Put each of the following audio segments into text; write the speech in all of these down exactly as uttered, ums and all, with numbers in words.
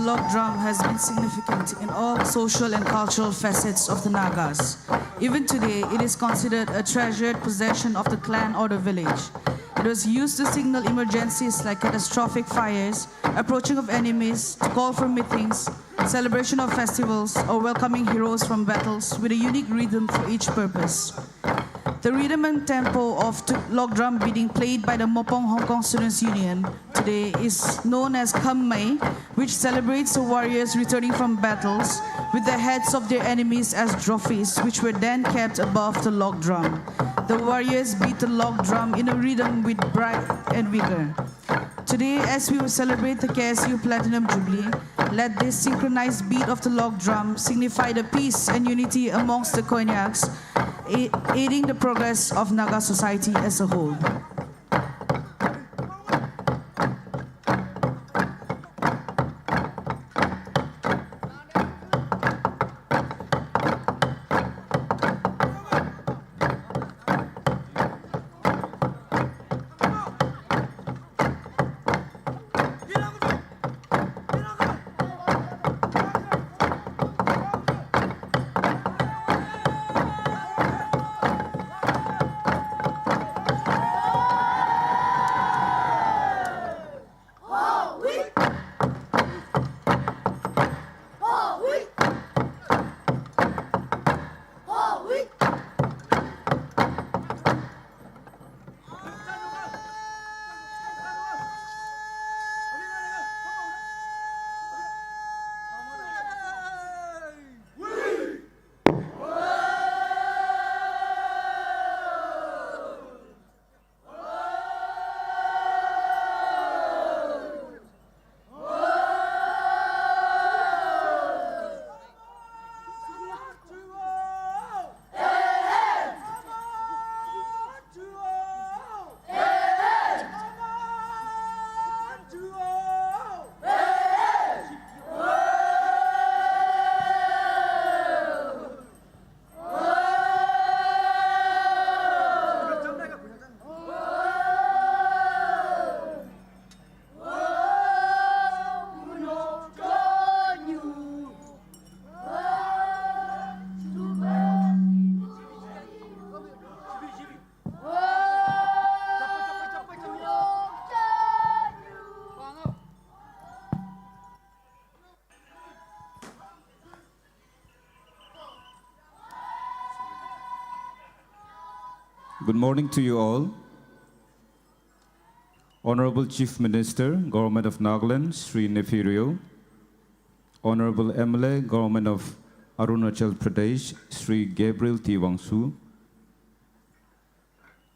Log drum has been significant in all social and cultural facets of the Nagas. Even today, it is considered a treasured possession of the clan or the village. It was used to signal emergencies like catastrophic fires, approaching of enemies, to call for meetings, celebration of festivals, or welcoming heroes from battles, with a unique rhythm for each purpose. The rhythm and tempo of the log drum beating played by the Mopong Hong Kong Students Union today is known as Kham Mai, which celebrates the warriors returning from battles with the heads of their enemies as trophies, which were then kept above the log drum. The warriors beat the log drum in a rhythm with pride and vigor. Today, as we will celebrate the K S U Platinum Jubilee, let this synchronized beat of the log drum signify the peace and unity amongst the Konyaks, a- aiding the progress of Naga society as a whole. Good morning to you all. Honorable Chief Minister, Government of Nagaland, Shri Neiphiu Rio, Honorable M L A, Government of Arunachal Pradesh, Shri Gabriel T Wangsu,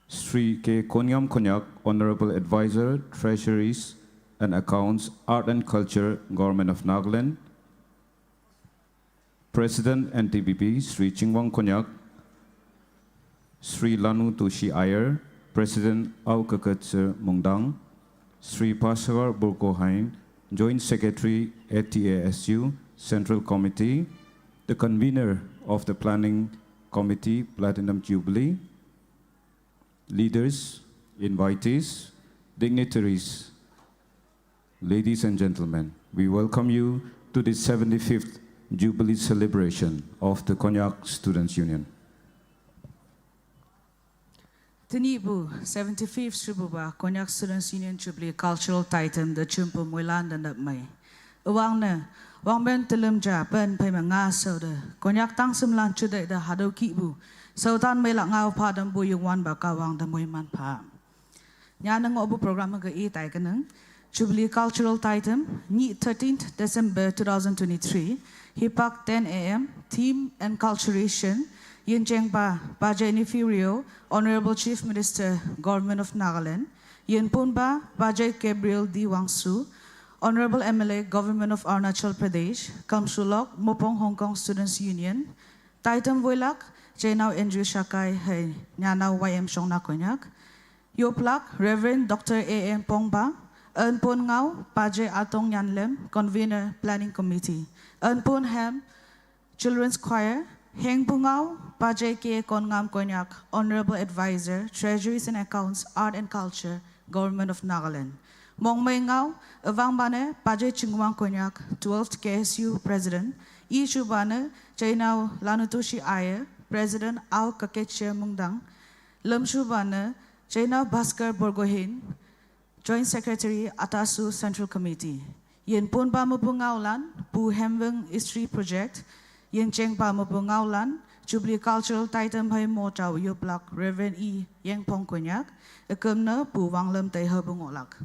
Shri K Konyam Konyak, Honorable Advisor, Treasuries and Accounts, Art and Culture, Government of Nagaland, President N T B P, Shri Chingwang Konyak, Shri Lanu Toshi Iyer, President Au Kaketse Mungdang, Shri Pasagar Burgohain, Joint Secretary A T A S U Central Committee, the convener of the Planning Committee Platinum Jubilee, leaders, invitees, dignitaries, ladies and gentlemen, we welcome you to the seventy-fifth Jubilee celebration of the Konyak Students Union. Tini bu seventy-fifth Shibuba Konyak Students Union Jubilee Cultural Titan the Chumpu Muilan dan dap mai. Awang ne, wang ben telem ja pen pai ma nga sau de, Konyak tang semlan chudai de hadau ki bu, sau tan mai lak ngau pa dan bu yung wan ba ka wang de mui man pa. Nya ne ngo bu program ke i tai keneng, Jubilee Cultural Titan, ni thirteenth December two thousand twenty-three, hipak ten A M, theme enculturation, yin jeng ba, Bajai Neiphiu Rio, Honorable Chief Minister, Government of Nagaland, yin pun ba, Bajai Gabriel D Wangsu, Honorable M L A, Government of Arunachal Pradesh, Kamsulok, Mopong Hong Kong Students Union, Titan Voilak, Jenau Andrew Shakai, hai, Nyanau Y M Shongna Konyak, Yoplak, Reverend Doctor A M Pongba, Earn Pon Ngau, Bajai Atong Nyanlem, Convener, Planning Committee, Earn Pon Hem, Children's Choir, Heng Pungau, Bajai K Kongam Konyak, Honorable Advisor, Treasuries and Accounts, Art and Culture, Government of Nagaland. Mongmei Ngau, üwangbanü Pajei Chingwang Konyak, twelfth K S U President, ichubana Chainau Lanutushi Aye, President Au Kakeche Mungdang, lamshubana Chainau Bhaskar Borgohain, Joint Secretary, Atasu Central Committee. Yin punba mupu ngaolan, Pu Hemweng History Project, yin chengba mupu ngaolan, Jubilee Cultural Titan Hai Mo Chao Yuplak, Reverend E Yengpong Konyak, ekumna Pu Wanglem Tai Habu Ngolak.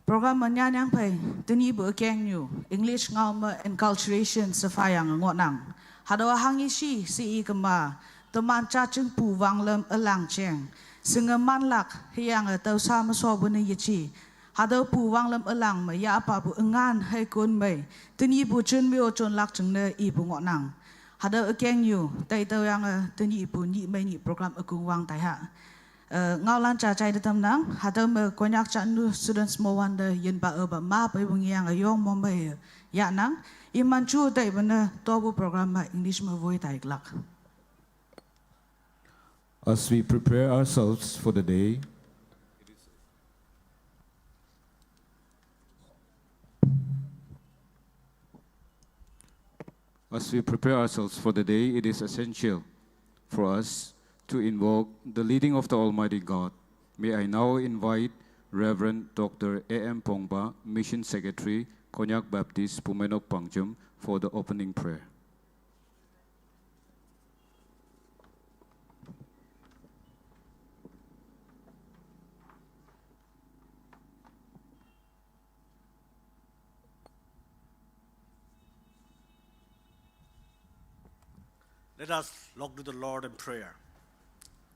Program manyanyang pai, tuni bu ekeng nyu, English ngau ma enculturation sefayang ngonang. Hado hangi shi, si i kema, teman cacing Pu Wanglem elang cheng. Sengeman lak, hiang e tau sa meso bu ne yechi. Hado Pu Wanglem elang me ya apa bu engan hai kun mei. Tuni bu chun meo chun lak cheng ne i bu ngonang. Hado ekeng nyu, tai tau yang e, tuni bu ni mei ni program ekung wang tai ha. Eh, ngaolan cha chai de tam nang, hada me Konyak cha nu students mo wan de yin ba e ba ma pa wung yang e yong mo me ya nang, iman chu tai bana tobu program ma English ma voi tai glak. As we prepare ourselves for the day, As we prepare ourselves for the day, it is essential for us to invoke the leading of the Almighty God. May I now invite Reverend Doctor A M Pongba, Mission Secretary, Konyak Baptist Pumenok Pangjum, for the opening prayer. Let us look to the Lord in prayer.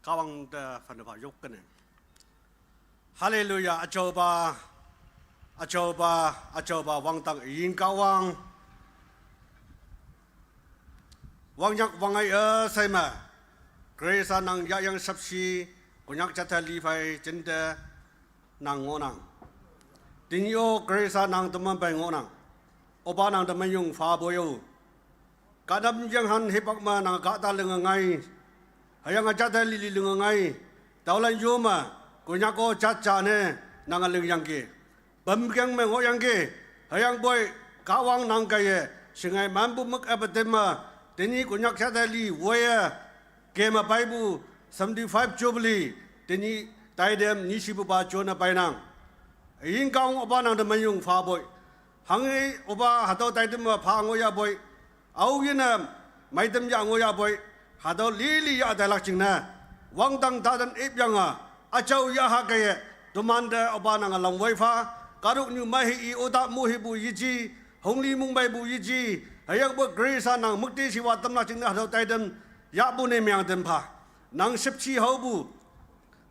Kawang da fanaba yokkane. Hallelujah. Achoba, achoba, achoba, wangtang yin kawang. Wangyak wangai e saima. Grace nang ya yang sapsi, Konyak chata li fai jende nang ngonang. Tinyo Grace nang teman bai ngonang. Oba nang teman yung fa boyo. Kadam yang han hipak ma nang kata lenga ngai. Hayang aja da lili lenga ngai. Taulan yoma, Konyako chacha ne nang aling yang ke. Bam keng me ngo yang ke. Hayang boy, kawang nang kaye. Singai mambu mek abatem ma. Teni Konyak chata li woye. Kema Bible seventy-five Jubilee. Teni taidem nisi buba chona bainang. Yin kaung oba nang de mayung fa boy. Hangi oba hatau taidem ma pha ngoya boy. Au yina maidam ya ngoya boy. Hatau lili ya dailak chingna. Wangtang tadan ip yanga. Achau ya ha kaye. Tumanda oba nang alam wai fa. Karuk nyu mahi i oda muhi bu yiji. Hongli mung bai bu yiji. Hayang bu Grace nang mukti siwa tamlak chingna hatau taidam. Ya bu ne myang dem pha. Nang sepchi hau bu.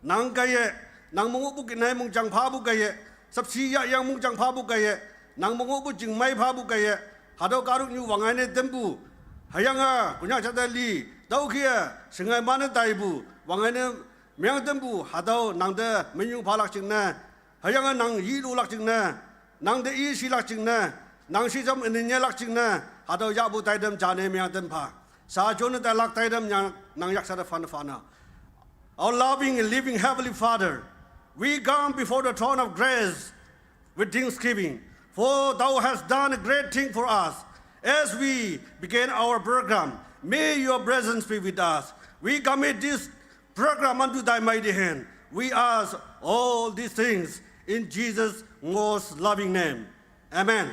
Nang kaye, nang mungu bu kinai mung jang pha bu kaye, sapsi ya yang mung jang pha bu kaye, nang mungu bu jing mai pha bu kaye, hadau karuk nyu wangai ne tembu, hayang a, Konyak chata li, tau kia, sengai mana tai bu, wangai ne myang tembu, hadau nang de menyu phalak ching na, hayang a nang yi lu lak ching na, nang de i si lak ching na, nang si jam ene nye lak ching na, hadau ya bu tai dem jane myang tem pha. Sa jone tai lak tai dem nyang, nang yak sa de fan fan na. Our loving and living Heavenly Father, we come before the throne of grace with thanksgiving, for thou hast done a great thing for us. As we begin our program, may your presence be with us. We commit this program unto thy mighty hand. We ask all these things in Jesus' most loving name. Amen.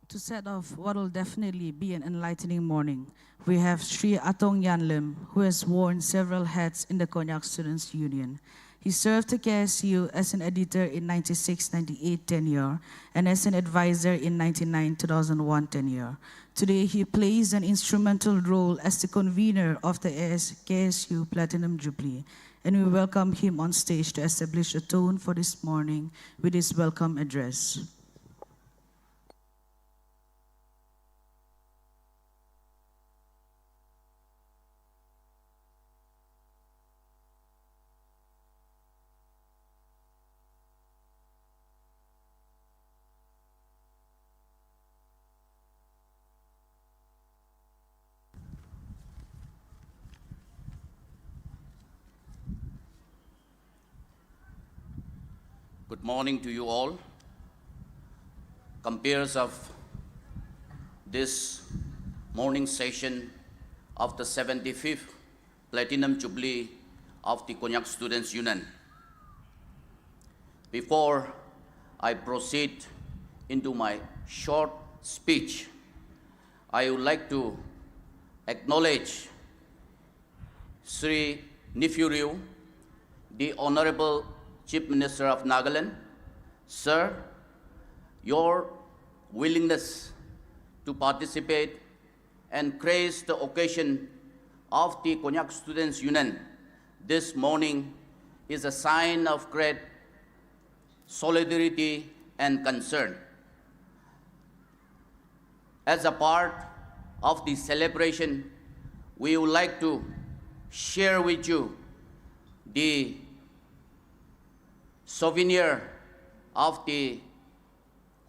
To set off what will definitely be an enlightening morning, we have Sri Atong Yan Lim, who has worn several hats in the Konyak Students' Union. He served the K S U as an editor in ninety-six ninety-eight tenure and as an advisor in ninety-nine two thousand one tenure. Today, he plays an instrumental role as the convener of the A S K S U Platinum Jubilee, and we welcome him on stage to establish a tone for this morning with his welcome address. Good morning to you all. Compeers of this morning session of the seventy-fifth Platinum Jubilee of the Konyak Students Union. Before I proceed into my short speech, I would like to acknowledge Sri Neiphiu Rio, the Honorable Chief Minister of Nagaland. Sir, your willingness to participate and grace the occasion of the Konyak Students Union this morning is a sign of great solidarity and concern. As a part of the celebration, we would like to share with you the souvenir of the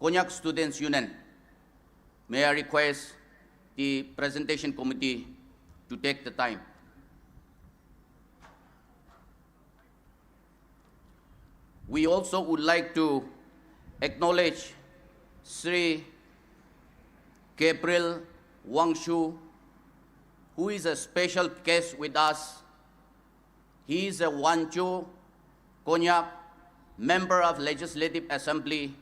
Konyak Students Union. May I request the presentation committee to take the time? We also would like to acknowledge Sri Gabriel Wangchuk, who is a special guest with us. He is a Wangchuk Konyak member of Legislative Assembly.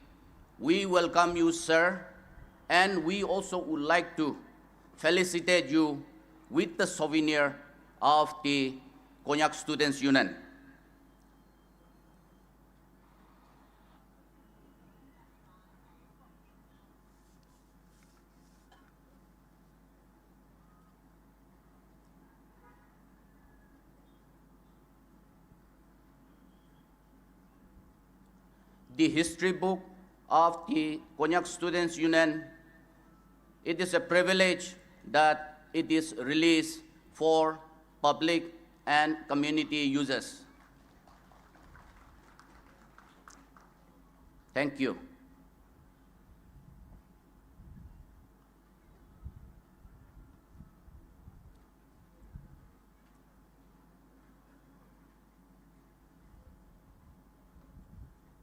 We welcome you, sir, and we also would like to felicitate you with the souvenir of the Konyak Students Union. The history book of the Konyak Students Union, it is a privilege that it is released for public and community users. Thank you.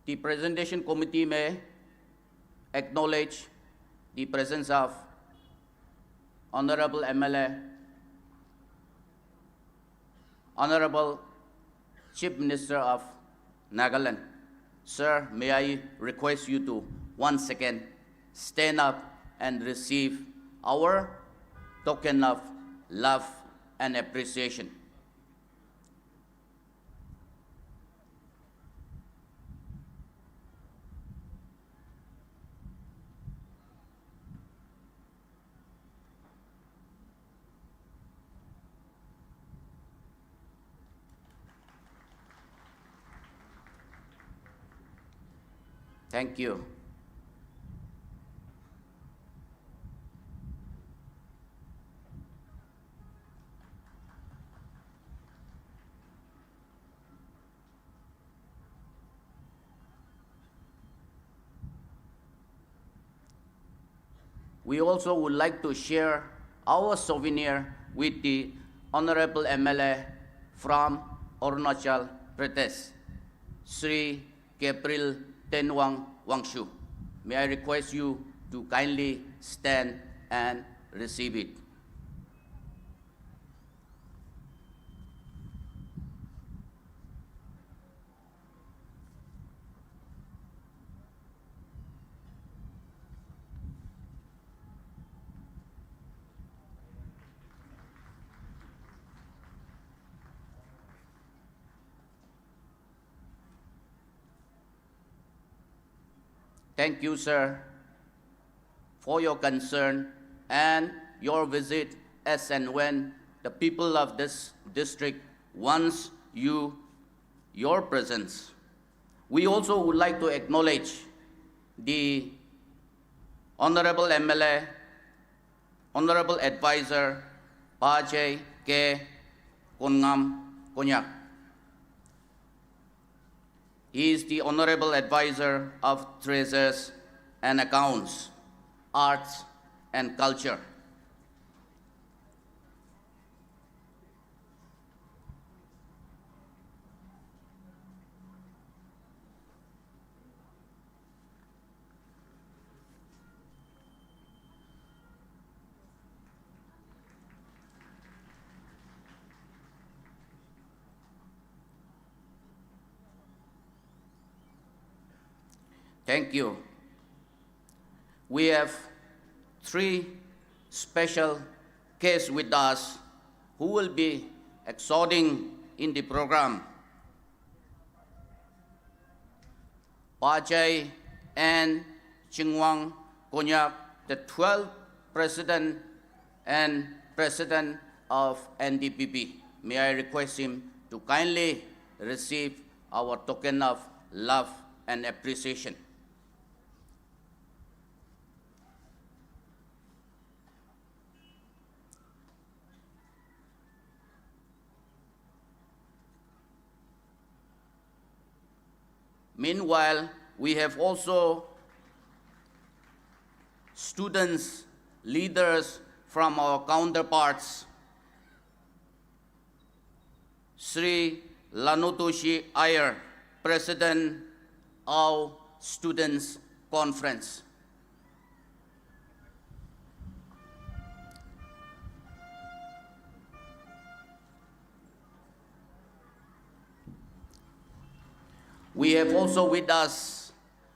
The presentation committee may acknowledge the presence of Honorable M L A, Honorable Chief Minister of Nagaland. Sir, may I request you to once again stand up and receive our token of love and appreciation. Thank you. We also would like to share our souvenir with the Honorable M L A from Arunachal Pradesh, Sri Gabriel Tenwang Wangchuk. May I request you to kindly stand and receive it. Thank you, sir, for your concern and your visit as and when the people of this district wants you, your presence. We also would like to acknowledge the Honorable M L A, Honorable Advisor Pajay K. Kongam Konyak. He is the Honorable Advisor of Treasures and Accounts, Arts and Culture. Thank you. We have three special guests with us who will be exhorting in the program. Pajai and Chingwang Konyak, the twelfth President and President of N D P P. May I request him to kindly receive our token of love and appreciation. Meanwhile, we have also students, leaders from our counterparts. Sri Lanotoshi Iyer, President of Students Conference. We have also with us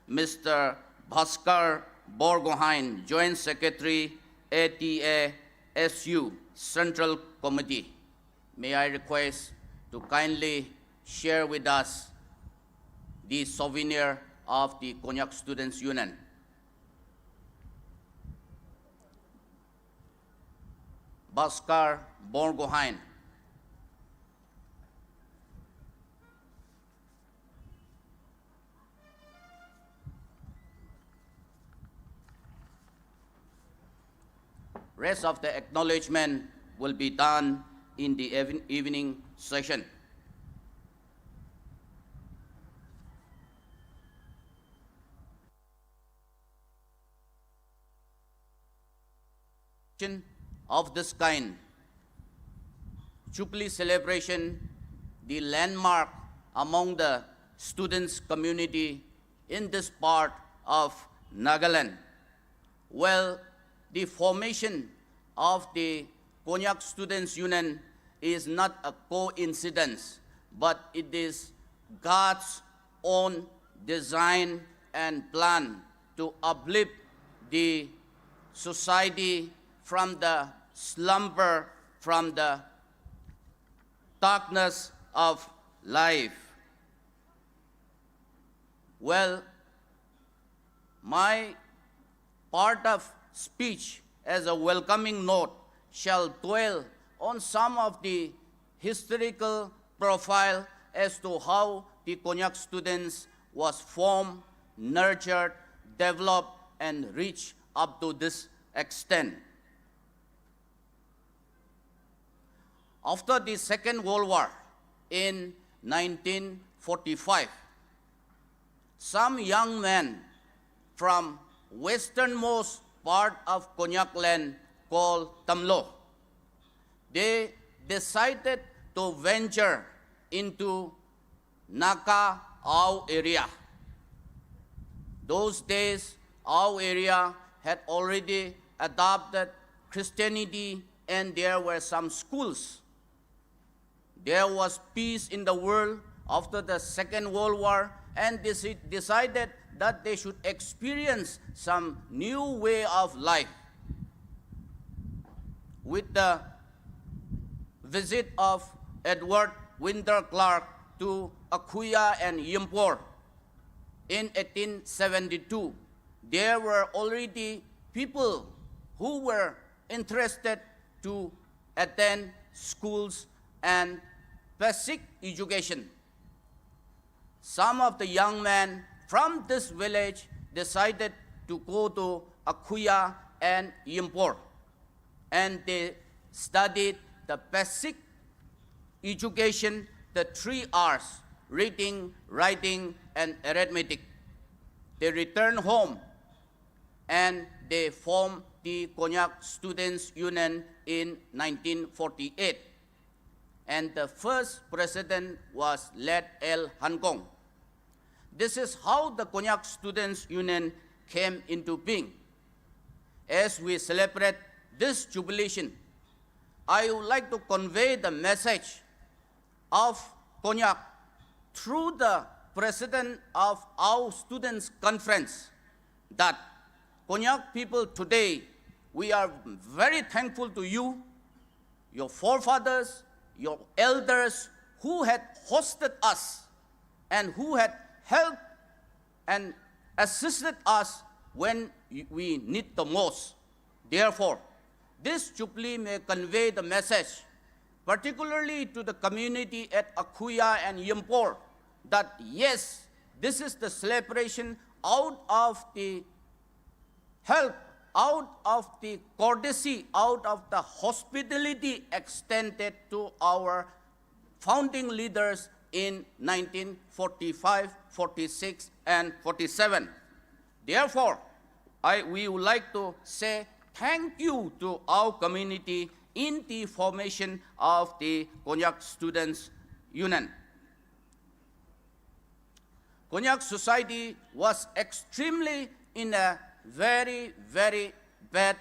Mister Bhaskar Borgohain, Joint Secretary, A T A S U Central Committee. May I request to kindly share with us the souvenir of the Konyak Students Union. Bhaskar Borgohain. Rest of the acknowledgement will be done in the even- evening session. Of this kind, Jubilee celebration, the landmark among the students community in this part of Nagaland. Well, the formation of the Konyak Students Union is not a coincidence, but it is God's own design and plan to uplift the society from the slumber, from the darkness of life. Well, my part of speech as a welcoming note shall dwell on some of the historical profile as to how the Konyak students was formed, nurtured, developed, and reached up to this extent. After the Second World War in nineteen forty-five, some young men from westernmost part of Konyak land called Tamlo, they decided to venture into Naka Ao area. Those days, Ao area had already adopted Christianity and there were some schools. There was peace in the world after the Second World War, and they decided that they should experience some new way of life. With the visit of Edward Winter Clark to Akhuya and Yimpur in eighteen seventy-two, there were already people who were interested to attend schools and basic education. Some of the young men from this village decided to go to Akhuya and Yimpur, and they studied the basic education, the three R's, reading, writing, and arithmetic. They returned home and they formed the Konyak Students Union in nineteen forty-eight. And the first president was late L. Hankong. This is how the Konyak Students Union came into being. As we celebrate this jubilation, I would like to convey the message of Konyak through the president of our students' conference, that Konyak people today, we are very thankful to you, your forefathers, your elders who had hosted us and who had helped and assisted us when we need the most. Therefore, this Jubilee may convey the message, particularly to the community at Akhuya and Yimpur, that yes, this is the celebration out of the help, out of the courtesy, out of the hospitality extended to our founding leaders in nineteen forty-five, forty-six, and forty-seven. Therefore, I, we would like to say thank you to our community in the formation of the Konyak Students Union. Konyak society was extremely in a very, very bad,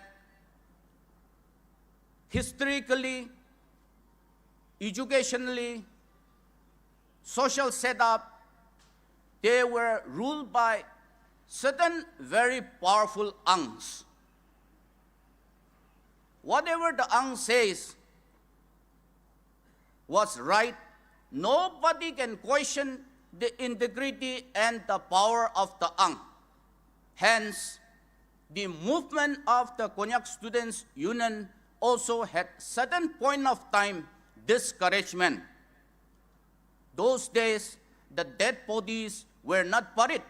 historically, educationally, social setup. They were ruled by certain very powerful Angs. Whatever the Ang says was right. Nobody can question the integrity and the power of the Ang. Hence, the movement of the Konyak Students Union also had certain point of time discouragement. Those days, the dead bodies were not buried.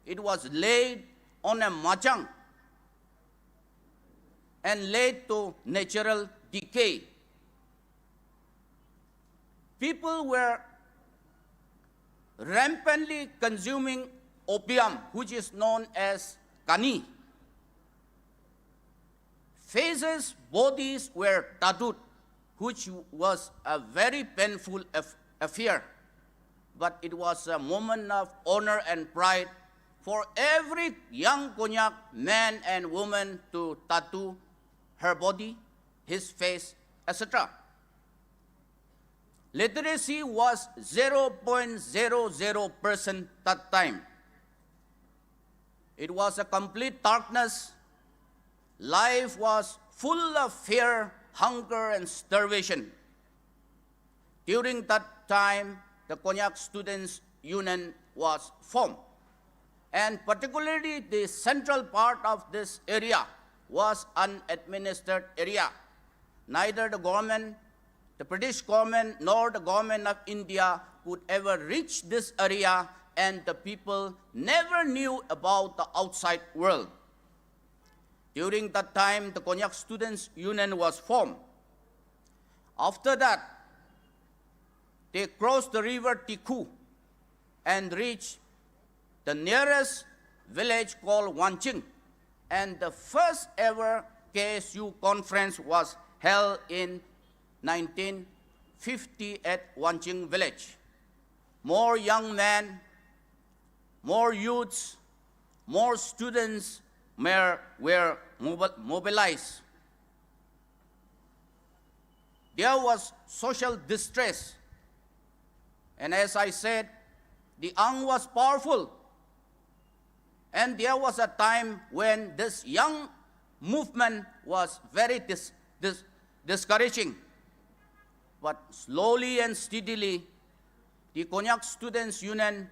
It was laid on a machang and laid to natural decay. People were rampantly consuming opium, which is known as kani. Faces, bodies were tattooed, which was a very painful af- affair. But it was a moment of honor and pride for every young Konyak man and woman to tattoo her body, his face, et cetera. Literacy was zero point zero zero percent that time. It was a complete darkness. Life was full of fear, hunger, and starvation. During that time, the Konyak Students Union was formed. And particularly the central part of this area was unadministered area. Neither the government, the British government, nor the government of India could ever reach this area, and the people never knew about the outside world. During that time, the Konyak Students Union was formed. After that, they crossed the river Tikhu and reached the nearest village called Wanching. And the first ever K S U conference was held in nineteen fifty at Wanching village. More young men, more youths, more students were, were mobil- mobilized. There was social distress. And as I said, the Ang was powerful. And there was a time when this young movement was very dis- dis- discouraging. But slowly and steadily, the Konyak Students Union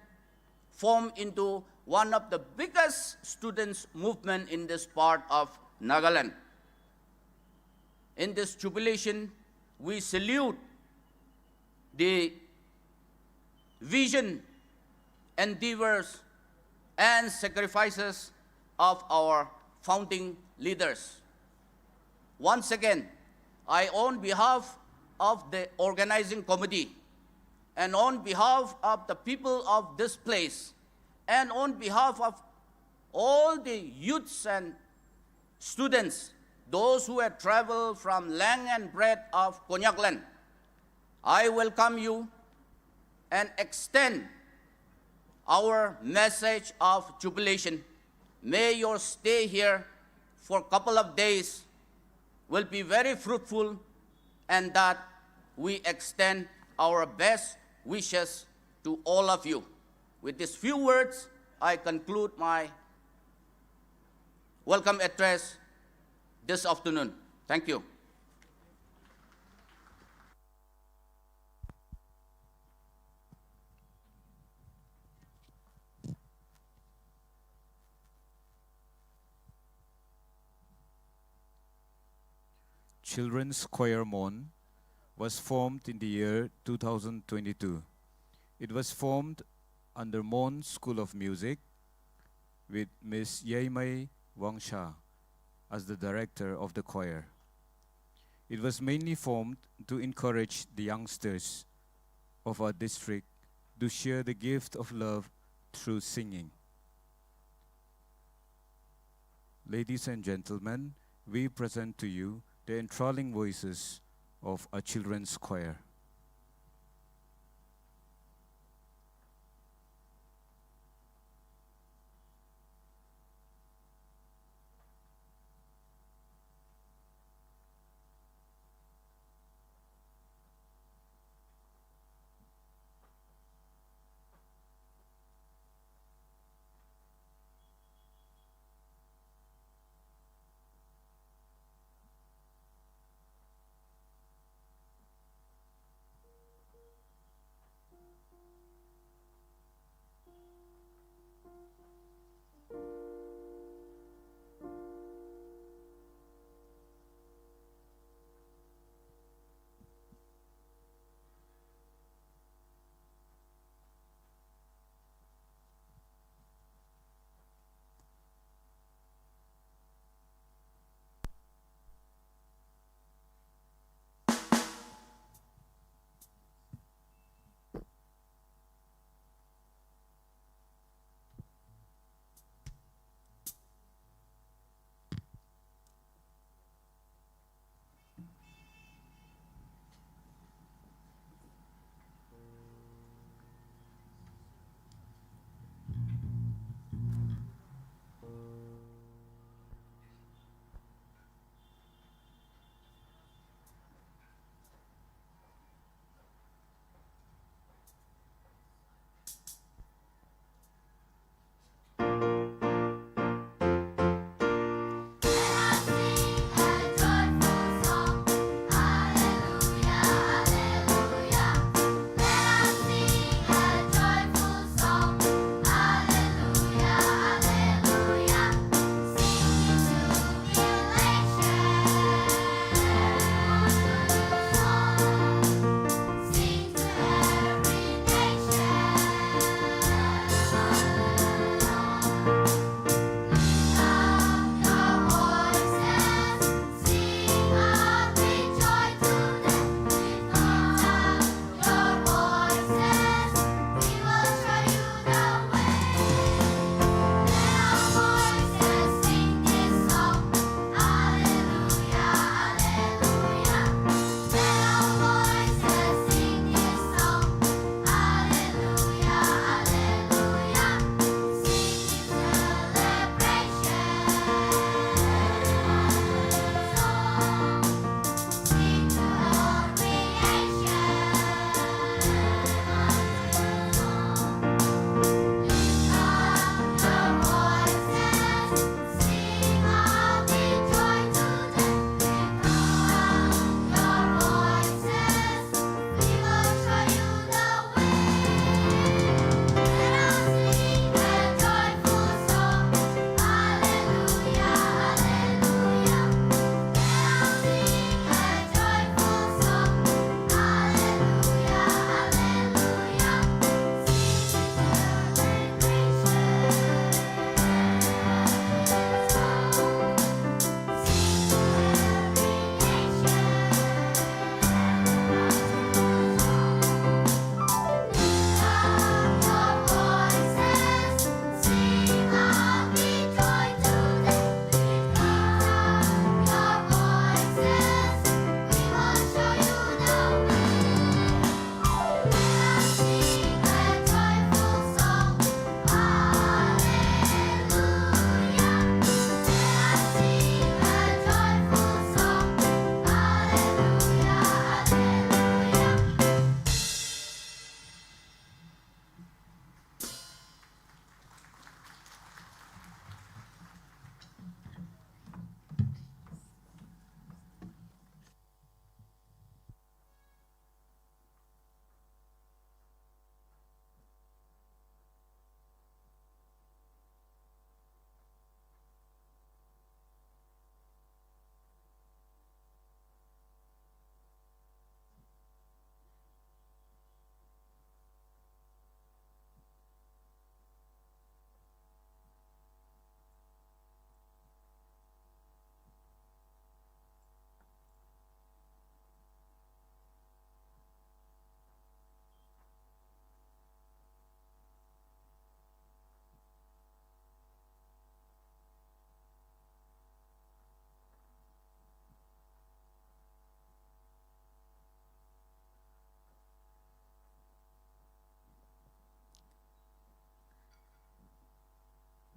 formed into one of the biggest students movement in this part of Nagaland. In this jubilation, we salute the vision, endeavors, and sacrifices of our founding leaders. Once again, I, on behalf of the organizing committee and on behalf of the people of this place and on behalf of all the youths and students, those who have traveled from length and breadth of Konyak land, I welcome you and extend our message of jubilation. May your stay here for a couple of days will be very fruitful, and that we extend our best wishes to all of you. With these few words, I conclude my welcome address this afternoon. Thank you. Children's Choir Mon was formed in the year two thousand twenty-two. It was formed under Mon School of Music with Miss Yeimei Wangsha as the director of the choir. It was mainly formed to encourage the youngsters of our district to share the gift of love through singing. Ladies and gentlemen, we present to you the enthralling voices of our children's choir.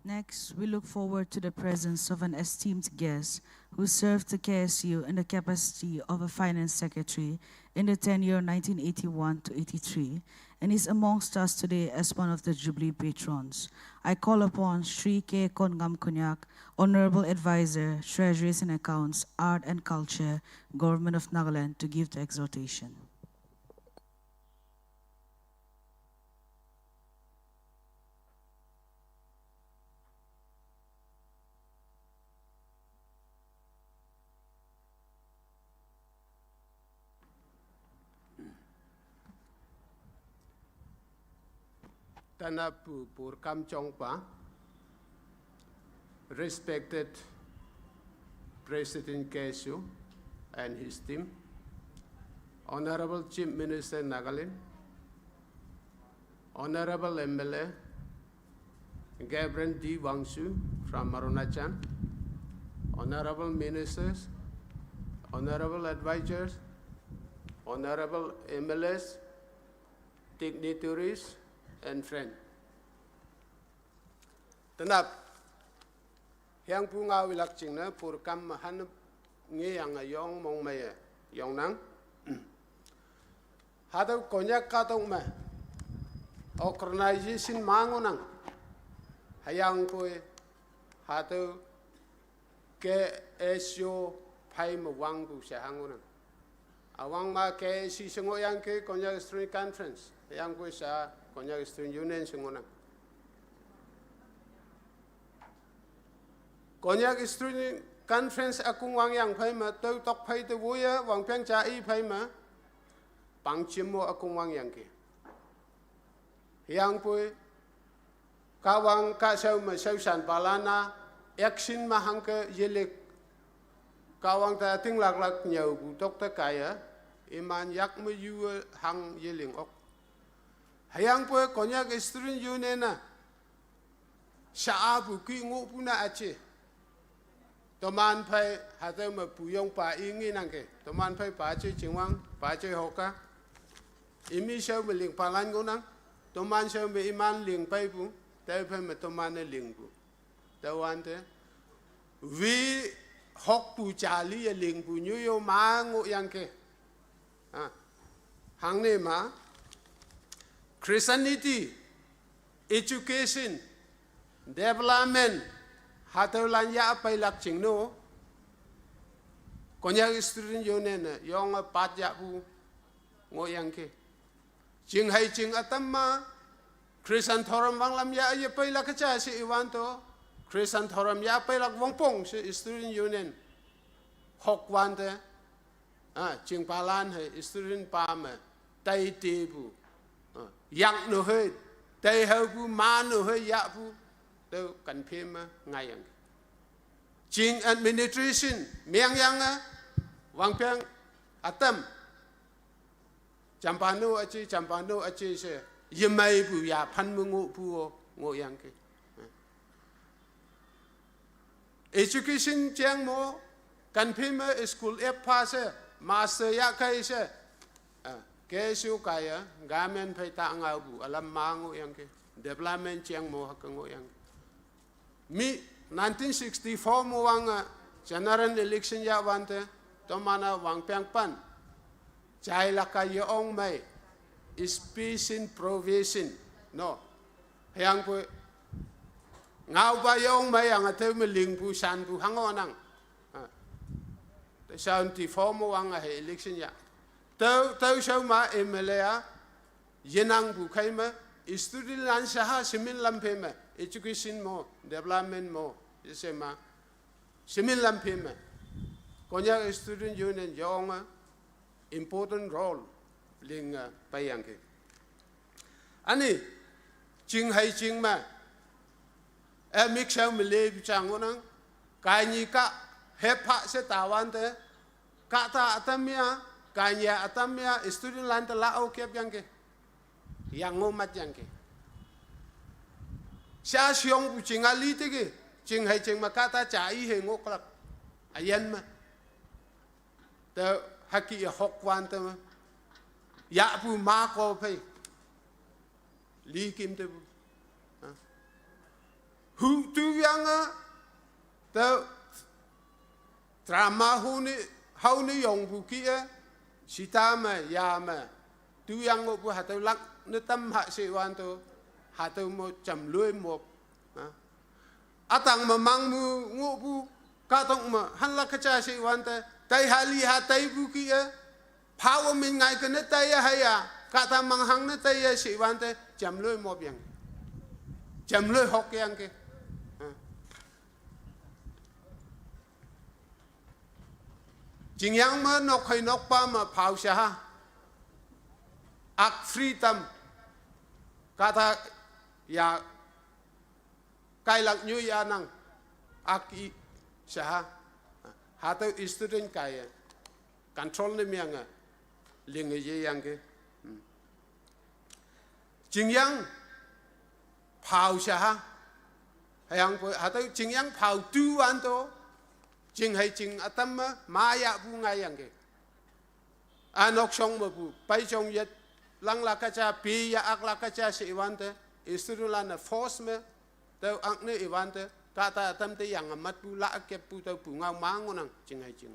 Next, we look forward to the presence of an esteemed guest who served the K S U in the capacity of a finance secretary in the tenure nineteen eighty-one to eighty-three and is amongst us today as one of the Jubilee patrons. I call upon Shri K Konngam Konyak, Honorable Advisor, Treasuries and Accounts, Art and Culture, Government of Nagaland, to give the exhortation. Tanap pu purkam chongpa, respected President K S U and his team, Honorable Chief Minister Nagaland, Honorable M L A Gabriel D Wangshu from Arunachal, Honorable Ministers, Honorable Advisors, Honorable M L As, dignitaries, and friends. Tanap, hiang pu ngau ilak ching na purkam mahan nge yang a yong mong maya yong nang. Hatau Konyak katong ma organization mangonang. Hayang pui hatau K S U phai ma wang bu sha hangonang. Awang ma K S U shengo yang ke Konyak Student Conference. Hayang pui sha Konyak Student Union shengonang. Konyak Student Conference akung wang yang phai ma, tau tok phai te woya, wang piang cha i phai ma, pang chim mo akung wang yang ke. Yang pui, ka wang ka sau ma sau san palana, action ma hang ke yelik. Ka wang ta ting lak lak nyau bu tok ta kaya, iman yak ma yu hang yeling ok. Hayang pui Konyak Student Union na, sha a pu ki ngu pu na ache. Toman phai hatau ma pu yong pa i ngi nang ke. Toman phai pa che chingwang, pa che hoka. Imi shau ma ling palan ngu nang. Toman shau ma iman ling pai pu. Tai phai ma toman na ling pu. Tawante. Wi hok pu chali ya ling pu nyu yo ma ngu yang ke. Ah. Hang ne ma. Christianity, education, development, hatau lan ya pai lak ching no. Konyak Student Union na, yong a pat ya pu, ngo yang ke. Ching hai ching atam ma, Christian thoram wang lam ya ya pai lak cha si iwan to, Christian thoram ya pai lak wong pong si Student Union. Hok wan te, ah, ching palan hai Student pa ma, tai te pu, ah, yang no hai, tai hau pu, ma no hai, ya pu, tau kan phe ma, ngai yang. Ching administration, miang yang a, wang piang, atam. Champano achi, champano achi se, yemai pu ya phan mu ngu pu o, ngu yang ke. Education chang mo, kan phe ma school ep pa se, master ya kai se. Ah, K S U kaya, government phai ta ngau pu, alam ma ngu yang ke. Development chang mo hak ngu yang ke. Mi nineteen sixty-four mo wang a general election ya wan te, to mana wang piang pan. Chai laka ye ong mai, special provision. No. Hayang pui, ngau ba ye ong mai yang a tau me ling pu san pu hang o nang. Ah. Te seventy-four mo wang a he election ya. Tau, tau sau ma M L A a, yenang bu khai ma, student lan sha ha simin lam phe ma, education mo, development mo, yese ma, simin lam phe ma. Konyak Student Union yong a important role ling a pai yang ke. Ani, ching hai ching ma, e mik sau me le bu chang o nang, kai ni ka, hep ha se ta wan te, ka ta atam ya, kai ni atam ya, student lan te la o kep yang ke. Yang ngo mat yang ke. Sha siong pu ching a li te ke, ching hai ching ma ka ta cha i he ngo klak. Ayan ma. Te haki ya hok wan te ma. Ya pu ma ko phai. Li kim te pu. Ha? Hu tu yang a, te drama hu ni, hau ni yong bu ki e, sita me, ya me, tu yang ngo bu hatau lak ne tam ha se wan to, hatau mo cham lui mo. Ha? Atang me mang mu ngo bu, ka tong me, han lak ka cha se wan te, tai ha li ha tai bu ki e, Phao min ngai ke ne tai ya haya, ka ta mang hang ne tai ya si wan te, cham lui mo biang. Cham lui hok yang ke. Ha. Chingyang ma nok hai nok pa ma phao sha ha. Ak free tam. Ka ta ya kai lak nyu ya nang. Ak i sha ha. Hatau student kai ya. Control ne miang a. Ling ye yang ke. Hmm. Chingyang phao sha ha. Hayang po, hatau chingyang phao tu wan to. Ching hai ching atam ma, ma ya bu ngai yang ke. Anok shong ma bu, pai shong yet, lang la ka cha, pi ya ak la ka cha si wan te. Isturu la na force me, Tau ang ne i wan te, ka ta tam te yang amat pu la kep pu tau pu ngau ma ngonang, ching hai ching.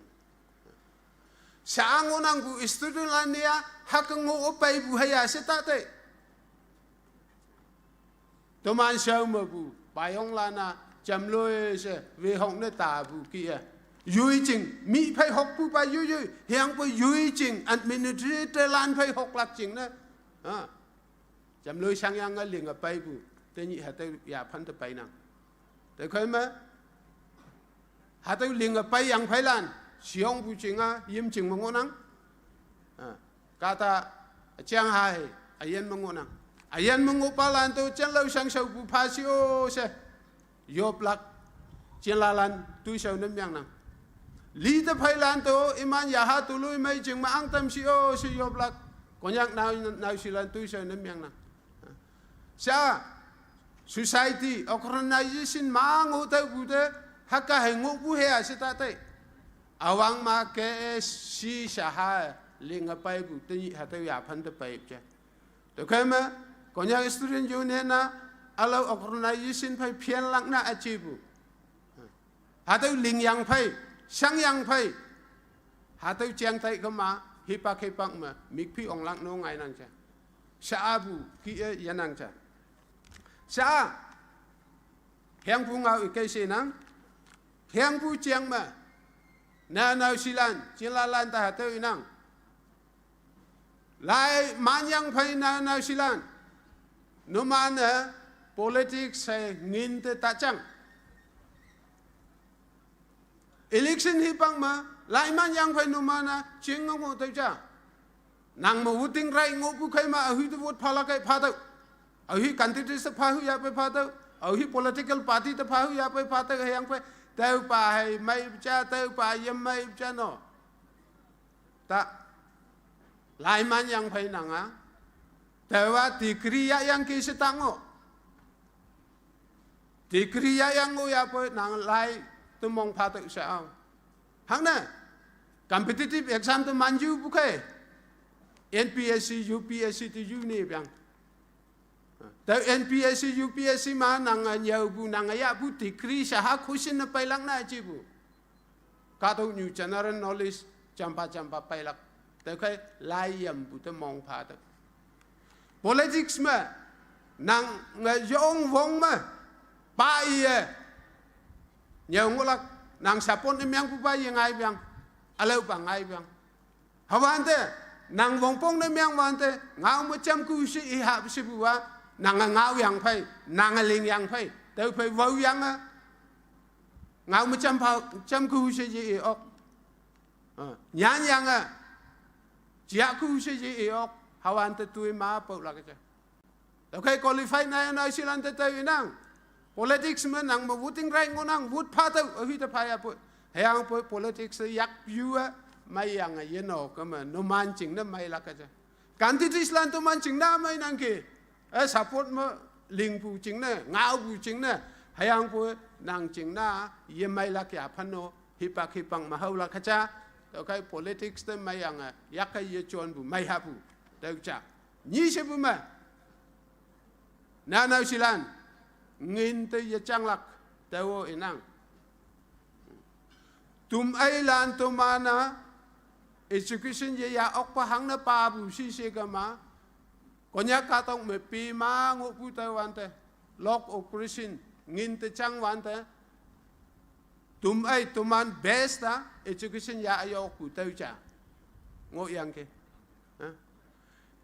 Sa ngonang pu student la ne ya, ha ka ngo o pai pu haya se ta te. Toman sau ma pu, bayong la na, cham loi se, we hong ne ta pu ki ya. Yui ching, mi phai hok pu pa yui yui, hiang pu yui ching, administrator lan phai hok lak ching ne. Ha. Cham lui sang yang a ling a pai bu, te nyi hatau ya phan te pai nang. Te khoi ma, hatau ling a pai yang phai lan, siong bu ching a, yim ching ma ngo nang. Ha, ka ta, chiang hai, a yen ma ngo nang. A yen ma ngo pa lan to, chen lau sang sau bu pha si o se. Yop lak, chin la lan, tui sau nem yang nang. Li te phai lan to, iman ya ha tu lui mai ching ma ang tam si o si yop lak. Konyak nau, nau si lan tui sau nem yang nang. Sa, society, organization ma ngo tau bu te, ha ka hai ngo bu he a si ta te. Awang ma ke si sa ha, ling a pai bu, te nyi ha te ya phan te pai bu che. Te khoi ma, Konyak Student Union na, alau organization phai phian lak na a chi bu. Hatau ling yang phai, sang yang phai. Hatau chiang tai ka ma, hipak hipak ma, mik phi ong lak no ngai nang cha. Sa a bu, ki e ya nang cha. Sa a, hiang bu ngau i kai se nang, hiang bu chiang ma, na nau si lan, chin la lan ta hatau i nang. Lai man yang phai na nau si lan. Nu man e politics hai ngin te ta chang. Election hi pang ma, lai man yang phai nu man a, ching ngo tau cha. Nang ma voting right ngo pu khai ma, a hui te vote pha la kai pha tau. A hui candidate te pha hui ya pai pha tau. A hui political party te pha hui ya pai pha tau, hai yang phai. Tau pa hai mai cha, tau pa yam mai cha no. Ta, lai man yang phai nang a. Tau wa degree ya yang ki se ta ngo. Degree ya yang ngo ya poi nang lai tu mong pha tu sa au. Hang na, competitive exam tu man ju bu khai. N P S C, U P S C tu ju ni biang. Tau N P S C, U P S C ma nang a nyau bu, nang a ya bu degree sa ha khusin na pai lang na chi bu. Ka tau nyu general knowledge champa champa pai lak. Tau khai lai yam bu te mong pha tau. Politics ma nang nga yong wong ma pa i e. Nyau ngulak nang sapon ne miang pu pa i ngai biang. Alau pa ngai biang. Hawan te, nang wong pong ne miang wan te, ngau ma cham ku si i ha si bu wa, nang a ngau yang phai, nang a ling yang phai, tau phai wau yang a. Ngau ma cham pha, cham ku si ji i ok. Ah, nyan yang a. Chia ku si ji i ok, hawan te tui ma pau la ka cha. Tau khai qualify na ya nau si lan te tau i nang. Politics ma nang ma voting right ngo nang, vote pha tau, a hui te pha ya poi. Hayang poi politics yak yu a, mai yang a ye no ka ma, nu man ching na mai la ka cha. Candidate lan tu man ching na mai nang ki. Eh, support ma ling bu ching na, ngau bu ching na. Hayang poi nang ching na, ye mai la kya phan no, hipak hipang ma hau la ka cha. Tau khai politics te mai yang a, yak a ye chon bu, mai ha bu. Tau cha. Nyi se bu ma. Na nau si lan. ngin te yechanglak, tüo inang. Tum ailan toman-a, education yeyah okpa hangne papu shishe kema, Konyak kahtok me pima ngohpu tüowante, lok operation, ngin te changwante, tum ai toman best-a, education yah yokpu tüo ja. Ngohyangki. Ha?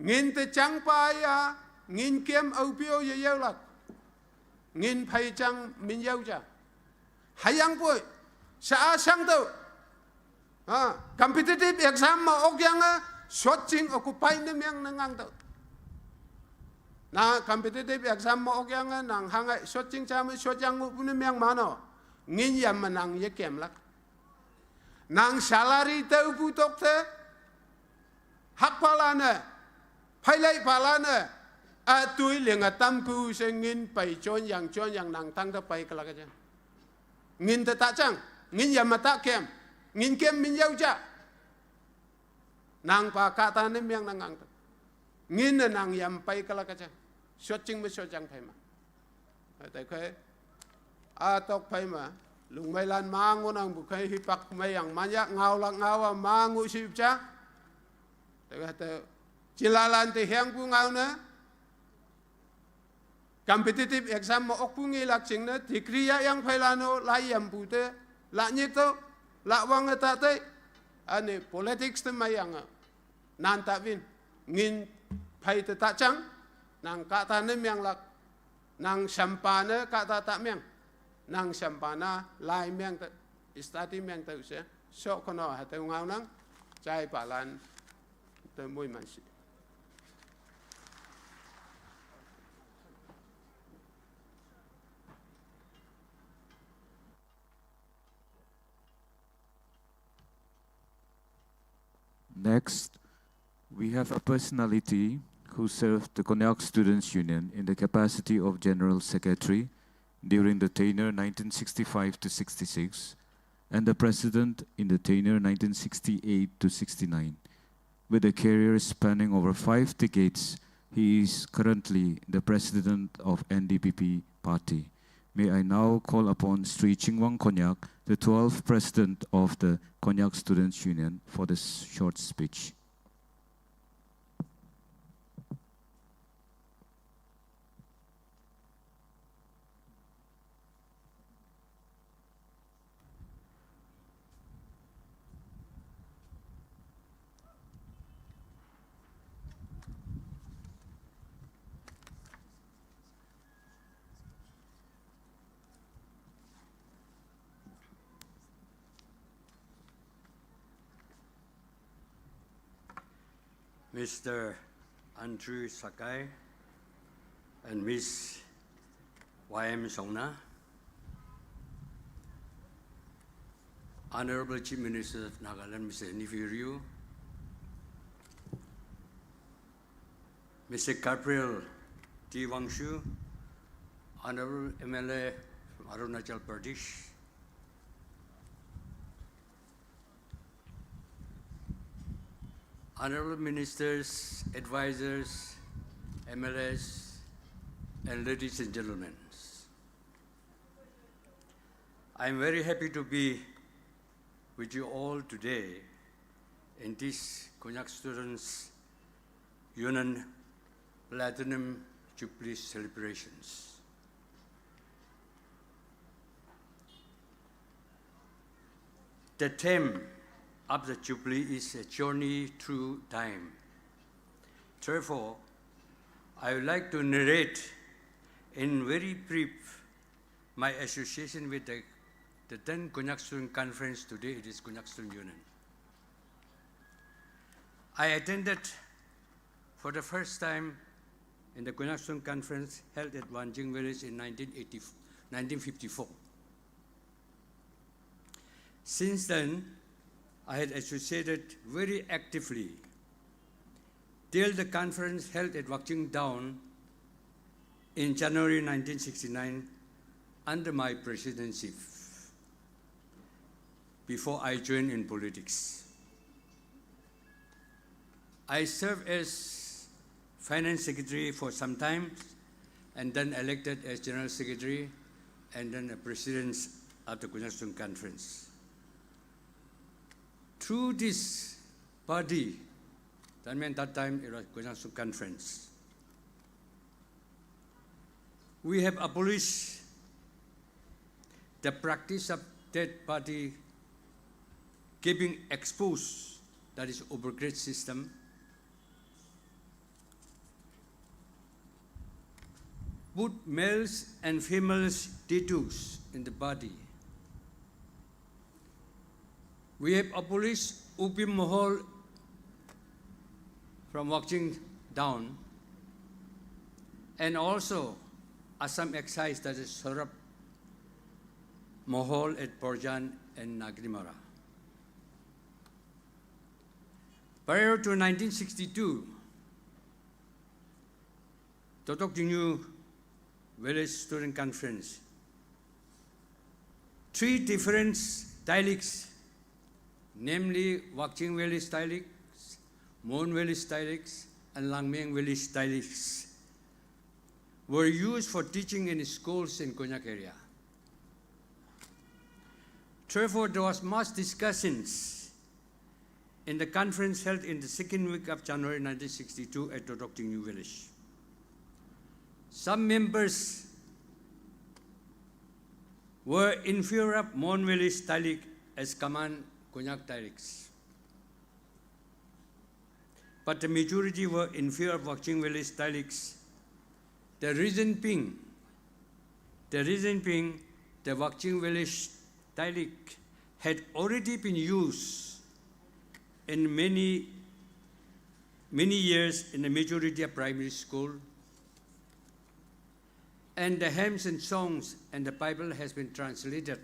Ngin te changpa ya, ngin kem aope-o yeyaolak. Ngin phei jang minyao ja. Hüyangpoi, sha-a shangtüoh. Ha, competitive exam me okyange, shotjing occupy ne meng ne ngangtüoh. Na competitive exam me okyange, nang hangai shotjing ja me shotjang ngohpu ne meng mano. Ngin yam me nang yekemlak. Nang salary tüopu tokte, hakpalan-e, pheileipalan-e, a toi linge tampu she ngin pei jonyang jonyang nang tangte pei kelak ja. Ngin te tajang, ngin yam me takem, ngin kem minyao ja. Nangpa kahta ne meng ne ngangtüoh. Ngin ne nang yam pei kelak ja. Shotjing me shotjang phei ma. Tüokhei, a tok phei ma, lungmeilan ma ngohnangpu khei hipak meiyang manyah ngaolak ngao-a ma ngoh ship ja. Tüokhei te, jilalan te hengpu ngao ne, competitive exam me okpu ngelak jingne, degree yahyang pheilan-o, lai yampu te, la nyik tüoh, la wange ta tei, üne politics te meiyange, nan ta win, ngin phei te tajang, nang kahta ne menglak, nang shampa ne kahta ta meng, nang shampa na lai meng te, study meng te she, shokono hatüo ngaonang, jaipalan, te moiman shi. Next, we have a personality who served the Konyak Students' Union in the capacity of General Secretary during the tenure nineteen sixty-five to sixty-six and the President in the tenure nineteen sixty-eight to sixty-nine. With a career spanning over five decades, he is currently the President of N D P P Party. May I now call upon Shri Chingwang Konyak, the twelfth President of the Konyak Students' Union, for this short speech. Mister Andrew Sakai and Miss Y M Songna, Honorable Chief Minister of Nagaland, Mister Neiphiu Rio, Mister Gabriel T. Wangshu, Honorable M L A from Arunachal Pradesh, Honorable Ministers, Advisors, M L As, and ladies and gentlemen. I am very happy to be with you all today in this Konyak Students Union Platinum Jubilee celebrations. The theme of the Jubilee is a journey through time. Therefore, I would like to narrate in very brief my association with the, the then Konyak Student Conference, today it is Konyak Student Union. I attended for the first time in the Konyak Student Conference held at Wanching Village in nineteen eighty, nineteen fifty-four. Since then, I had associated very actively till the conference held at Wakching Town in January nineteen sixty-nine under my presidency before I joined in politics. I served as finance secretary for some time and then elected as General Secretary and then a President of the Konyak Student Conference. Through this party, that meant that time it was Konyak Student Conference, we have abolished the practice of that party giving expose, that is overgrade system, put males and females detox in the body. We have abolished Upim Mohol from Wakching down, and also Assam Excise, that is Sorap Mohol at Borjan and Nagrimara. Prior to nineteen sixty-two, Totok Tingyu Village Student Conference, three different Tailiks, namely Wakching Village Tailiks, Mon Village Tailiks, and Langmeng Village Tailiks, were used for teaching in schools in Konyak area. Therefore, there was much discussions in the conference held in the second week of January nineteen sixty-two at Totok Tingyu Village. Some members were in favor of Mon Village Tailik as common Konyak Tailiks, but the majority were in favor of Wakching Village Tailiks. The reason being, the reason being, the Wakching Village Tailik had already been used in many, many years in the majority of primary school, and the hymns and songs and the Bible has been translated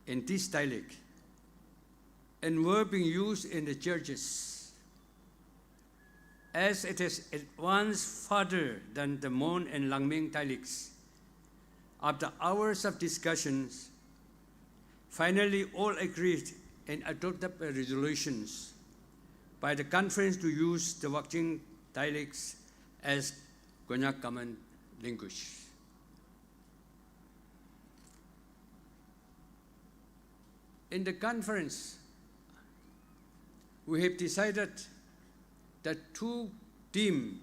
in this Tailik and were being used in the churches. As it has advanced further than the Mon and Langmeng Tailiks, after hours of discussions, finally all agreed and adopted a resolutions by the conference to use the Wakching Tailiks as Konyak common language. In the conference, we have decided that two team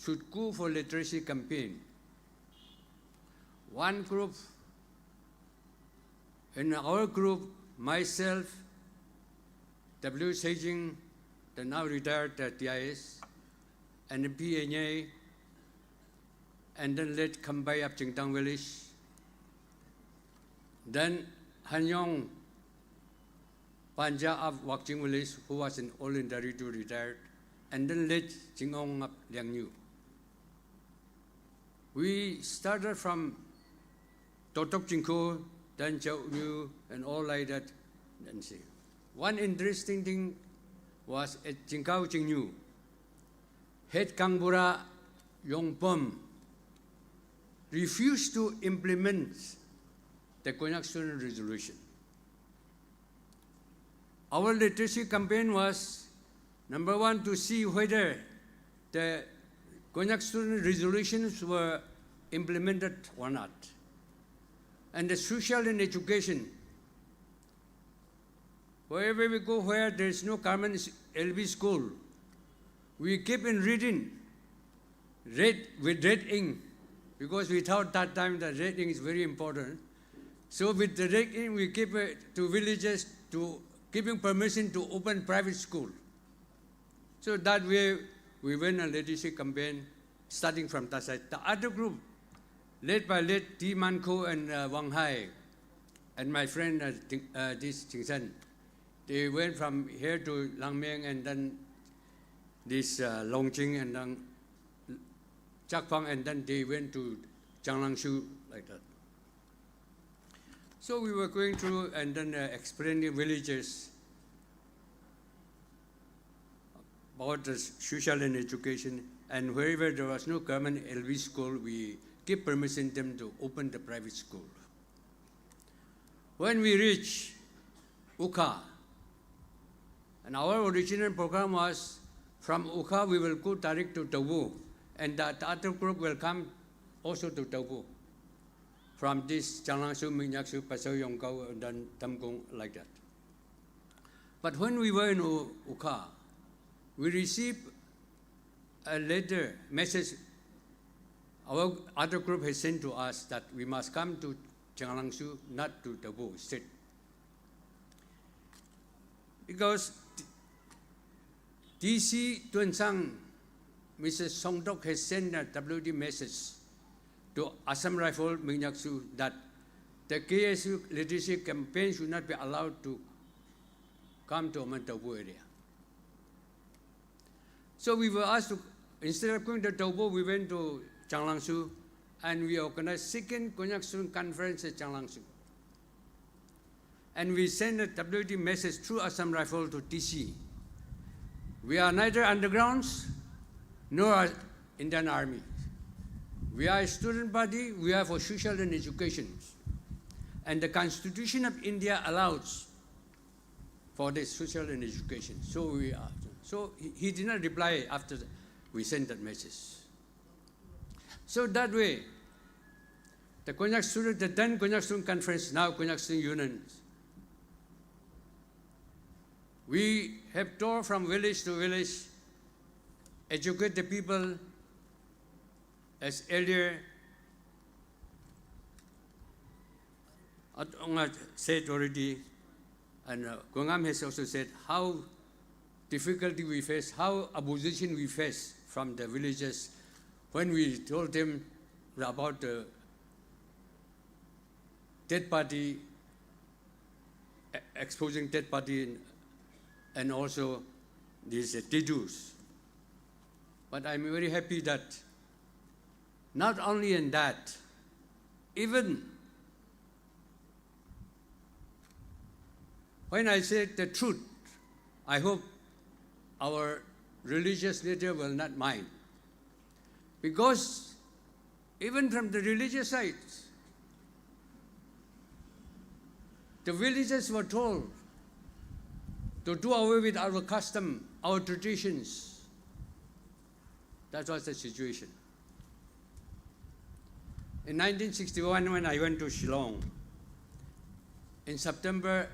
should go for literacy campaign. One group, in our group, myself, W. Sejing, the now retired uh, T I S, and the P N A, and then late Kambai of Chingtang village, then Hanyong Panja of Wakching village, who was in All India Radio retired, and then late Chingong of Liangyu. We started from Totok Chingko, then Chaunyu, and all like that. And see. One interesting thing was at Chingkao Chingyu, head Kangbura Yongpom refused to implement the Konyak Student Resolution. Our literacy campaign was, number one, to see whether the Konyak Student Resolutions were implemented or not. And the social and education, wherever we go, where there is no government L P school, we keep in reading, read with red ink, because we thought that time that red ink is very important. So with the red ink, we keep it to villages to giving permission to open private school. So that way, we went on literacy campaign starting from Tasai. The other group, led by late T. Manko and uh, Wang Hai, and my friend uh, Ting- uh, this Chingsan, they went from here to Langmeng and then this uh, Longching and then Chakpang, and then they went to Changlangshu, like that. So we were going through and then uh, explaining villages about the social and education, and wherever there was no government L P school, we give permission them to open the private school. When we reach Ukha, and our original program was from Ukha we will go direct to Dawu, and the other group will come also to Taupo. From this Changlangshu, Minyakshu, Pasau, Yongkau, and then Tamkung, like that. But when we were in U- Ukha, we received a letter, message our other group has sent to us that we must come to Changlangshu, not to Taupo State. Because D C Tuensang, Missus Songdok has sent a W D message to Assam Rifle Minyakshu that the K S U leadership campaign should not be allowed to come to Oman Taupo area. So we were asked to, instead of going to Taupo, we went to Changlangshu and we organized second Konyak Student Conference at Changlangshu. And we sent a W D message through Assam Rifle to D C. We are neither undergrounds nor are Indian Army. We are a student body, we are for social and education. And the Constitution of India allows for the social and education. So we are. So he, he did not reply after the- we sent that message. So that way, the Konyak Student, the then Konyak Student Conference, now Konyak Student Union, we have toured from village to village, educate the people, as earlier At- Onga said already, and uh, Gongam has also said how difficulty we face, how opposition we face from the villagers when we told them about the dead body, e- exposing dead body, and, and also these uh, tattoos. But I'm very happy that not only in that, even when I say the truth, I hope our religious leader will not mind. Because even from the religious side, the villagers were told to do away with our custom, our traditions. That was the situation. In nineteen sixty-one, when I went to Shillong, in September,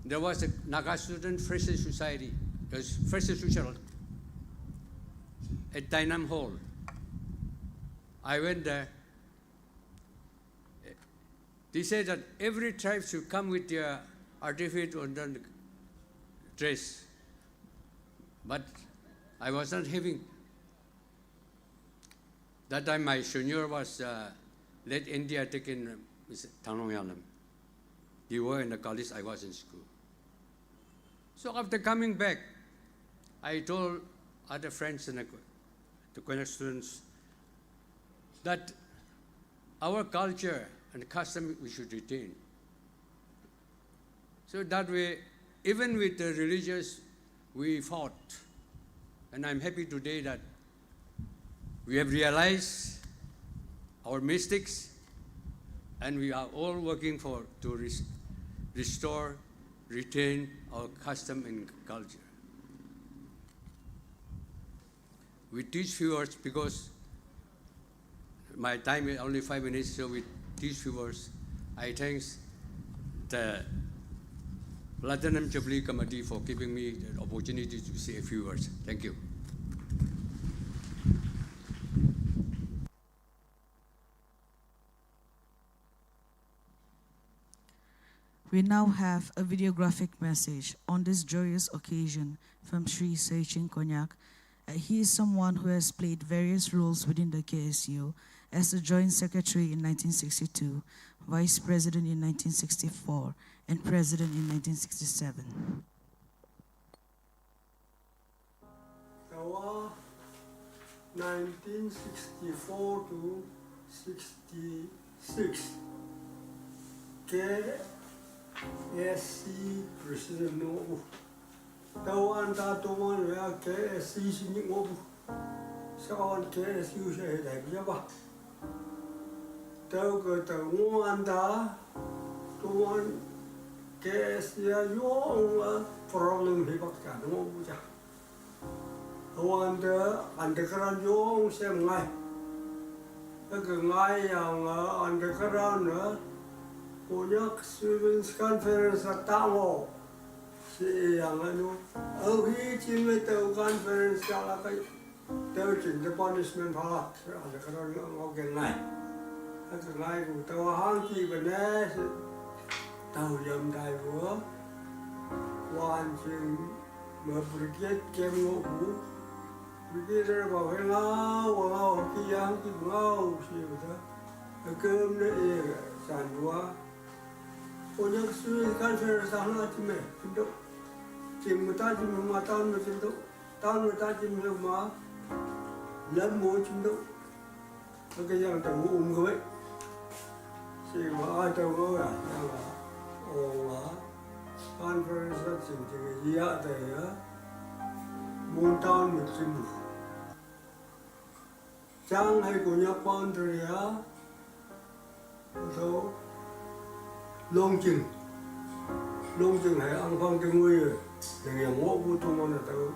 there was a Naga Student Freshers Society, a Freshers Social at Dynam Hall. I went there. They said that every tribe should come with their artifact or the dress. But I was not having. That time my senior was uh, late India taken Mister Thangnong Yalem. They were in the college, I was in school. So after coming back, I told other friends and the, the Konyak students that our culture and custom we should retain. So that way, even with the religious, we fought. And I'm happy today that we have realized our mistakes and we are all working for to res- restore, retain our custom and culture. With these few words, because my time is only five minutes, so with these few words, I thanks the Platinum Jubilee Committee for giving me the opportunity to say a few words. Thank you. We now have a videographic message on this joyous occasion from Sri Seichin Konyak. Uh, he is someone who has played various roles within the K S U as a Joint Secretary in nineteen sixty-two, Vice President in nineteen sixty-four, and President in nineteen sixty-seven. Tawa nineteen sixty-four to sixty-six. K S C president no. Tawa anta toman ya K S C sini ngobu. Sawan K S U saya dai biya ba. Tau ke tau ngo anta toman K S C ya yo problem he bak cha ngobu cha. Awante underground yong sem ngai. Ka ngai yang, ah, underground, ah, Konyak Students Conference a tamo. Si yang anu, au hi chin me tau conference ka la kai. Tau chin the punishment phalak, underground ngau ke ngai. Ka ngai ku tau hang ki bane, si tau yam dai ku. Wan chin me brigade kem ngo ku. Brigade ba he ngau, ngau ki yang ki ngau, si ba ta. Kem ne e san wa. Konyak Students Conference ta na chi me, chi ndo. Chi mu ta chi mu ma ta mu chi ndo. Ta mu ta chi mu ma. Lam mu chi ndo. Ka yang ta mu um ka wei. Si ma a ta mu ya, ya la. O wa. Conference ta chi chi ya ta ya. Mu ta mu chi mu. Chang hai Konyak boundary a. So, Longching. Longching hai ang phang ke ngui. Nang yang ngo bu tu mana tau.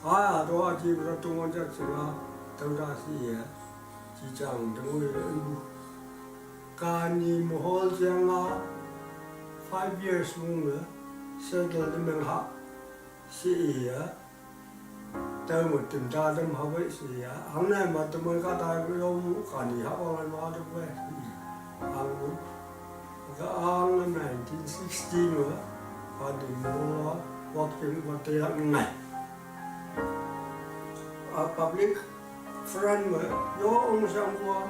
Ai, a to a chi bu tu mana cha chi ma. Tau da si ya. Chi chang tu ngui. Kani Mohol chang a. Five years mung le. Settle de meng ha. Si ya. Tau ma tim ta dem ha wei si ya. Ang nai ma tu mai ka ta yo mu ka ni ha wa ma tu wei. Ang mu. Ka ang nineteen sixty ma. Ka ni mo wa kin wa te ya ngai. A public friend ma yo ong sang wa.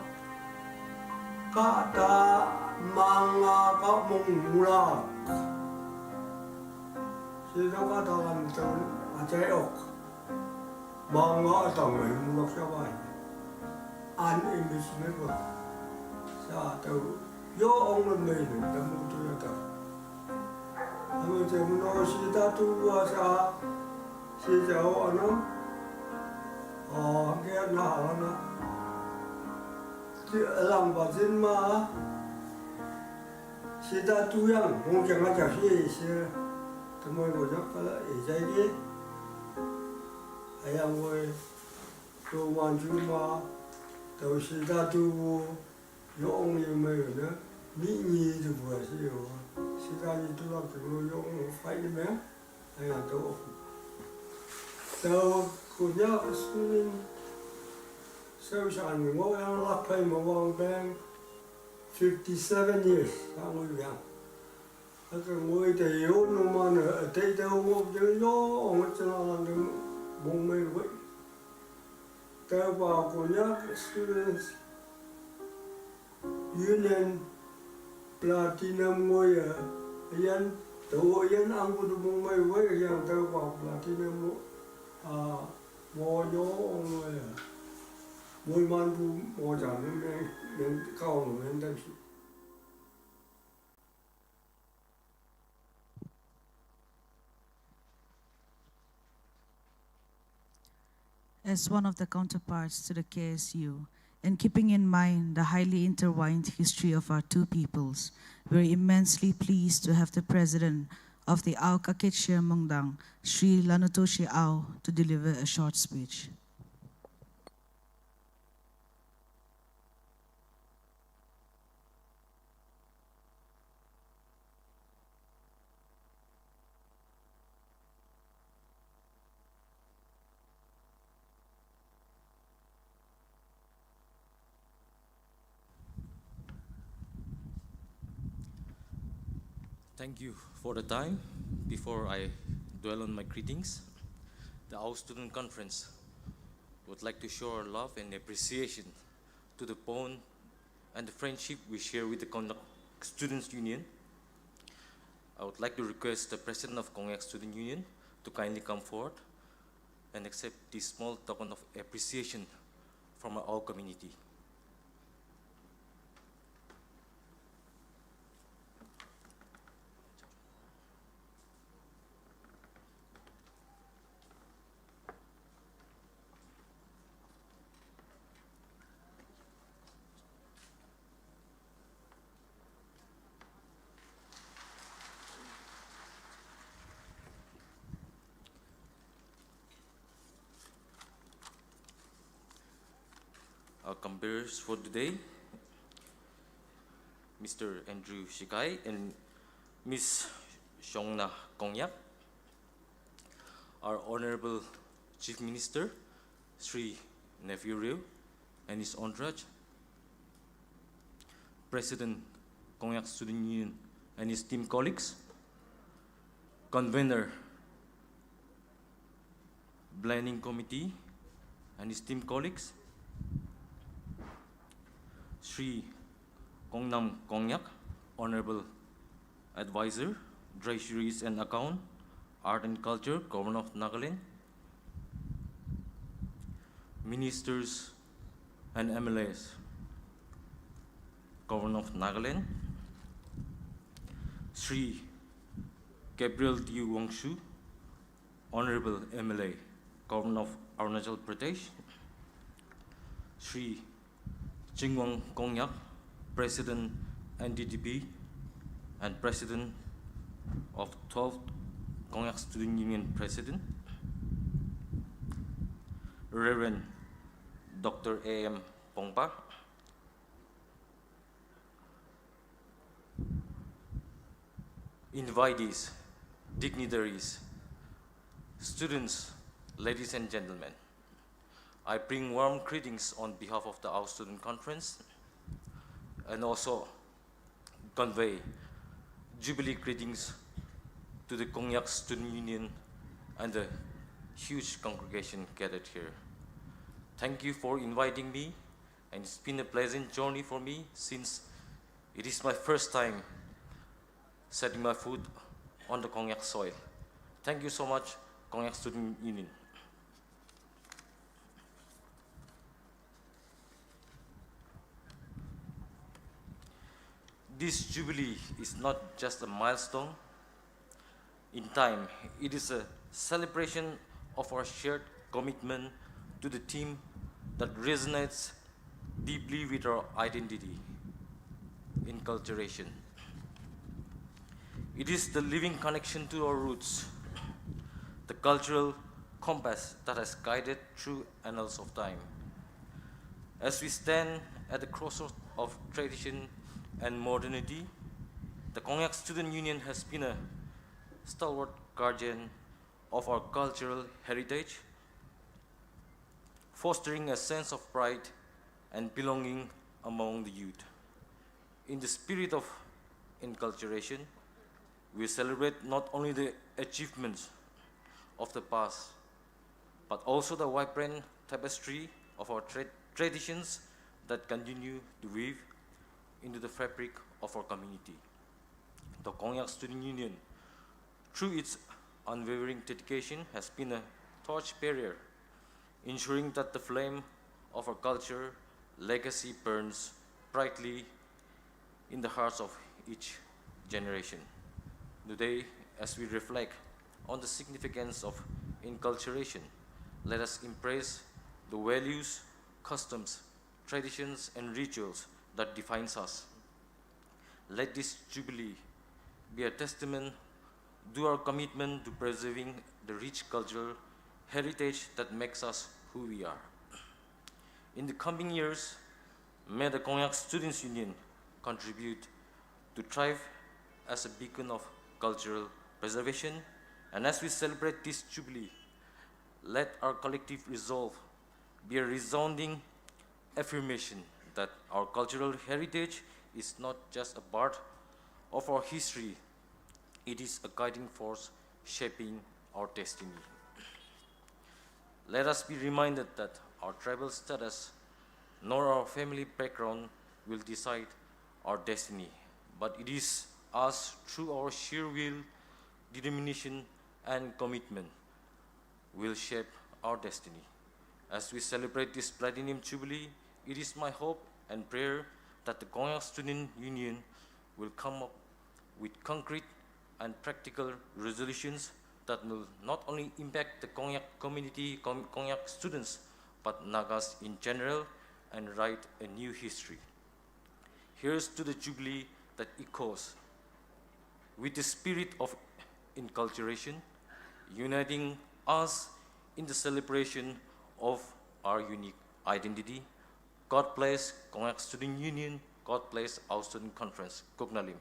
Ka ta manga ka mong mula. Si ka ka ta lam tau a chai ok. Manga a tang mai mu lak sa bai. An in bi si me ko. Sa tau. Yo ong me me ne ta mu tu ya ta. Amo te mu no si ta tu wa sa. Si ta o ano. O ke na ha na. Ti lang ba jin ma. Si ta tu yang, mong chang a cha si si. Ta mo ko jak ka la e jai ki. A yang wei. Tu man ju ma, tau si ta tu bu, yo ong ye me yo ne, mi ni tu bu si yo. Si ta ni tu la tu yo ong fai ni me, a ya tau. Tau ku nya student, so sa ni mo yang la pai mo wang bang, fifty seven years, ta mo yang. Aka ngoi te yo no man, te te ngop te yo, ong te na lan te mong me wei. Te ba Konyak Students Union Platinum ngoi a, yan, te wo yan ang ku tu mong me wei, yan te ba Platinum mo, a, mo yo ong me a. Mo man bu mo jan me, me, ka ong me dan si. As one of the counterparts to the K S U, and keeping in mind the highly intertwined history of our two peoples, we're immensely pleased to have the president of the Ao Kaketshir Mongdang, Shri Lanutoshi Ao, to deliver a short speech. Thank you for the time. Before I dwell on my greetings, the Ao Student Conference would like to show our love and appreciation to the bond and the friendship we share with the Konyak Students Union. I would like to request the President of Konyak Student Union to kindly come forward and accept this small token of appreciation from our Ao community. Our comperes for today, Mister Andrew Shikai and Miss Shongna Kongyak, our Honorable Chief Minister, Sri Neiphiu Rio, and his entourage, President Konyak Student Union and his team colleagues, Convener, Planning Committee and his team colleagues, Sri Kongnam Kongyak, Honorable Advisor, Treasuries and Account, Art and Culture, Governor of Nagaland, Ministers and M L As, Governor of Nagaland, Sri Gabriel D. Wangshu, Honorable M L A, Governor of Arunachal Pradesh, Sri Chingwang Kongyak, President N D D P and President of twelfth Konyak Student Union President, Reverend Doctor A M Pongpa, invitees, dignitaries, students, ladies and gentlemen. I bring warm greetings on behalf of the Our Student Conference and also convey Jubilee greetings to the Konyak Student Union and the huge congregation gathered here. Thank you for inviting me, and it's been a pleasant journey for me since it is my first time setting my foot on the Konyak soil. Thank you so much, Konyak Student Union. This jubilee is not just a milestone in time, it is a celebration of our shared commitment to the theme that resonates deeply with our identity, inculturation. It is the living connection to our roots, the cultural compass that has guided through annals of time. As we stand at the crossroads of tradition and modernity, the Konyak Student Union has been a stalwart guardian of our cultural heritage, fostering a sense of pride and belonging among the youth. In the spirit of inculturation, we celebrate not only the achievements of the past, but also the vibrant tapestry of our tra- traditions that continue to weave into the fabric of our community. The Konyak Student Union, through its unwavering dedication, has been a torch bearer, ensuring that the flame of our culture legacy burns brightly in the hearts of each generation. Today, as we reflect on the significance of inculturation, let us embrace the values, customs, traditions, and rituals that defines us. Let this jubilee be a testament to our commitment to preserving the rich cultural heritage that makes us who we are. In the coming years, may the Konyak Students Union contribute to thrive as a beacon of cultural preservation. And as we celebrate this jubilee, let our collective resolve be a resounding affirmation that our cultural heritage is not just a part of our history, it is a guiding force shaping our destiny. Let us be reminded that our tribal status nor our family background will decide our destiny, but it is us through our sheer will, determination, and commitment will shape our destiny. As we celebrate this Platinum Jubilee, it is my hope and prayer that the Konyak Student Union will come up with concrete and practical resolutions that will not only impact the Konyak community, Kon- Konyak students, but Nagas in general, and write a new history. Here's to the Jubilee that echoes with the spirit of inculturation, uniting us in the celebration of our unique identity, God bless Konyak Student Union. God bless our student conference. Kuknalim.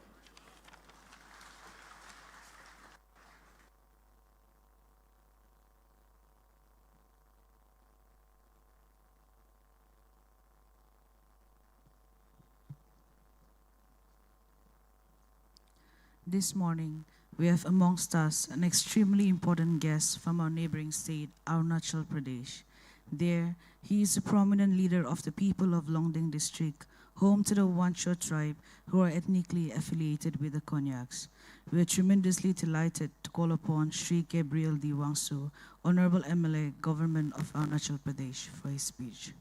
This morning, we have amongst us an extremely important guest from our neighboring state, Arunachal Pradesh. There, he is a prominent leader of the people of Longding district, home to the Wancho tribe, who are ethnically affiliated with the Konyaks. We are tremendously delighted to call upon Shri Gabriel D. Wangso, Honorable M L A, Government of Arunachal Pradesh, for his speech.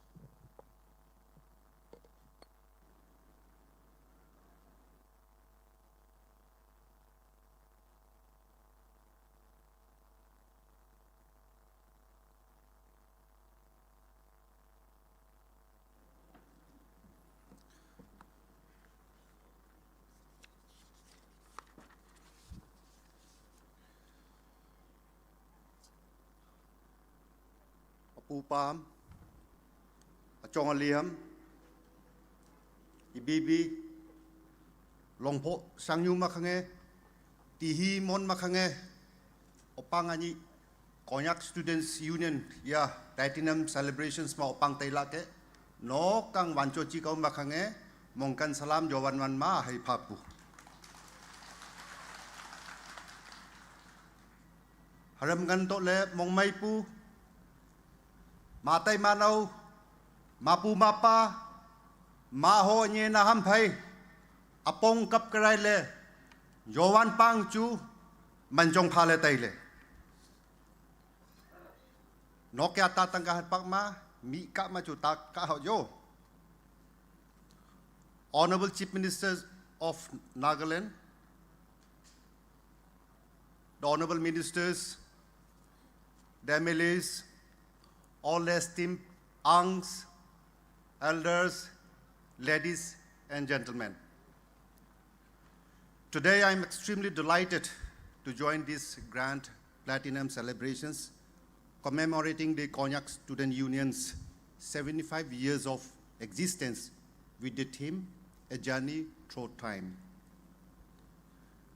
Apu apam, achong aliam, ibibi, longpho sangyu makhange, tihi mon makhange, opang ani, Konyak Students Union ya Platinum Celebrations ma opang tailake, no kang Wancho chi kau makhange, mongkan salam jowan wan ma hai phapu. Haram ngan to le mongmai pu, matai manau, mapu mapa, maho nye na ham phai, apong kap kerai le, jowan pang chu, manjong pha le tai le. Nokya ta tangka hat pak ma, mi ka ma chu ta ka ho jo. Honorable Chief Minister of Nagaland, the Honorable Ministers, the M L As, all esteemed aunts, elders, ladies and gentlemen. Today I am extremely delighted to join this grand platinum celebrations commemorating the Konyak Student Union's seventy-five years of existence with the theme, A Journey Through Time.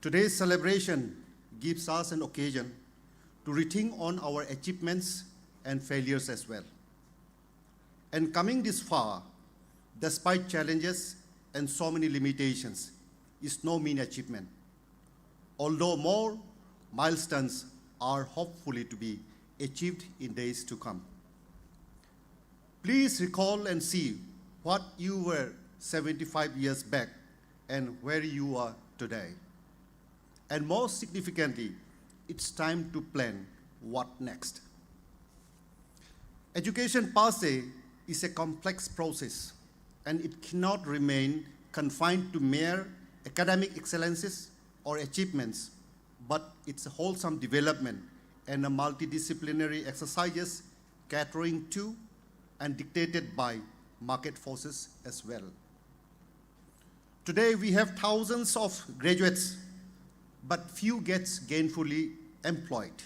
Today's celebration gives us an occasion to rethink on our achievements and failures as well. And coming this far, despite challenges and so many limitations, is no mean achievement, although more milestones are hopefully to be achieved in days to come. Please recall and see what you were seventy-five years back and where you are today. And most significantly, it's time to plan what next. Education per se is a complex process, and it cannot remain confined to mere academic excellences or achievements, but it's a wholesome development and a multidisciplinary exercises catering to and dictated by market forces as well. Today we have thousands of graduates, but few gets gainfully employed.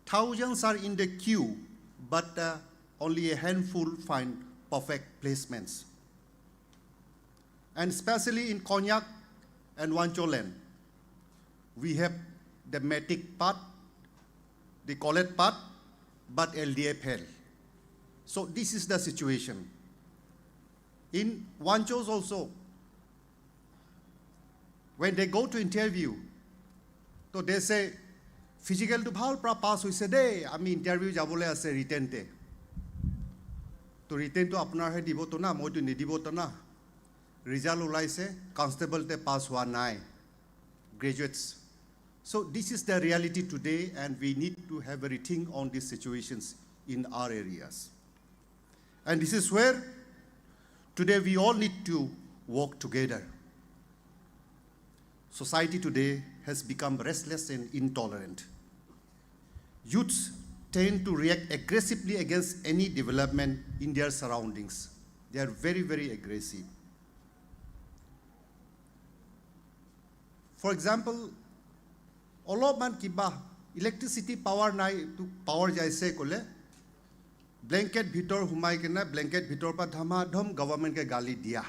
Thousands are in the queue, but uh, only a handful find perfect placements. And especially in Konyak and Wancho land, we have the matric part, the college part, but L D A fail. So this is the situation. In Wanchos also, when they go to interview, so they say, physical to ভাল পৰা পাছ হৈছে দেই, আমি ইণ্টাৰভিউ যাবলৈ আছে ৰিটেনতে। তো ৰিটেনটো আপোনাৰহে দিব তো না, মইতো নিদিব তো না। ৰিজাল্ট ওলাইছে, কনষ্টেবলতে পাছ হোৱা নাই, graduates. So this is the reality today, and we need to have a rethink on these situations in our areas. And this is where today we all need to work together. Society today has become restless and intolerant. Youths tend to react aggressively against any development in their surroundings. They are very, very aggressive. For example, অলপমান কিবা electricity power নাই, তো পাৱাৰ যাইছে ক'লে ব্লেংকেট ভিতৰত সোমাই কেনে ব্লেংকেট ভিতৰৰ পৰা ধমাধম গভৰ্ণমেণ্টকে গালি দিয়া।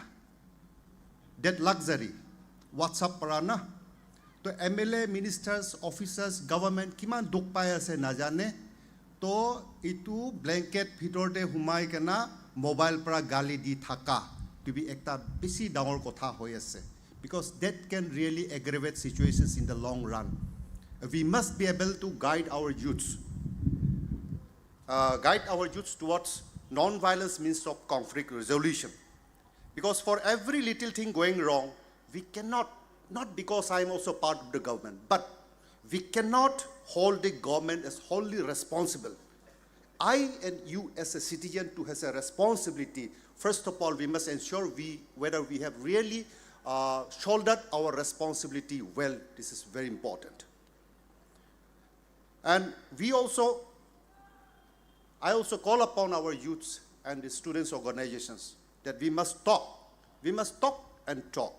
ডেট লাক্সাৰী, WhatsApp পৰা না। তো এম এল এ, মিনিষ্টাৰ্ছ, অফিচাৰ্ছ, গভৰ্ণমেণ্ট কিমান দুখ পাই আছে নাজানে। তো এইটো ব্লেংকেট ভিতৰতে সোমাই কেনে মোবাইল পৰা গালি দি থাকা, তুমি একটা বেছি ডাঙৰ কথা হৈ আছে। Because that can really aggravate situations in the long run. We must be able to guide our youths, uh, guide our youths towards non-violence means of conflict resolution. Because for every little thing going wrong, we cannot, not because I am also part of the government, but we cannot hold the government as wholly responsible. I and you as a citizen too has a responsibility. First of all, we must ensure we, whether we have really uh, shouldered our responsibility well. This is very important. And we also, I also call upon our youths and the students organizations that we must talk. We must talk and talk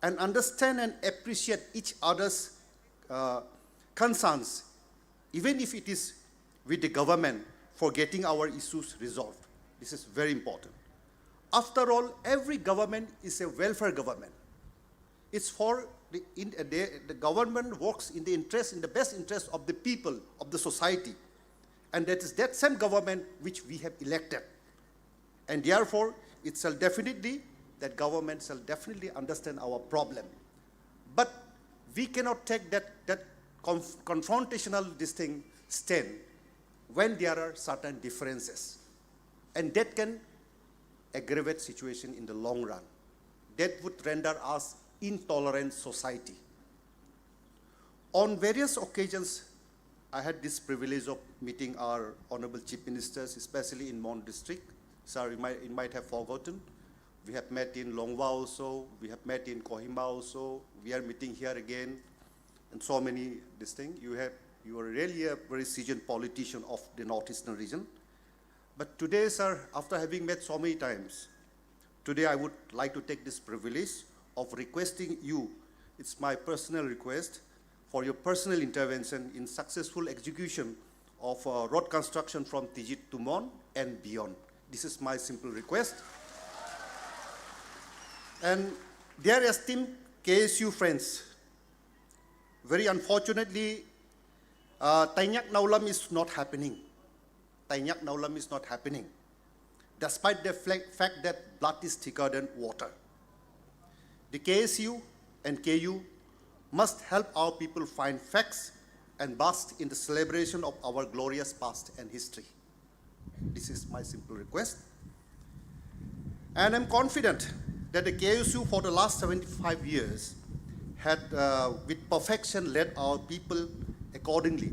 and understand and appreciate each other's uh, concerns, even if it is with the government, for getting our issues resolved. This is very important. After all, every government is a welfare government. It's for the, in, the, the government works in the interest, in the best interest of the people, of the society. And that is that same government which we have elected. And therefore, it shall definitely, that government shall definitely understand our problem. But we cannot take that, that conf- confrontational this thing stand when there are certain differences. And that can aggravate situation in the long run. That would render us intolerant society. On various occasions, I had this privilege of meeting our honorable chief ministers, especially in Mon district. Sir, you might, you might have forgotten. We have met in Longwa also. We have met in Kohima also. We are meeting here again, and so many this thing. You have, you are really a very seasoned politician of the northeastern region. But today, sir, after having met so many times, today I would like to take this privilege of requesting you, it's my personal request, for your personal intervention in successful execution of uh, road construction from Tizit to Mon and beyond. This is my simple request. And dear esteemed K S U friends, very unfortunately, uh, Tainyak Naulam is not happening. Tainyak Naulam is not happening, despite the fla- fact that blood is thicker than water. The K S U and K U must help our people find facts and bask in the celebration of our glorious past and history. This is my simple request. And I'm confident that the K S U for the last seventy-five years had, uh, with perfection, led our people accordingly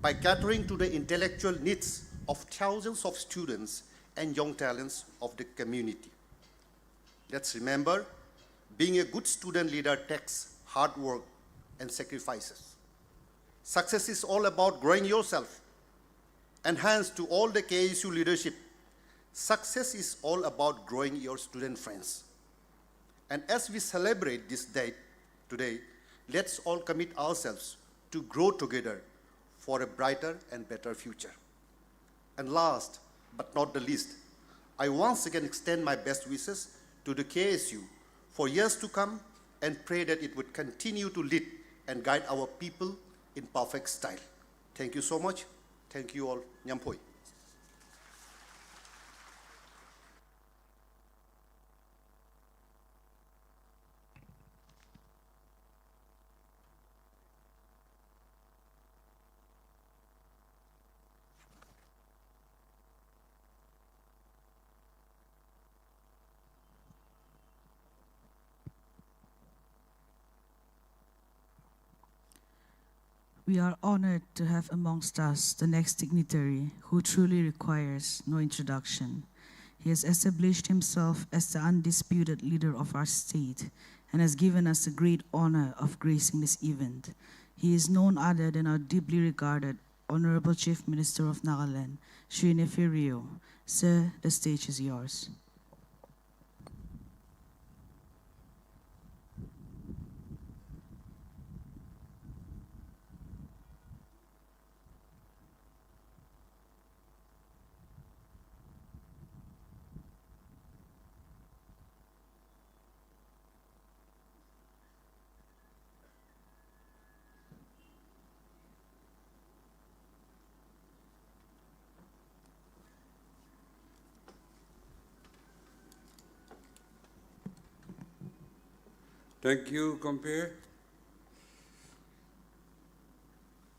by catering to the intellectual needs of thousands of students and young talents of the community. Let's remember, being a good student leader takes hard work and sacrifices. Success is all about growing yourself. And hence, to all the K S U leadership, success is all about growing your student friends. And as we celebrate this day today, let's all commit ourselves to grow together for a brighter and better future. And last but not the least, I once again extend my best wishes to the K S U for years to come and pray that it would continue to lead and guide our people in perfect style. Thank you so much. Thank you all. Nyampoi. We are honored to have amongst us the next dignitary who truly requires no introduction. He has established himself as the undisputed leader of our state and has given us the great honor of gracing this event. He is none other than our deeply regarded Honorable Chief Minister of Nagaland, Shri Neiphiu Rio. Sir, the stage is yours. Thank you, Compere.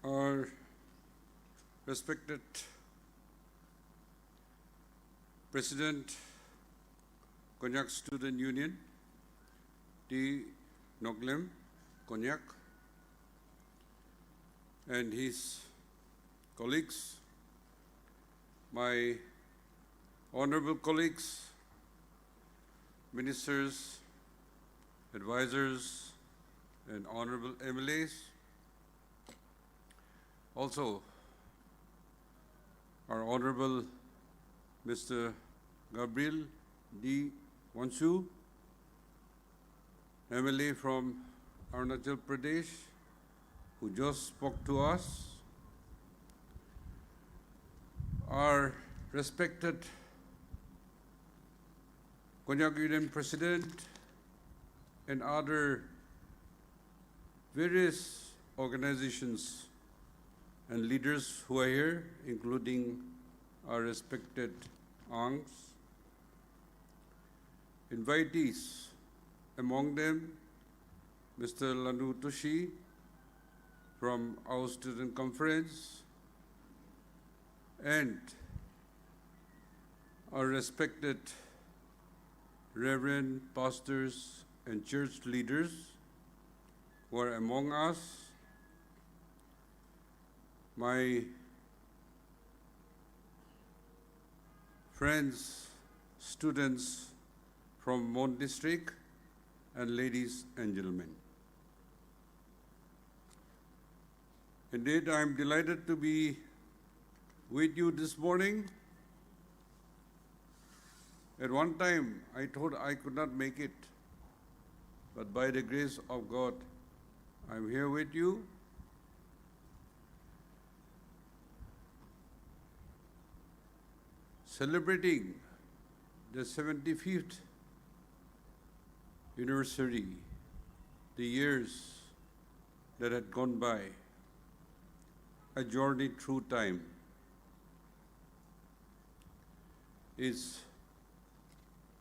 Our respected President, Konyak Student Union, T Noklem Konyak, and his colleagues, my honorable colleagues, ministers, advisors, and honorable M L As. Also, our honorable Mister Gabriel D Wonsu, M L A from Arunachal Pradesh, who just spoke to us, our respected Konyak Union President and other various organizations and leaders who are here, including our respected Aungs, invitees, among them Mister Lanu Tushi from our Student Conference, and our respected Reverend, pastors, and church leaders who are among us, my friends, students from Mon District, and ladies and gentlemen. Indeed, I am delighted to be with you this morning. At one time, I thought I could not make it, but by the grace of God, I'm here with you, celebrating the seventy-fifth anniversary, the years that had gone by, a journey through time, is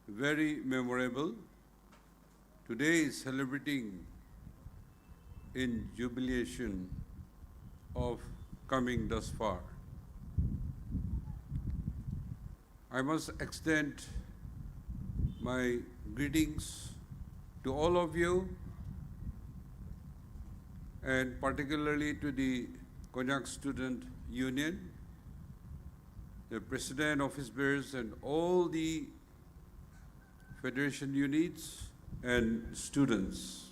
very memorable. Today is celebrating in jubilation of coming thus far. I must extend my greetings to all of you, and particularly to the Konyak Student Union, the president, office bearers, and all the federation units and students.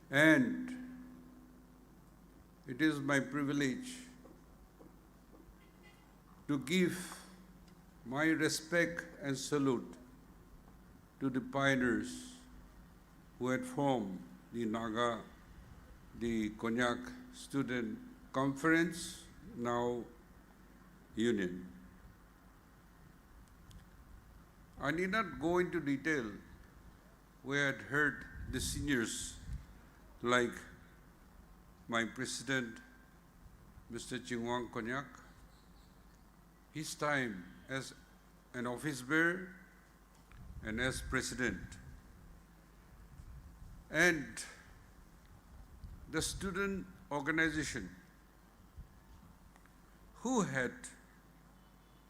And it is my privilege to give my respect and salute to the pioneers who had formed the Naga, the Konyak Student Conference, now Union. I need not go into detail. We had heard the seniors like my president, Mister Chingwang Konyak, his time as an office bearer and as president, and the student organization who had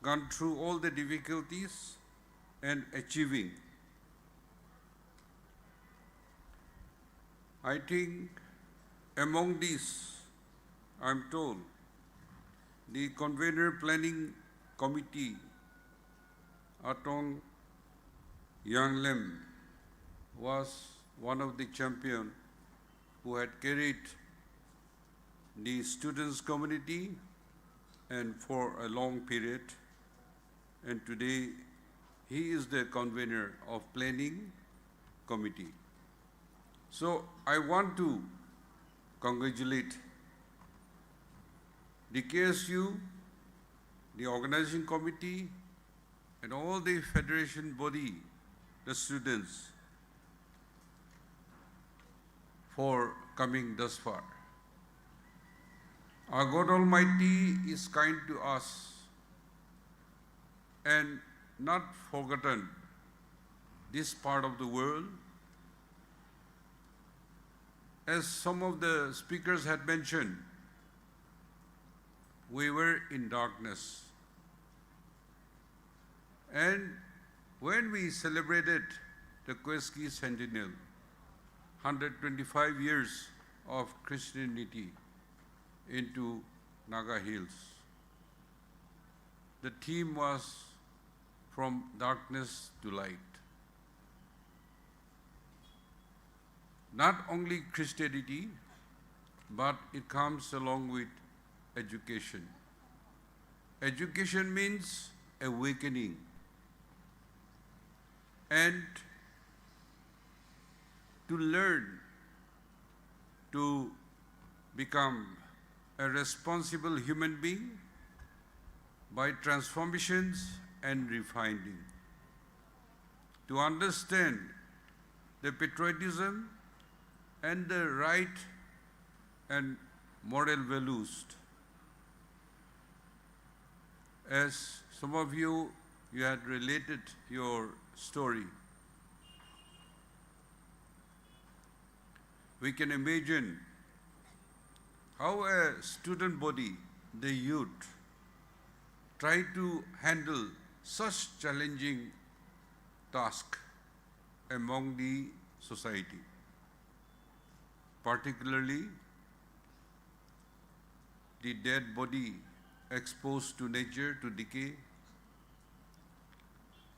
gone through all the difficulties and achieving. I think among these, I'm told, the convener planning committee, Atong Yanglem, was one of the champion who had carried the students community and for a long period, and today he is the convener of planning committee. So I want to congratulate the K S U, the organizing committee, and all the federation body, the students, for coming thus far. Our God Almighty is kind to us and not forgotten this part of the world. As some of the speakers had mentioned, we were in darkness. And when we celebrated the Kuski Centennial, hundred twenty-five years of Christianity into Naga Hills, the theme was From Darkness to Light. Not only Christianity, but it comes along with education. Education means awakening and to learn to become a responsible human being by transformations and refining. To understand the patriotism and the right and moral values. As some of you, you had related your story. We can imagine how a student body, the youth, try to handle such challenging task among the society, particularly the dead body exposed to nature, to decay,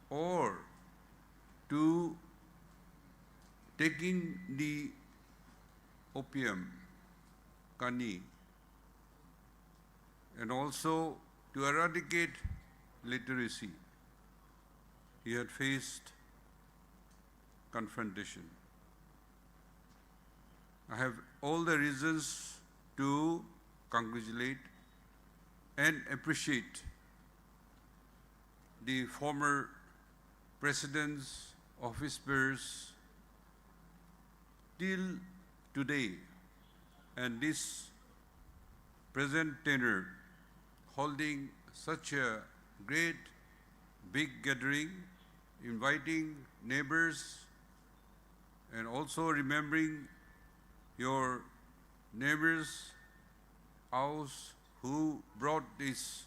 or to taking the opium, kani, and also to eradicate literacy. He had faced confrontation. I have all the reasons to congratulate and appreciate the former presidents, office bearers, till today, and this present tenure, holding such a great big gathering, inviting neighbors, and also remembering your neighbors' house who brought this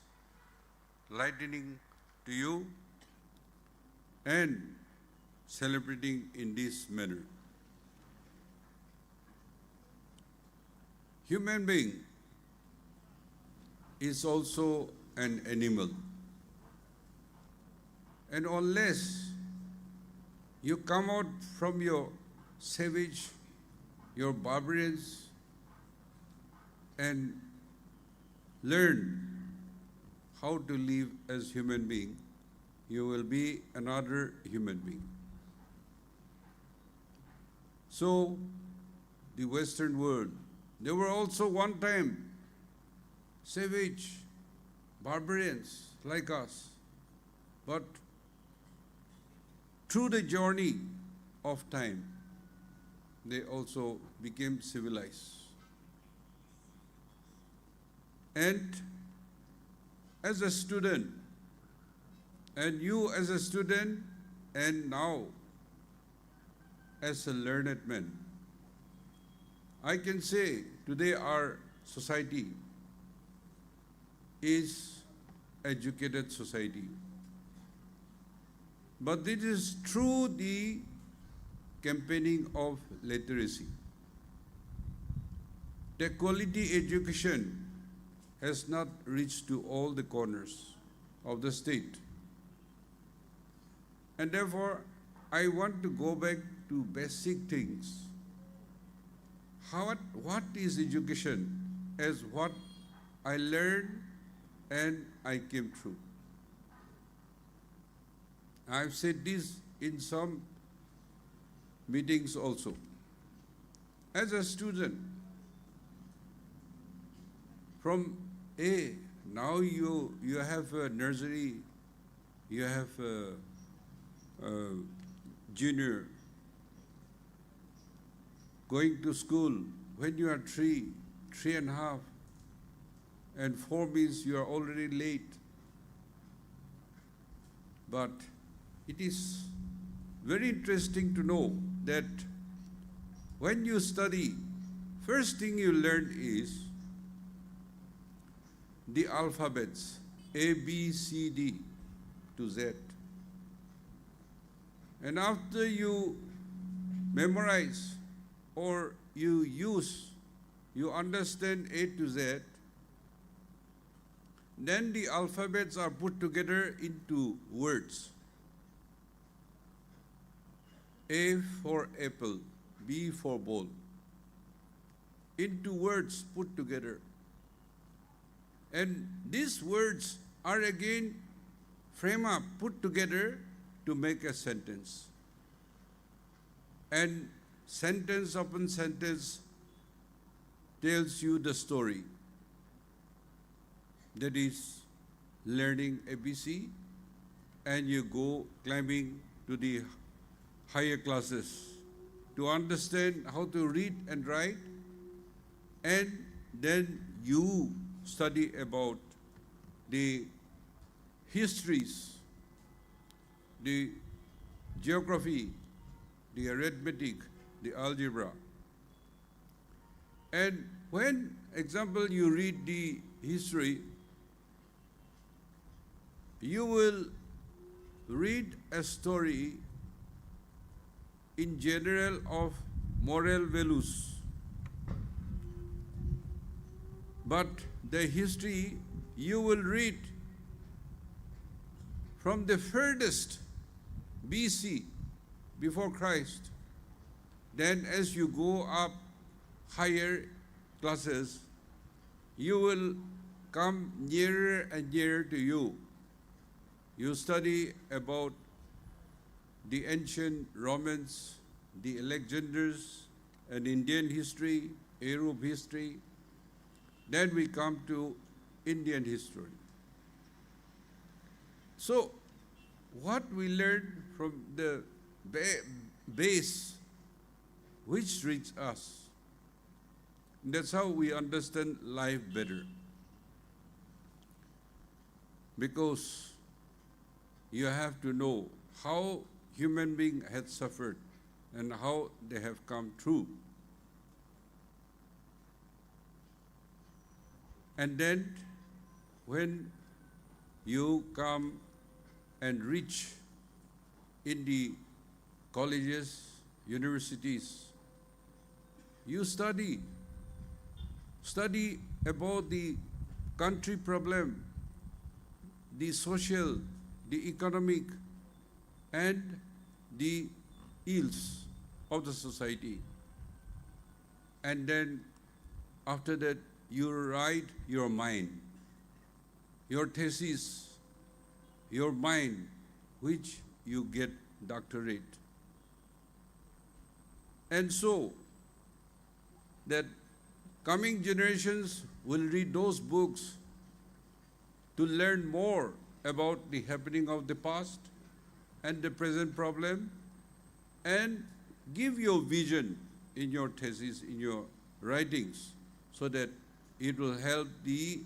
lightning to you and celebrating in this manner. Human being is also an animal. And unless you come out from your savage, your barbarians, and learn how to live as human being, you will be another human being. So, the Western world, they were also one time savage, barbarians like us, but through the journey of time, they also became civilized. And as a student, and you as a student, and now as a learned man, I can say today our society is educated society. But this is through the campaigning of literacy. The quality education has not reached to all the corners of the state. And therefore, I want to go back to basic things. How, what is education as what I learned and I came through? I've said this in some meetings also. As a student, from A, now you, you have a nursery, you have a, a junior, going to school when you are three, three and a half, and four means you are already late. But it is Very interesting to know that when you study, first thing you learn is the alphabets, A, B, C, D to Z. And after you memorize or you use, you understand A to Z, then the alphabets are put together into words. A for apple, B for ball. Into words put together. And these words are again framed up, put together to make a sentence. And sentence upon sentence tells you the story. That is learning A B C, and you go climbing to the higher classes to understand how to read and write, and then you study about the histories, the geography, the arithmetic, the algebra. And when, example, you read the history, you will read a story in general of moral values. But the history you will read from the furthest B C, before Christ, then as you go up higher classes, you will come nearer and nearer to you. You study about the ancient Romans, the Alexanders, and Indian history, Arab history. Then we come to Indian history. So, what we learn from the ba- base which reach us, that's how we understand life better. Because you have to know how human being had suffered and how they have come through. And then when you come and reach in the colleges, universities, you study, study about the country problem, the social, the economic, and the ills of the society. And then after that, you write your mind, your thesis, your mind, which you get doctorate. And so that coming generations will read those books to learn more about the happening of the past and the present problem, and give your vision in your thesis, in your writings, so that it will help the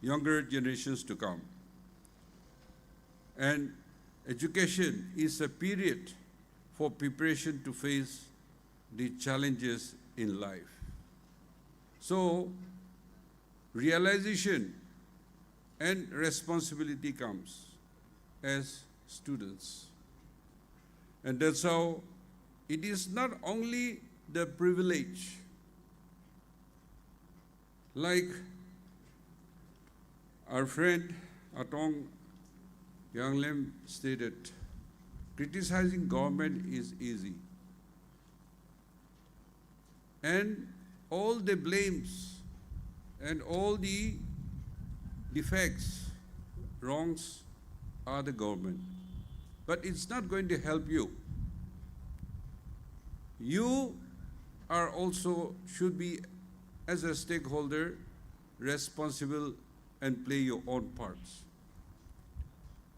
younger generations to come. And education is a period for preparation to face the challenges in life. So, realization and responsibility comes as students. And that's how it is not only the privilege, like our friend Atong Yanglem stated, criticizing government is easy. And all the blames and all the defects, wrongs are the government. But it's not going to help you. You are also should be, as a stakeholder, responsible and play your own parts.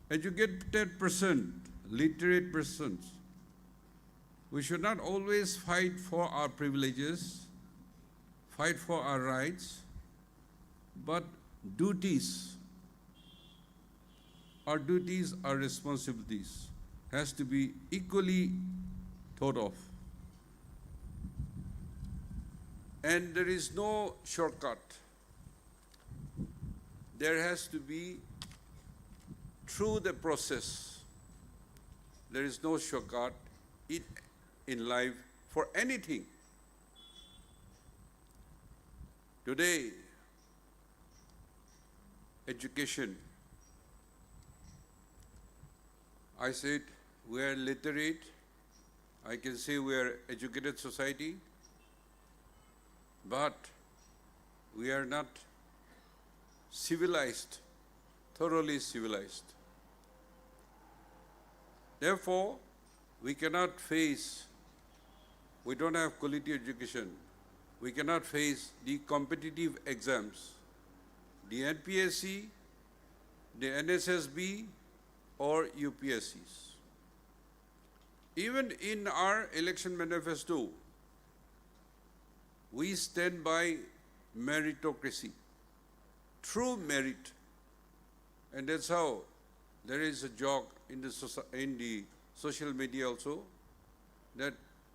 Educated person, literate persons, we should not always fight for our privileges, fight for our rights, but duties. Our duties, our responsibilities has to be equally thought of. And there is no shortcut. There has to be, through the process, there is no shortcut in, in life for anything. Today, education, I said we are literate, I can say we are educated society, but we are not civilized, thoroughly civilized. Therefore, we cannot face, we don't have quality education, we cannot face the competitive exams, the N P S C, the N S S B, or U P S Cs. Even in our election manifesto, we stand by meritocracy, through merit. And that's how there is a joke in the, soci- in the social media also, that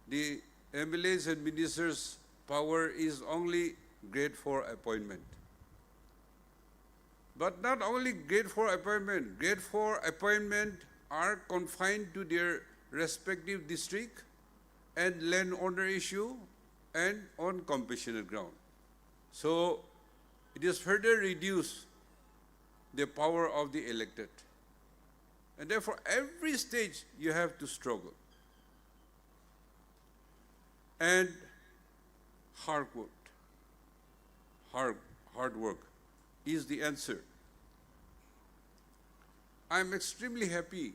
the M L As and ministers' power is only grade four appointment. But not only grade four appointment, grade four appointment are confined to their respective district and land owner issue and on compassionate ground. So it is further reduce the power of the elected. And therefore, every stage you have to struggle. And hard work, hard, hard work is the answer. I'm extremely happy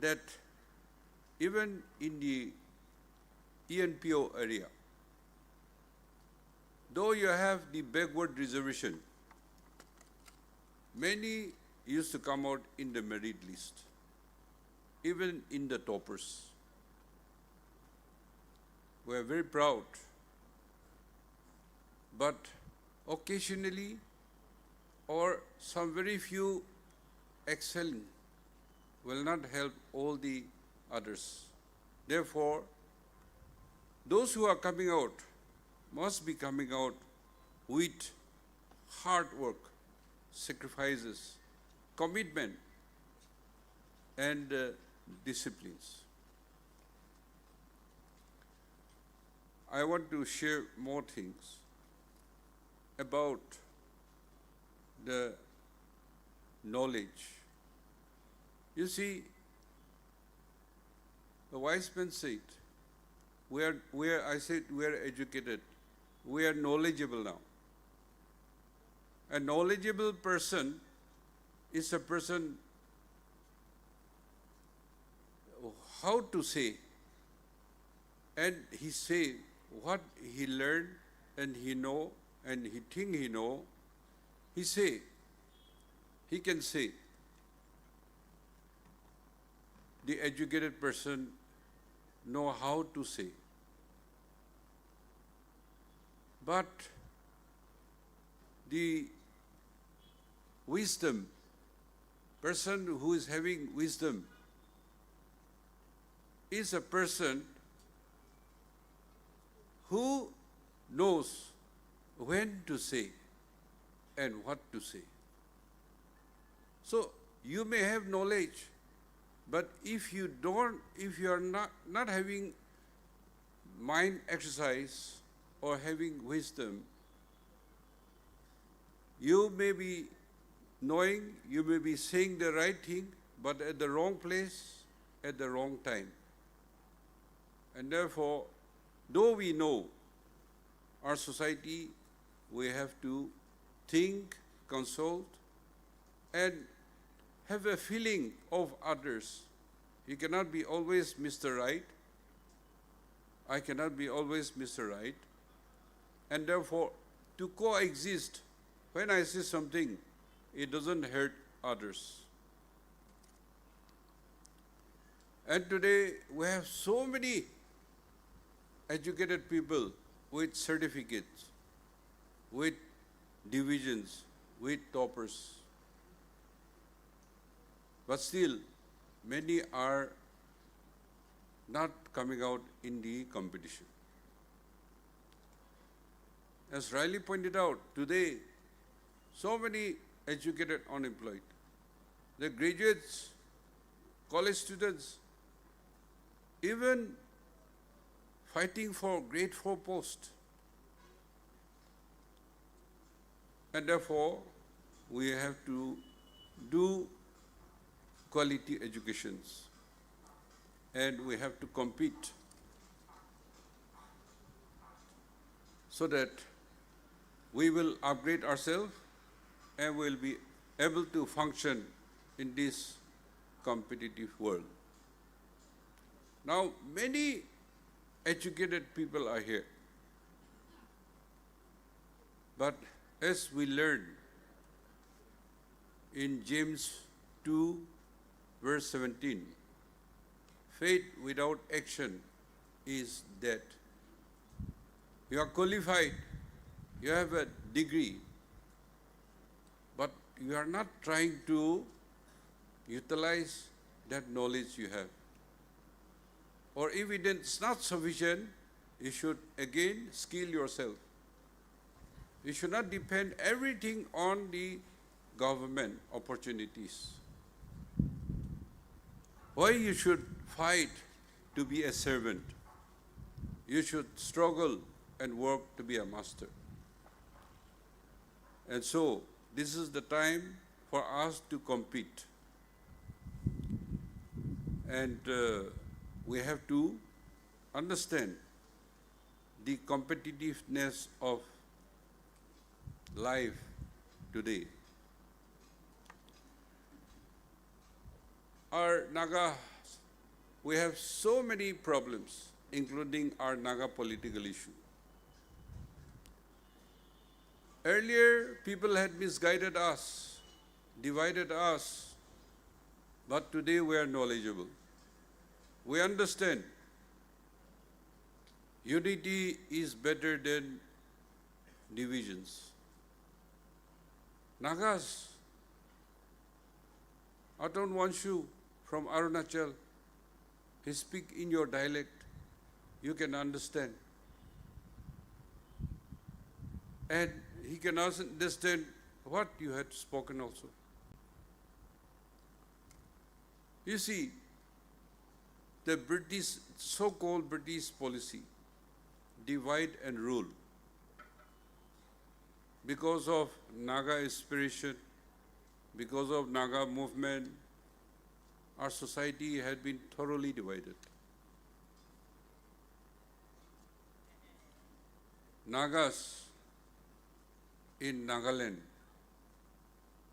that even in the E N P O area, though you have the backward reservation, many used to come out in the merit list, even in the toppers. We are very proud. But occasionally, or some very few excel will not help all the others. Therefore, those who are coming out must be coming out with hard work, sacrifices, commitment, and uh, disciplines. I want to share more things about the knowledge. You see, the wise men said, we are, we are, I said, we are educated, we are knowledgeable now. A knowledgeable person is a person how to say, and he say what he learn and he know and he think he know, he say, he can say. The educated person know how to say. But the wisdom, person who is having wisdom, is a person who knows when to say and what to say. So you may have knowledge, but if you don't, if you are not, not having mind exercise or having wisdom, you may be knowing, you may be saying the right thing, but at the wrong place, at the wrong time. And therefore, though we know our society, we have to think, consult, and have a feeling of others. You cannot be always Mister Right. I cannot be always Mister Right. And therefore, to coexist, when I say something, it doesn't hurt others. And today, we have so many educated people with certificates, with divisions, with toppers. But still, many are not coming out in the competition. As rightly pointed out, today, so many educated unemployed. The graduates, college students, even fighting for grade four post. And therefore, we have to do quality educations, and we have to compete so that we will upgrade ourselves and will be able to function in this competitive world. Now, many educated people are here. But as we learn in James two, verse seventeen, faith without action is dead. You are qualified, you have a degree, but you are not trying to utilize that knowledge you have. Or if it is not sufficient, you should again skill yourself. You should not depend everything on the government opportunities. Why you should fight to be a servant? You should struggle and work to be a master. And so, this is the time for us to compete. And uh, we have to understand the competitiveness of life today. Our Naga, we have so many problems, including our Naga political issue. Earlier, people had misguided us, divided us, but today we are knowledgeable. We understand unity is better than divisions. Nagas, Aton Wanshu from Arunachal, he speak in your dialect, you can understand. And he can also understand what you had spoken also. You see, the British, so-called British policy, divide and rule. Because of Naga inspiration, because of Naga movement, our society had been thoroughly divided. Nagas in Nagaland,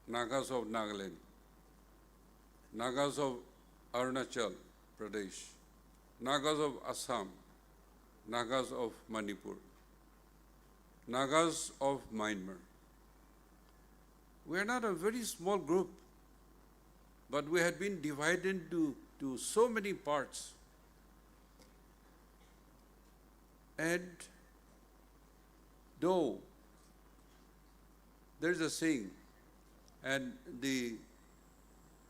Nagas of Nagaland, Nagas of Arunachal Pradesh, Nagas of Assam, Nagas of Manipur, Nagas of Myanmar. We are not a very small group, but we had been divided into to so many parts. And though there is a saying, and the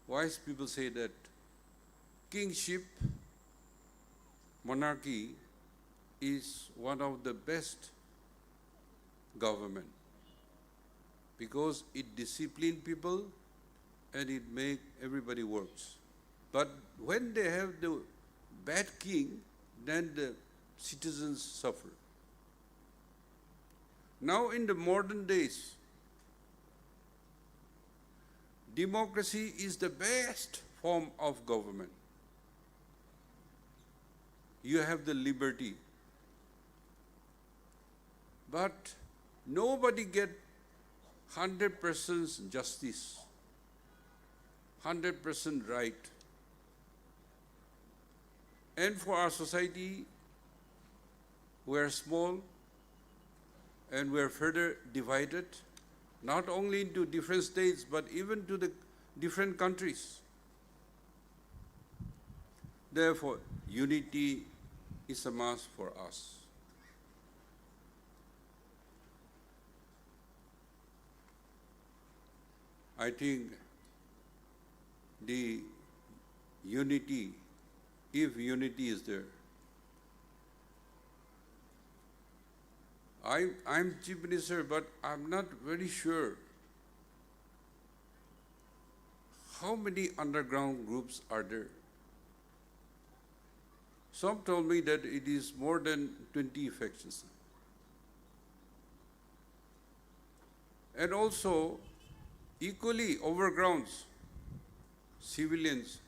wise people say that kingship, monarchy, is one of the best government because it discipline people and it make everybody works. But when they have the bad king, then the citizens suffer. Now in the modern days, democracy is the best form of government. You have the liberty, but nobody get hundred percent justice, hundred percent right. And for our society, we are small and we are further divided, not only into different states, but even to the different countries. Therefore, unity is a must for us. I think the unity, if unity is there. I, I'm Chief Minister, but I'm not very sure how many underground groups are there. Some told me that it is more than twenty factions. And also, equally, overgrounds, civilians,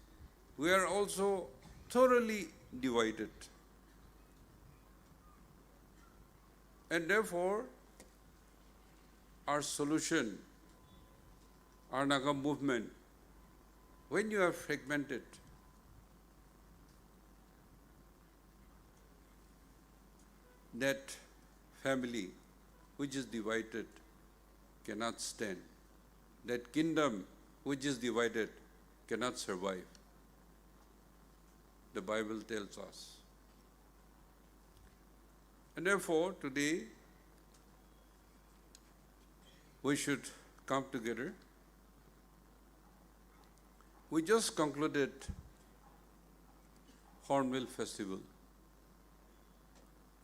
we are also thoroughly divided. And therefore, our solution, our Naga movement, when you are fragmented, that family which is divided cannot stand. That kingdom which is divided cannot survive. The Bible tells us. And therefore, today, we should come together. We just concluded Hornbill Festival.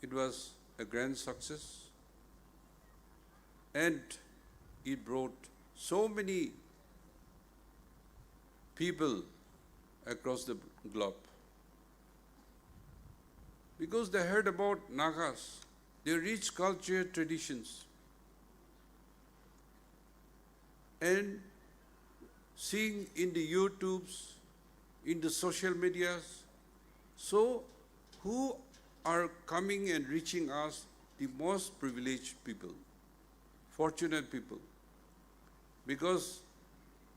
It was a grand success, and it brought so many people across the globe because they heard about Nagas, their rich culture, traditions, and seeing in the YouTubes, in the social medias. So, who are coming and reaching us? The most privileged people, fortunate people. Because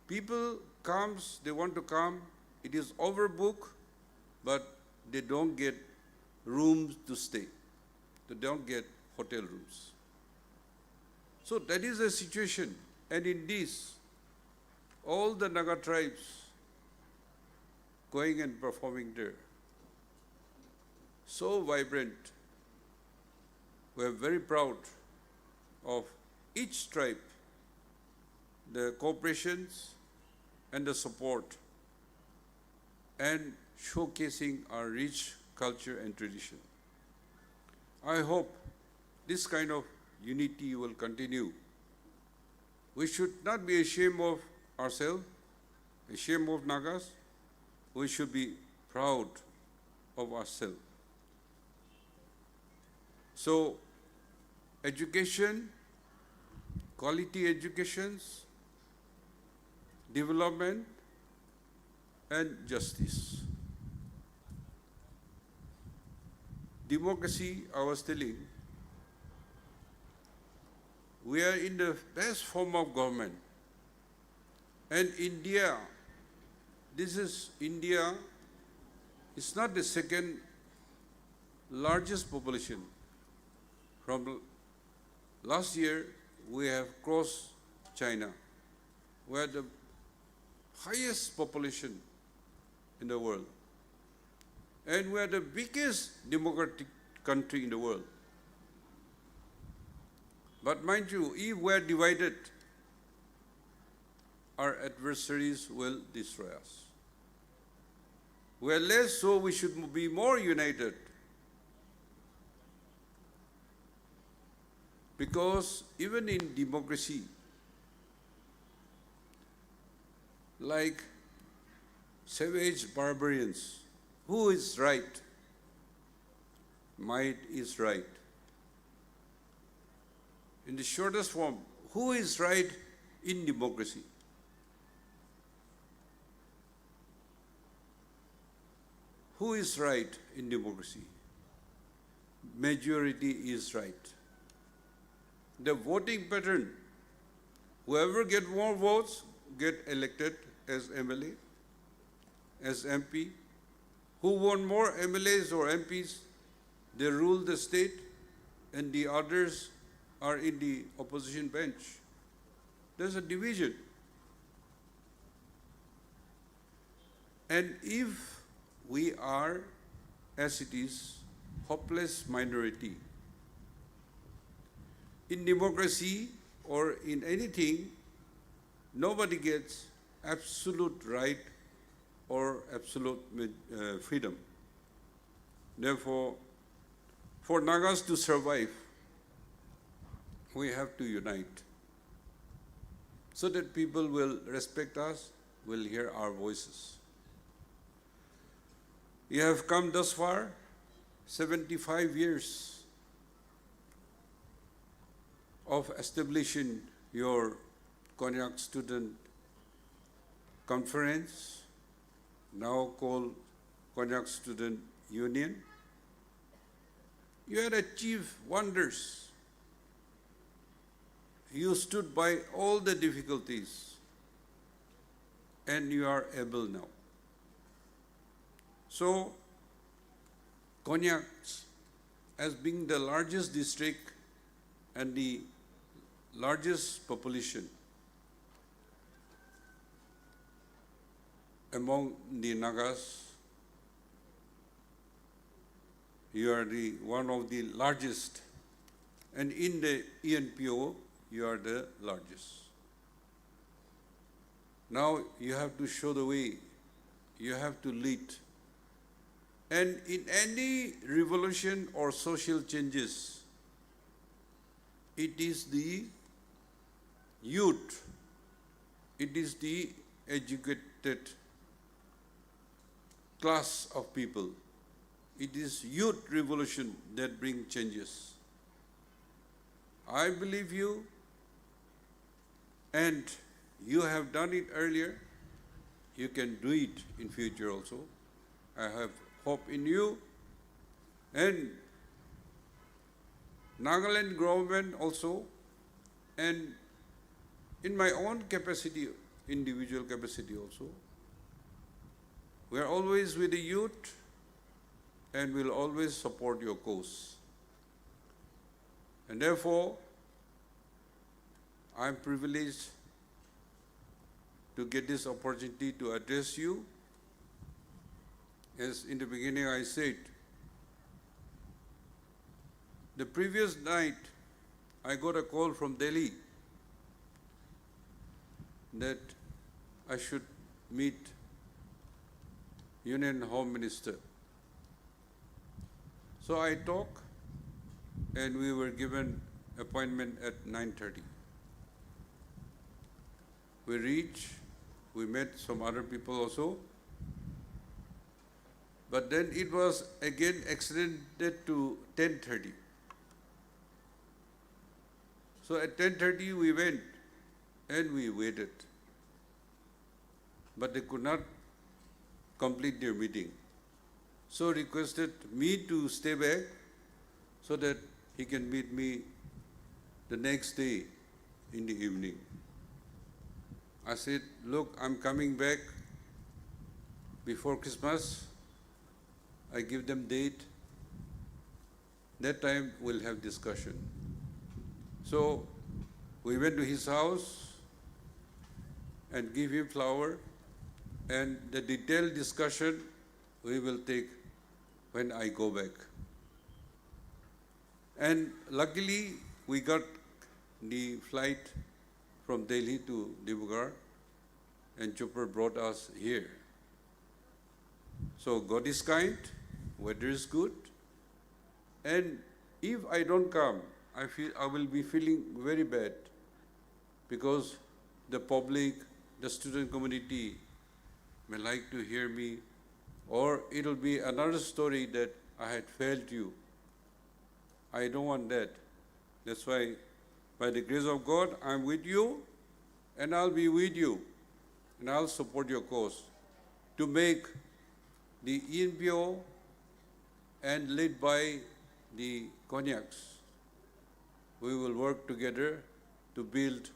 people comes, they want to come, it is overbooked, but they don't get rooms to stay. They don't get hotel rooms. So that is the situation. And in this, all the Naga tribes going and performing there. So vibrant. We are very proud of each tribe, the cooperations and the support, and showcasing our rich culture and tradition. I hope this kind of unity will continue. We should not be ashamed of ourselves, ashamed of Nagas. We should be proud of ourselves. So, education, quality educations, development, and justice. Democracy, I was telling, we are in the best form of government. And India, this is India, it's not the second largest population. From last year, we have crossed China. We are the highest population in the world. And we are the biggest democratic country in the world. But mind you, if we are divided, our adversaries will destroy us. We are less, so we should be more united. Because even in democracy, like savage barbarians, who is right? Might is right. In the shortest form, who is right in democracy? Who is right in democracy? Majority is right. The voting pattern, whoever get more votes get elected as M L A, as M P. Who won more M L As or M Ps, they rule the state, and the others are in the opposition bench. There's a division. And if we are, as it is, hopeless minority, in democracy or in anything, nobody gets absolute right or absolute ma- uh, freedom. Therefore, for Nagas to survive, we have to unite so that people will respect us, will hear our voices. You have come thus far, seventy-five years of establishing your Konyak Student Conference, now called Konyak Student Union. You had achieved wonders. You stood by all the difficulties, and you are able now. So, Konyak, as being the largest district and the largest population among the Nagas, you are the one of the largest, and in the E N P O, you are the largest. Now you have to show the way, you have to lead. And in any revolution or social changes, it is the youth, it is the educated class of people, it is youth revolution that brings changes. I believe you, and you have done it earlier. You can do it in future also. I have hope in you. And Nagaland government also, and in my own capacity, individual capacity also, we are always with the youth and will always support your cause. And therefore, I am privileged to get this opportunity to address you. As in the beginning I said, the previous night I got a call from Delhi that I should meet Union Home Minister. So I talked, and we were given appointment at nine thirty. We reached, we met some other people also. But then it was again extended to ten thirty. So at ten thirty we went and we waited. But they could not complete their meeting. So requested me to stay back so that he can meet me the next day in the evening. I said, "Look, I'm coming back before Christmas." I give them date. That time we'll have discussion. So we went to his house and give him flower, and the detailed discussion we will take when I go back. And luckily, we got the flight from Delhi to Dibrugarh, and chopper brought us here. So God is kind, weather is good, and if I don't come, I feel I will be feeling very bad because the public, the student community may like to hear me, or it'll be another story that I had failed you. I don't want that. That's why, by the grace of God, I'm with you, and I'll be with you, and I'll support your cause to make the E N P O and led by the Konyaks. We will work together to build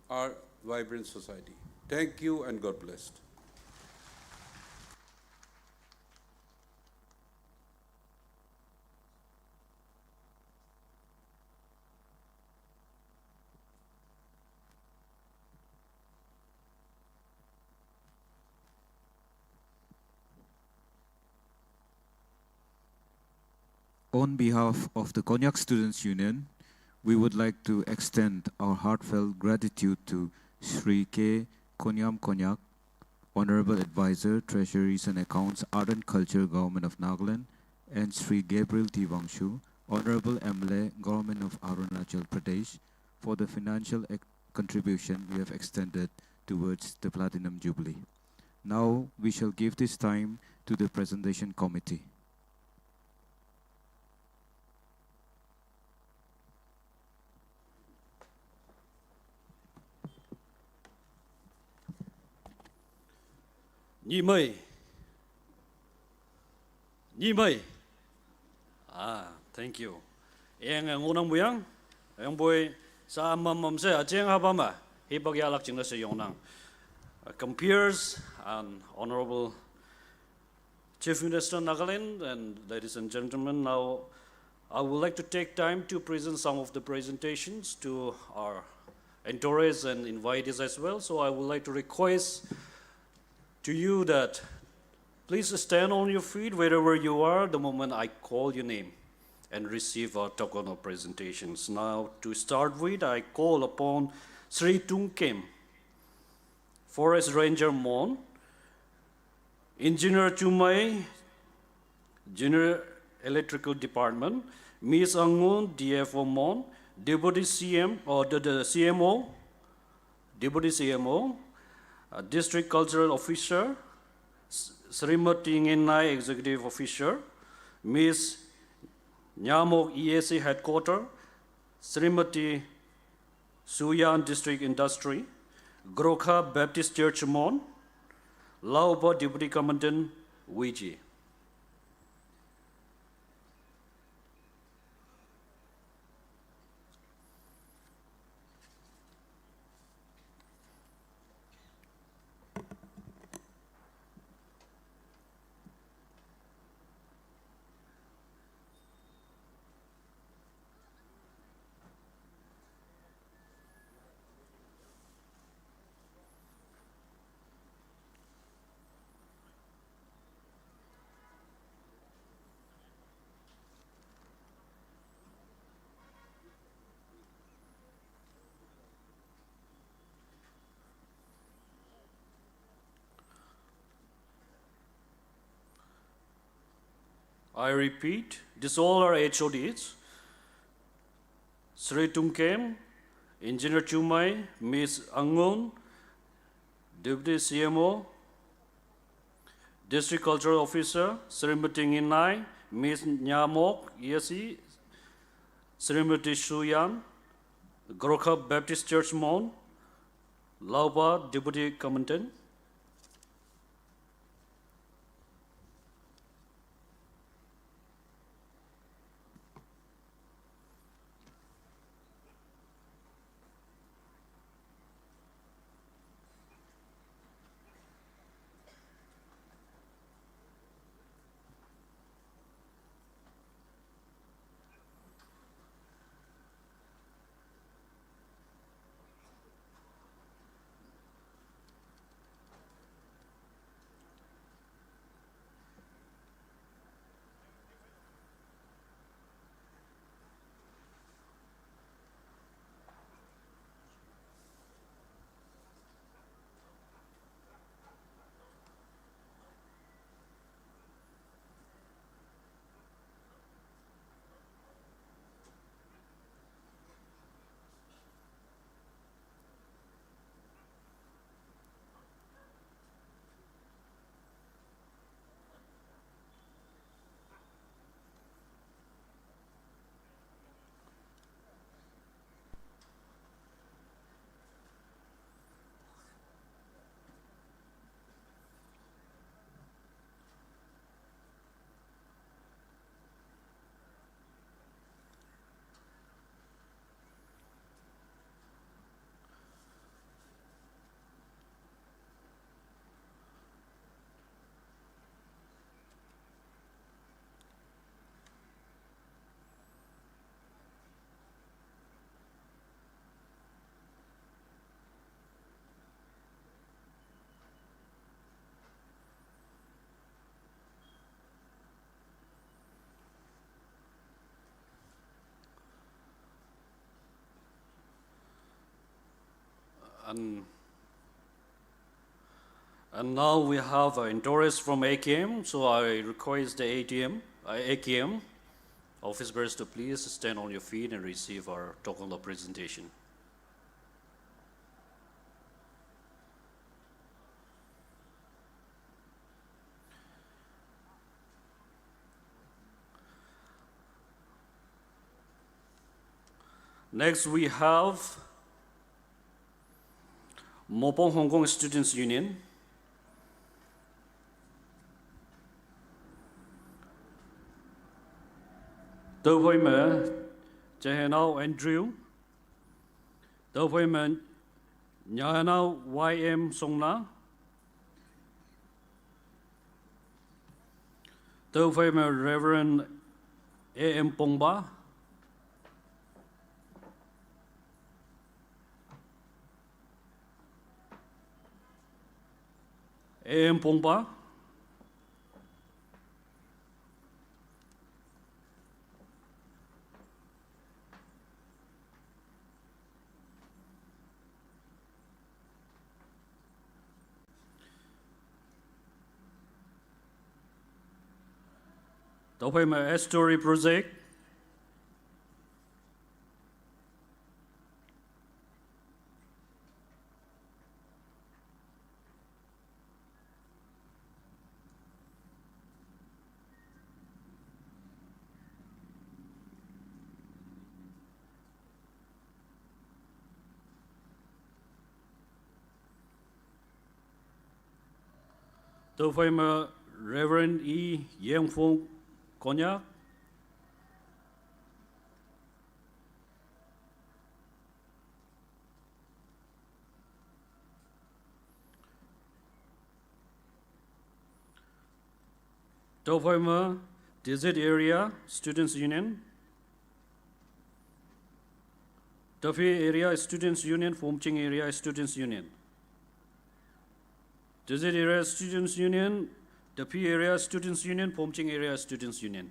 our vibrant society. Thank you and God bless. On behalf of the Konyak Students Union, we would like to extend our heartfelt gratitude to Shri K. Konyam Konyak, Honorable Advisor, Treasuries and Accounts, Art and Culture, Government of Nagaland, and Shri Gabriel T. Wangshu, Honorable M L A, Government of Arunachal Pradesh, for the financial ex- contribution you have extended towards the Platinum Jubilee. Now we shall give this time to the presentation committee. Nyimai. Nyimai. Ah, thank you. Eng ngunang buyang. Eng boy sa mam mam se acheng haba ma. Hi bagi alak chingna se yongnang. Uh, compeers and Honorable Chief Minister Nagaland and ladies and gentlemen, now I would like to take time to present some of the presentations to our entourages and invitees as well. So I would like to request to you that please stand on your feet wherever you are the moment I call your name and receive our token of presentations. Now, to start with, I call upon Sri Tungkem, Forest Ranger Mon, Engineer Chumai, General Electrical Department, Miss Angun, D F O Mon, Deputy C M or the, the C M O, Deputy C M O, uh, District Cultural Officer, S- Srimati Ngenai, Executive Officer, Miss Nyamok E A C Headquarter, Srimati Suyan District Industry, Grokha Baptist Church Mon, Lauba Deputy Commandant, Wiji. I repeat, this all are H O Ds. Sri Tungkem, Engineer Chumai, Miss Angun, Deputy C M O, District Cultural Officer, Srimati Nginai, Miss Nyamok, E A C, Srimati Suyan, Grokha Baptist Church Mon, Lauba Deputy Commandant. An, And now we have an entourage from A K M, so I request the A T M, uh, A K M office bearers to please stand on your feet and receive our token of presentation. Next, we have Mopong Hong Kong Students Union. Tau phai me Chahenau Andrew. Tau phai me Nyanau Y M Songna. Tau phai me Reverend A M Pongba. A M Pongba. Tau phai me Story Project. Tau phai me Reverend E Yengfong Konyak. Tau phai me Desert Area Students Union, Tapi Area Students Union, Phomching Area Students Union. Desert Area Students Union, Tapi Area Students Union, Phomching Area Students Union.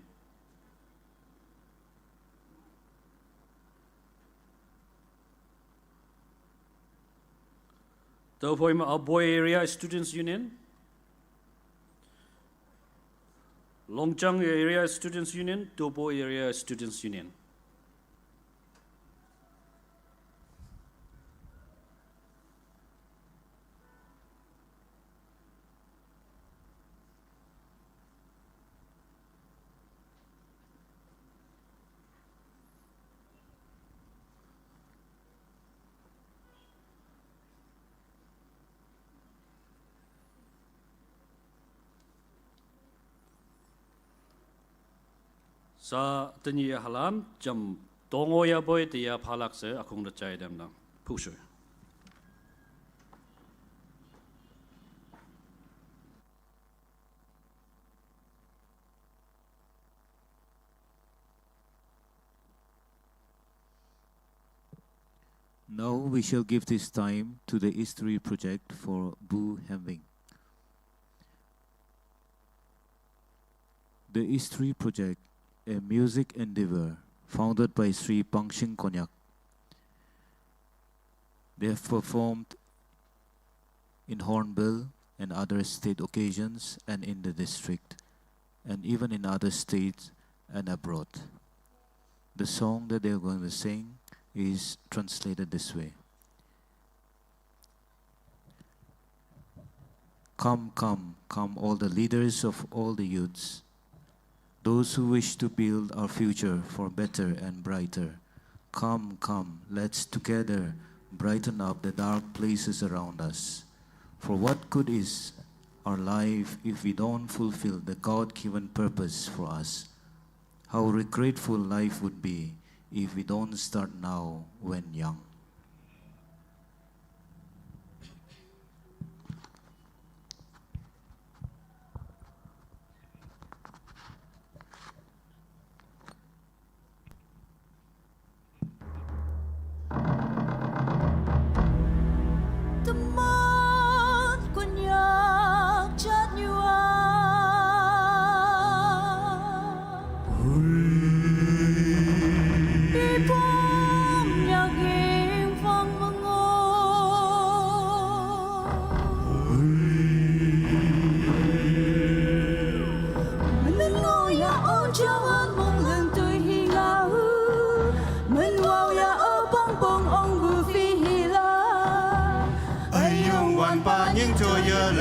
Tau phai me Aboi Area Students Union, Longchang Area Students Union, Tobo Area Students Union. Sa tenyi halan jam tongo ya boy te ya phalak se akong da chai dem dang. Pushu. Now we shall give this time to the History Project for Bu Hemwing. The History Project, a music endeavor founded by Sri Pangshing Konyak. They have performed in Hornbill and other state occasions and in the district, and even in other states and abroad. The song that they are going to sing is translated this way. Come, come, come, all the leaders of all the youths, those who wish to build our future for better and brighter. Come, come, let's together brighten up the dark places around us. For what good is our life if we don't fulfill the God given purpose for us? How regretful life would be if we don't start now when young.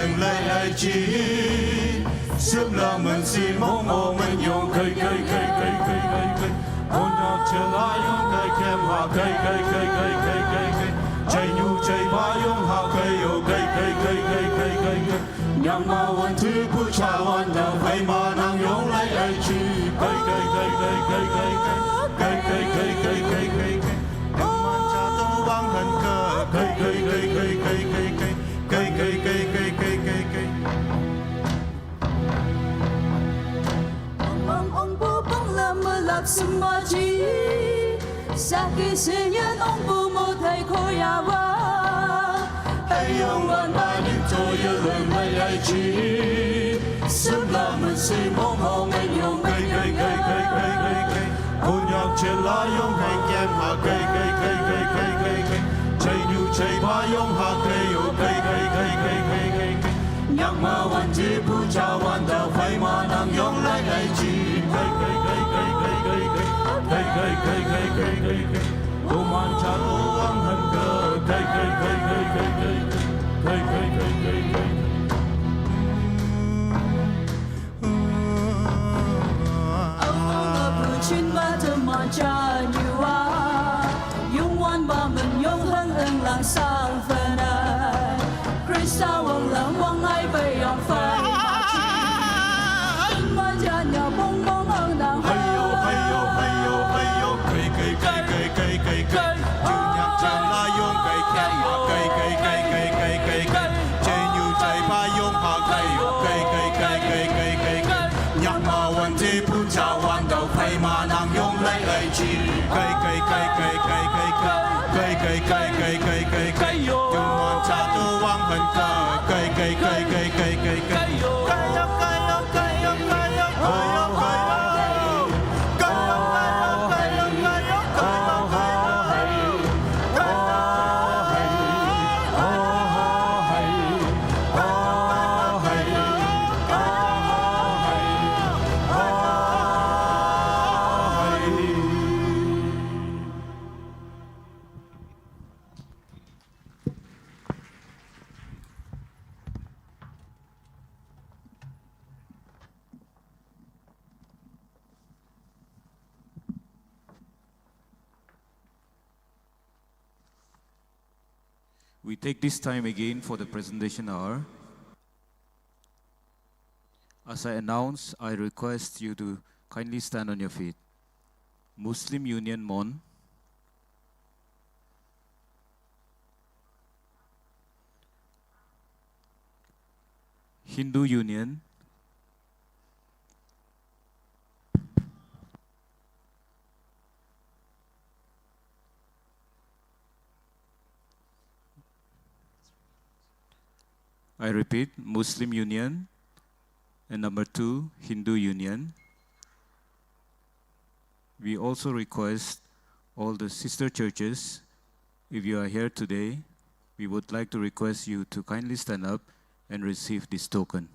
Lai ai chi, sum la man si mong o man yong kai kai kai kai kai kai kai. Konyak che la yong kai kem ha kai kai kai kai kai kai kai. Chai nyu chai ba yong ha kai yo kai kai kai kai kai kai kai. Nyang ma wan tu pu cha wan da fai ma nang yong lai ai chi. Kai kai kai kai kai kai kai. Kai kai kai kai kai kai kai. Nyang ma cha tu wang han ka. Kai kai kai kai kai kai kai. Kai kai kai kai kai kai kai. Ong ong ong bu bang la ma lak sum ma chi. Saki sinyan ong bu mo thai ko ya wa. Ai yong wan ba nin to ya leng mai ai chi. Sum la man si mong hong ai yong kai kai kai kai kai kai kai. Konyak che la yong hai kem ha kai kai kai kai kai kai kai. Chai nyu chai ba yong ha kai yo kai kai kai kai kai kai kai. Nyak ma wan chi pu cha wan da fai ma nang yong lai ai chi. Kai kai kai kai kai kai kai. Kai kai kai kai kai kai kai. Ko man cha ko wang han ka. Kai kai kai kai kai kai kai. Kai kai kai kai kai kai. Chin ba te ma cha nyu wa. Yung wan ba men yung hang eng lang sang fan ai. Krista wang lang wang ai bai yong fan. Ma cha nya bong bong ang nang. Hai yo hai yo hai yo hai yo. Kai kai kai kai kai kai kai. Ju nyak cha la yong kai kai ma kai kai kai kai kai kai. Chai nyu chai ba yong ha kai yo kai kai kai kai kai kai. Nyak ma wan te pu cha wan dau fai ma nang yong lai ai chi. Kai kai kai kai kai kai kai. Kai kai kai kai kai kai kai. Yong wan cha tu wang han ka. Kai kai kai kai kai kai kai. Kai yo kai yo kai yo kai yo kai yo kai yo. We take this time again for the presentation hour. As I announce, I request you to kindly stand on your feet. Muslim Union Mon, Hindu Union, I repeat, Muslim Union, and number two, Hindu Union. We also request all the sister churches, if you are here today, we would like to request you to kindly stand up and receive this token.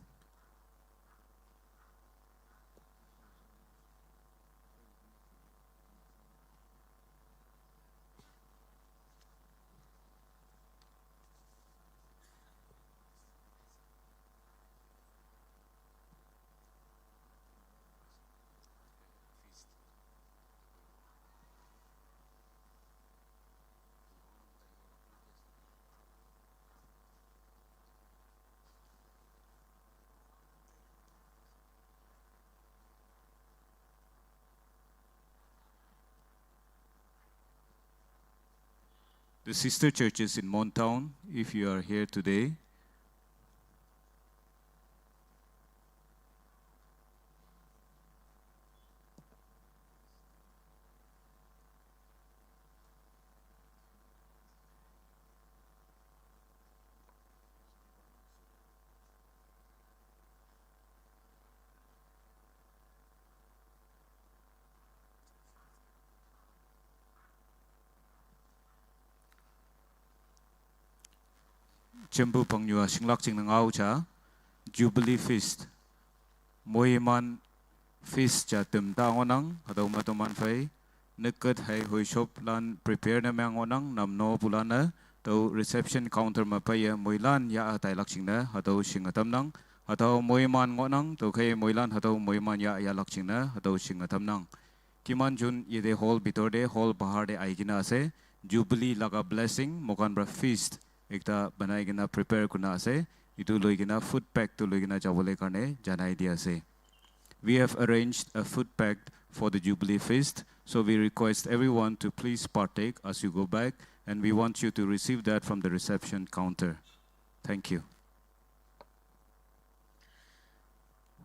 The sister churches in Mon Town, if you are here today, Chembu pangnyua singlak ching nangau cha, Jubilee Feast, Moiman Feast cha tum ta ngonang, hadau matuman fai, neket hai hoi shop lan prepare na meng ngonang, nam no pulana, Tüo reception counter me peiye moilan yah tailak jingne hatüo shinge tamnang. Hatüo moiman ngohnang, tüokhei moilan hatüo moiman yah yahlak jingne hatüo shinge tamnang. Kiman jun yete hall bhitor te, hall bahar te aikena ase, Jubilee laga blessing, moikhan para feast ekta banai kena prepare kurina ase. Etu loikena food pack tu loikena jabole karne janai di ase. We have arranged a food pack for the Jubilee feast, so we request everyone to please partake as you go back, and we want you to receive that from the reception counter. Thank you.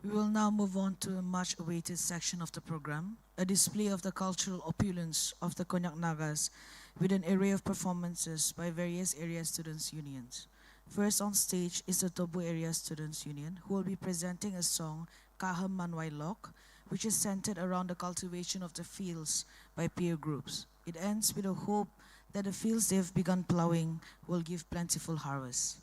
We will now move on to a much awaited section of the program, a display of the cultural opulence of the Konyak Nagas with an array of performances by various area students' unions. First on stage is the Tobu Area Students Union, who will be presenting a song, Kaham Manwai Lok, which is centered around the cultivation of the fields by peer groups. It ends with a hope that the fields they've begun plowing will give plentiful harvest.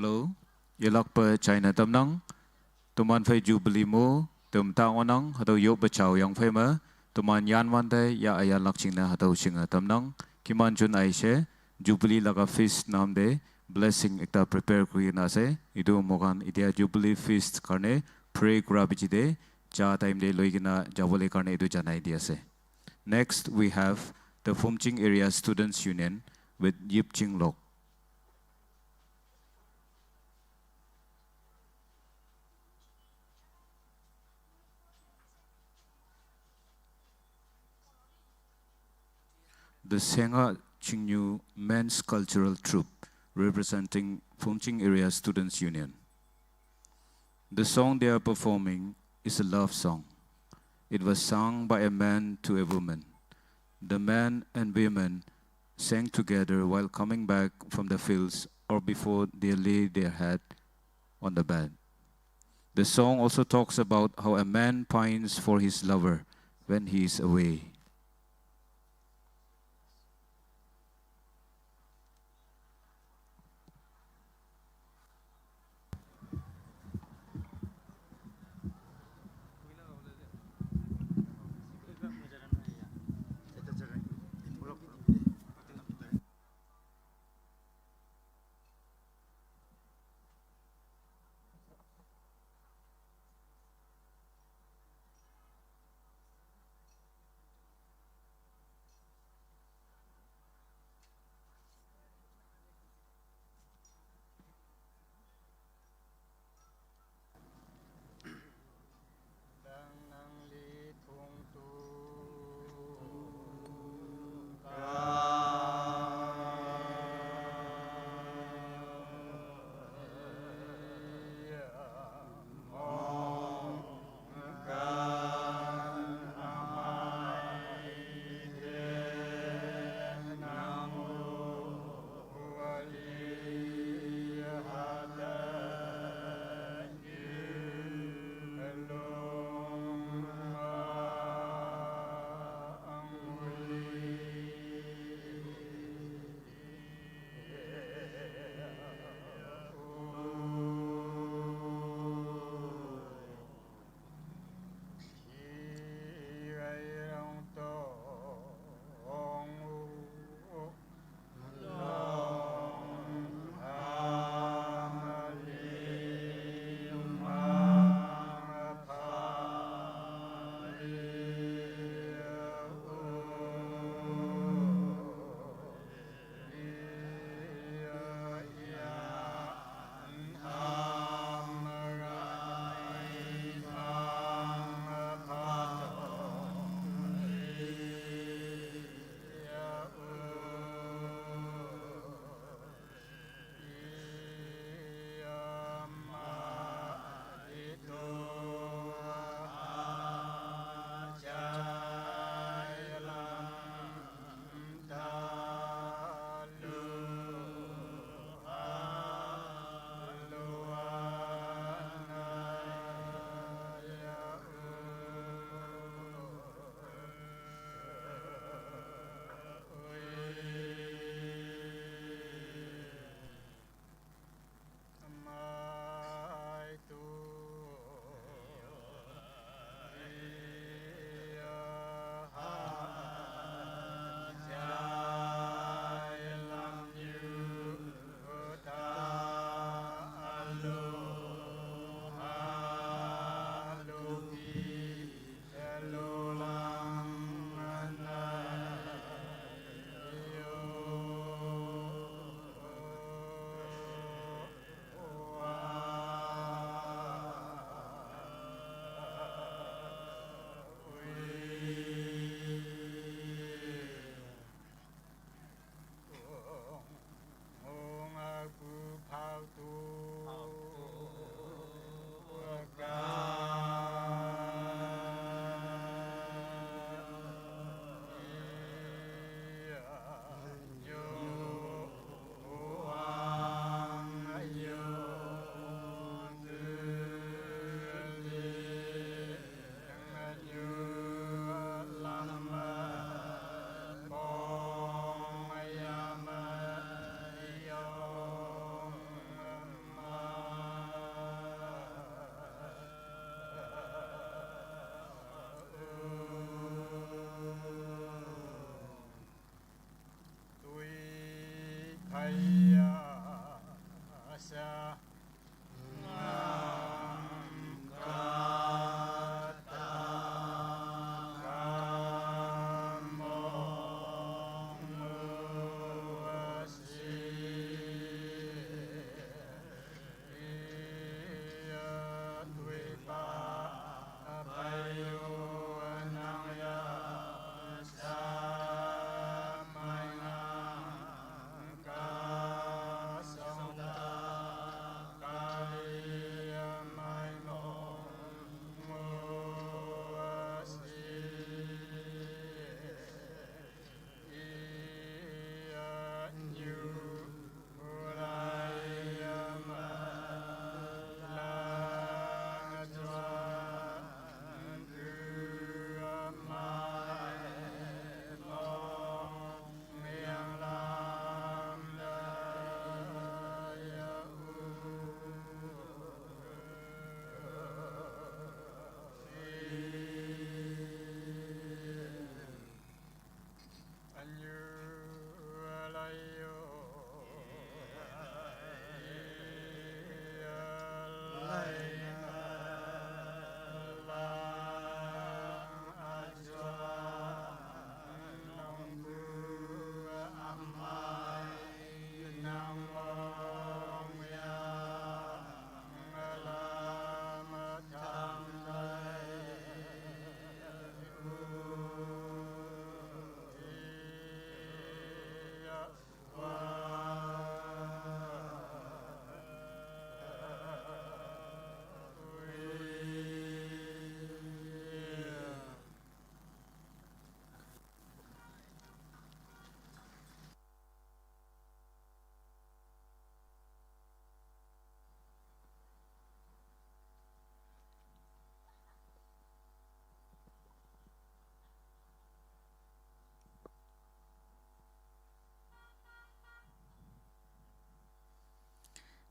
Hello, yelakpa china tamnang, teman phei Jubilee mo, tem ta ngonang, hatüo yoppe chao yangphei me, teman yanwante ya ayanlak jingne hatüo shinge tamnang, kiman jun aishe, Jubilee laga feast namte, blessing ekta prepare kuri na ase, itu moikhan itia Jubilee feast karne pray kura pichete, ja time te loi kena jabole karne itu janai di ase. Next, we have the Phomching Area Students Union with Yipching Lok. The Senga Chingnu Men's Cultural Troupe, representing Phomching Area Students Union. The song they are performing is a love song. It was sung by a man to a woman. The man and women sang together while coming back from the fields or before they lay their head on the bed. The song also talks about how a man pines for his lover when he is away. Haya sa ngam kata kamong si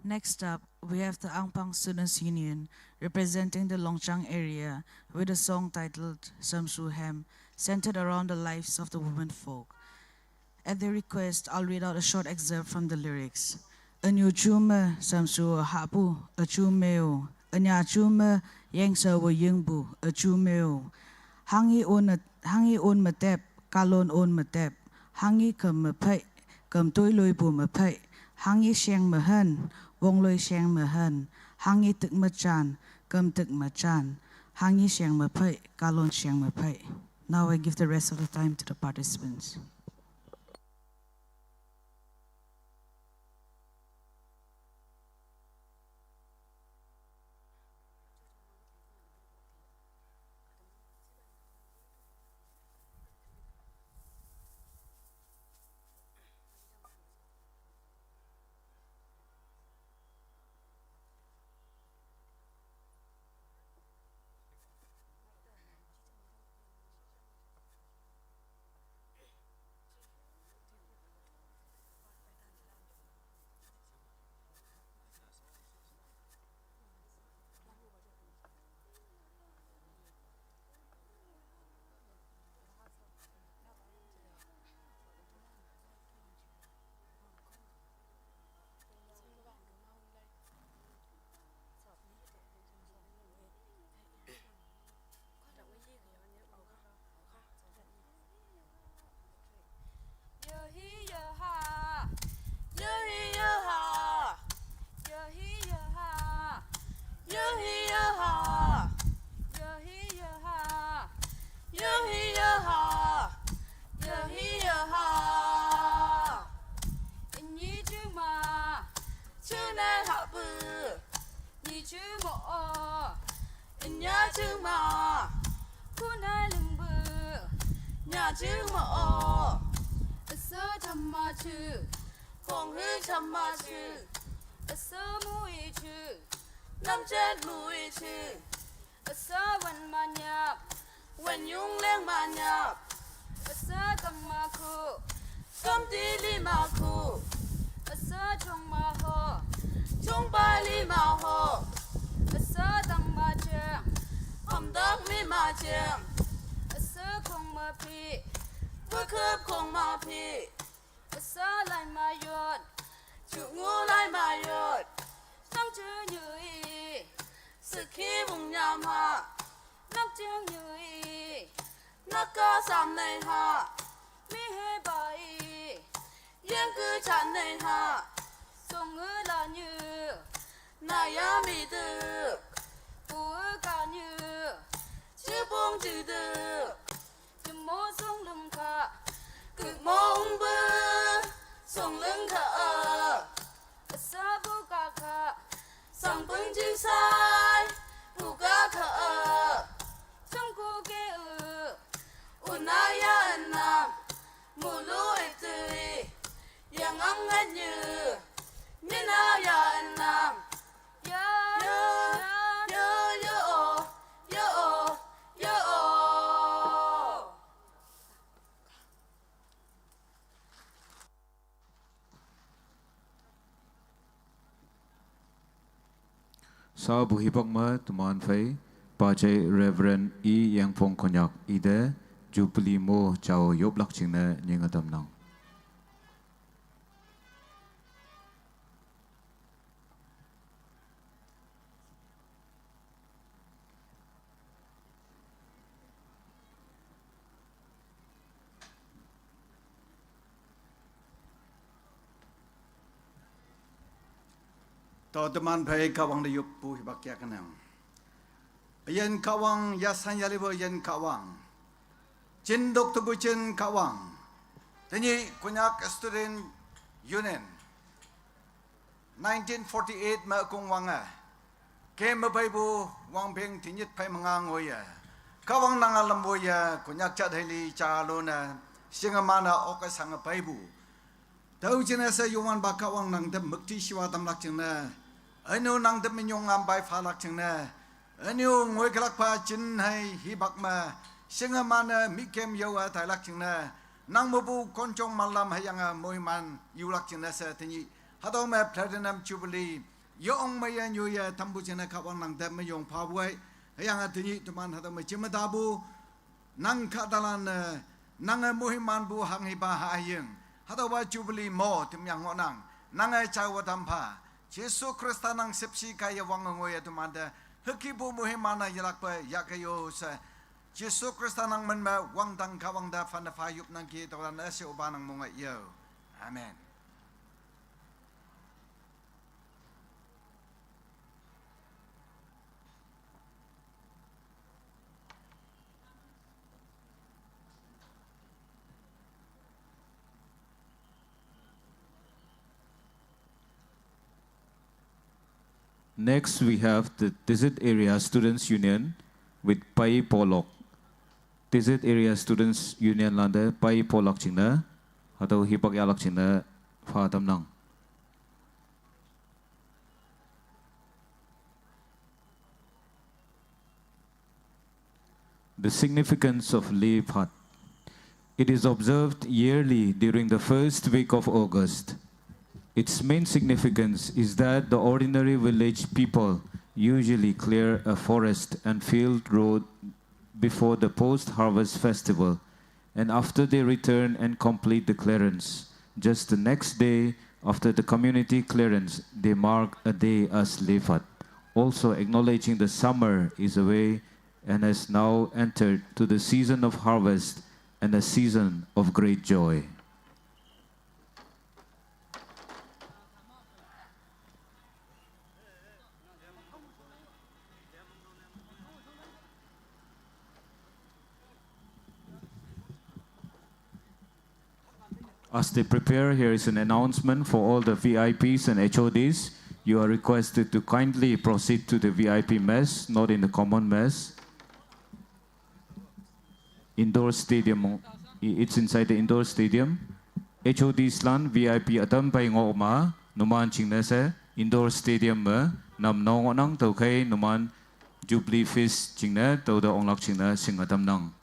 Next up, we have the Angpang Students Union representing the Longchang area with a song titled Samsu Hem, centered around the lives of the women folk. At their request, I'll read out a short excerpt from the lyrics. Anyu chume samsu hapu, achume o. Anya chume yengsa wo yingbu, achume o. Hangi on a, hangi on matep, kalon on matep. Hangi kam mapai, kam toi loi bu mapai. Hangi sheng mahan, wong loi sheng mahan. Hangi tik machan, kam tik machan. Hangi sheng mapai, kalon sheng mapai. Now I give the rest of the time to the participants. Nyi chu mo o, nya chu ma, ku na lung bu, nya chu mo o, asa tham ma chu, kong hu tham ma chu, asa mu i chu, nam chat mu i chu, asa wan ma nyap, wan yung leng ma nyap, asa kam ma ku, kam ti li ma ku, asa chong ma ho, chong ba li ma ho, asa dang ma cheng, ham dang mi ma cheng, asa kong ma pi, bu kup kong ma pi, asa lai ma yon, Tam nei ha, mi he bai, yang ke chan nei ha, song nge la nyu, na ya mi de, bu ka nyu, chi bong ju de, ju mo song lung ka, ke mo ung be, song lung ka a, sa bu ka ka, sang pung ju sai, bu ka ka a, song ku ke u, Unaya enam, mulu itu, yang ang nganyu, minaya enam. Ya, ya, ya, ya, oh, ya, oh, ya, oh. Sa bu hipak ma teman phei, Pajai Reverend E Yangpong Konyak ide, Jubilee mo chao yoplak chingne nyinga tamnang. To teman phei Kahwang de yup pu hibak ya kenang. Yen Kahwang ya san ya libo yen Kahwang. Chin dok tu chin Kahwang. Tenyi Konyak Student Union. Nineteen forty-eight ma kung wang a. Ke ma bai bu wang ping tinyit phei mengang o ya. Kahwang nang alam bo ya Konyak chat heli cha lo na. Singa mana ok sang bai bu. Tau chin ese yuman ba Kahwang nang de mukti shiwa tam lak chingne. Anu nang de minyong ngam bai fa lak chingne. Anu ngoi kelak pa chin hai hibak ma. Singa mana mi kem yau a tai lak chingne. Nang mabu konchong malam hayang a moiman yu lak chingne se tenyi. Hatau ma platinum jubilee. Yo ong ma ya nyu ya tambu chingne Kahwang nang de minyong pa buai. Hayang a tenyi teman hatau ma chimata bu. Nang ka dalan, eh, nang, eh, muhiman bu hang hiba ha ayeng. Hatau ba Jubilee mo tim yang ngo nang. Nang, eh, chau wa dam pha. Jesu Krista nang sepsi ka ya wang ngo ya tumanda. Heki bu muhiman na yelak pe ya ke yo se. Jesu Krista nang men me wang dang ka wang da fan da fa yup nang ki to dan, eh, se uba nang mo ngai yo. Amen. Next, we have the Tizit Area Students Union with Pai Polok. Tizit Area Students Union lande Pai Polok chingne, hatau hipak yalak chingne, fa tamnang. The significance of Liphat. It is observed yearly during the first week of August. Its main significance is that the ordinary village people usually clear a forest and field road before the post-harvest festival, and after they return and complete the clearance. Just the next day after the community clearance, they mark a day as Liphat, also acknowledging the summer is away and has now entered to the season of harvest and a season of great joy. As they prepare, here is an announcement for all the V I Ps and H O Ds. You are requested to kindly proceed to the V I P mess, not in the common mess. Indoor stadium, i-, it's inside the indoor stadium. H O Ds lan V I P atam pai ngo ma, numan chingne se, indoor stadium me, nam no ngo nang tau khai, numan Jubilee Feast chingne, tau da onglak chingne, sing atam nang.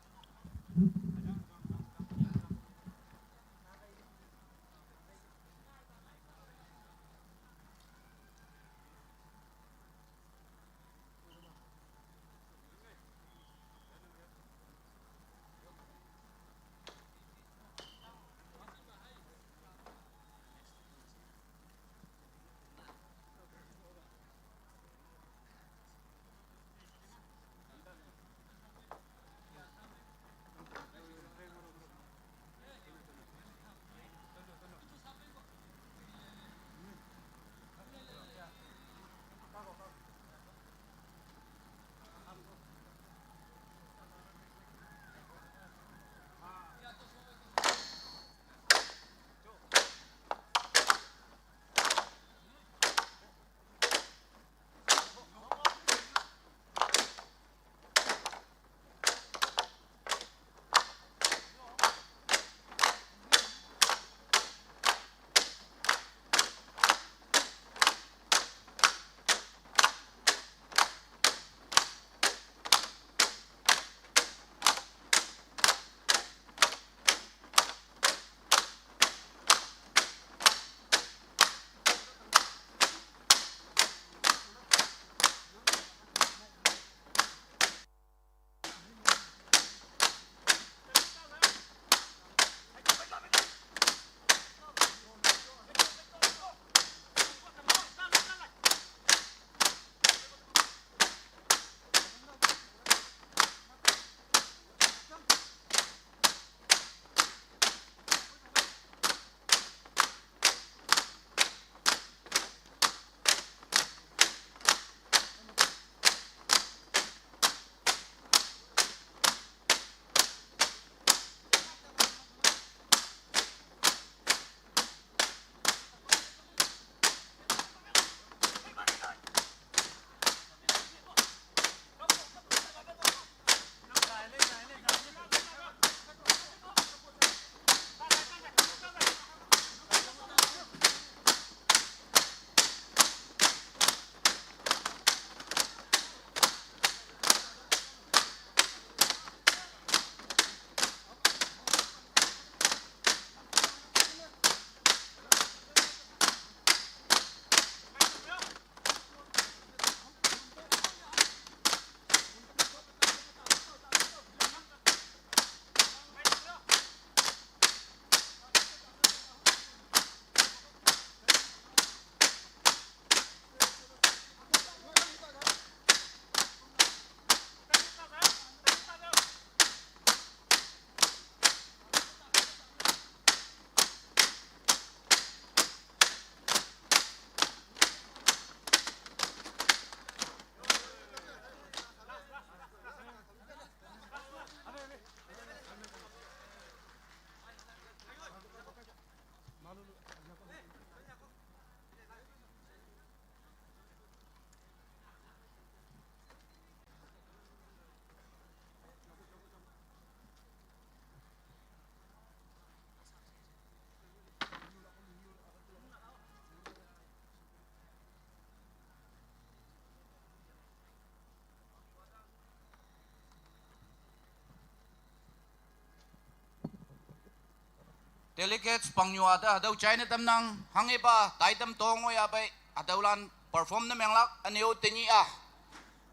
Delegates pangnyu a te hatüo china tamnang, hanghepa taitam tongo ya pei, hatüolan perform ne menglak, üne-o tenyih a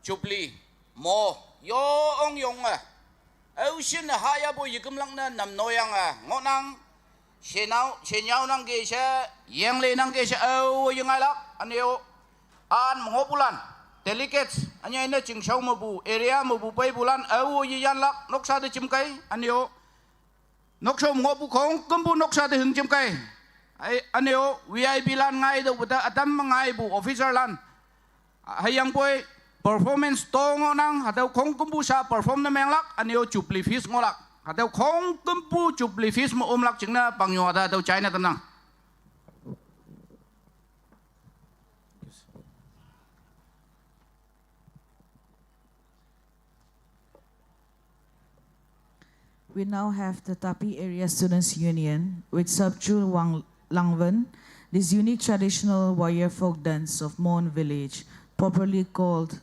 Jubilee mo yong yonge, aoshin-e hayapu yekümlak ne namnoyange ngohnang. Shenao, shenyao nangke she, yengle nangke she, ao yengailak, üne-o an me ngohpulan, delegates, ünyei ne chingshao mepu, area mepu peipulan, ao yeyanlak, noksa te jemkei, üne-o noksha me ngohpu khongkümpu noksa te hing jemkei. Ai, üne-o V I P lan ngai tüopu te ütam me ngaipu officer lan, hüyangpoi performance to ngohnang, hatüo khongkümpu sha perform ne menglak, üne-o Jubilee feast ngohlak. Hatüo khongkümpu Jubilee feast me omlak jingne pangnyu a te hatüo china tamnang. We now have the Tapi Area Students Union with Sabchu Wang Langwen. This unique traditional warrior folk dance of Mon village, properly called,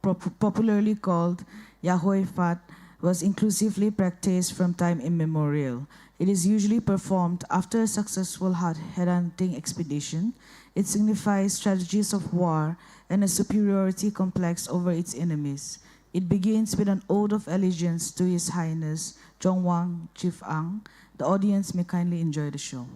pop-, popularly called Yahoi Fat, was inclusively practiced from time immemorial. It is usually performed after a successful head-, headhunting expedition. It signifies strategies of war and a superiority complex over its enemies. It begins with an oath of allegiance to His Highness Zhongwang Chief Ang. The audience may kindly enjoy the show.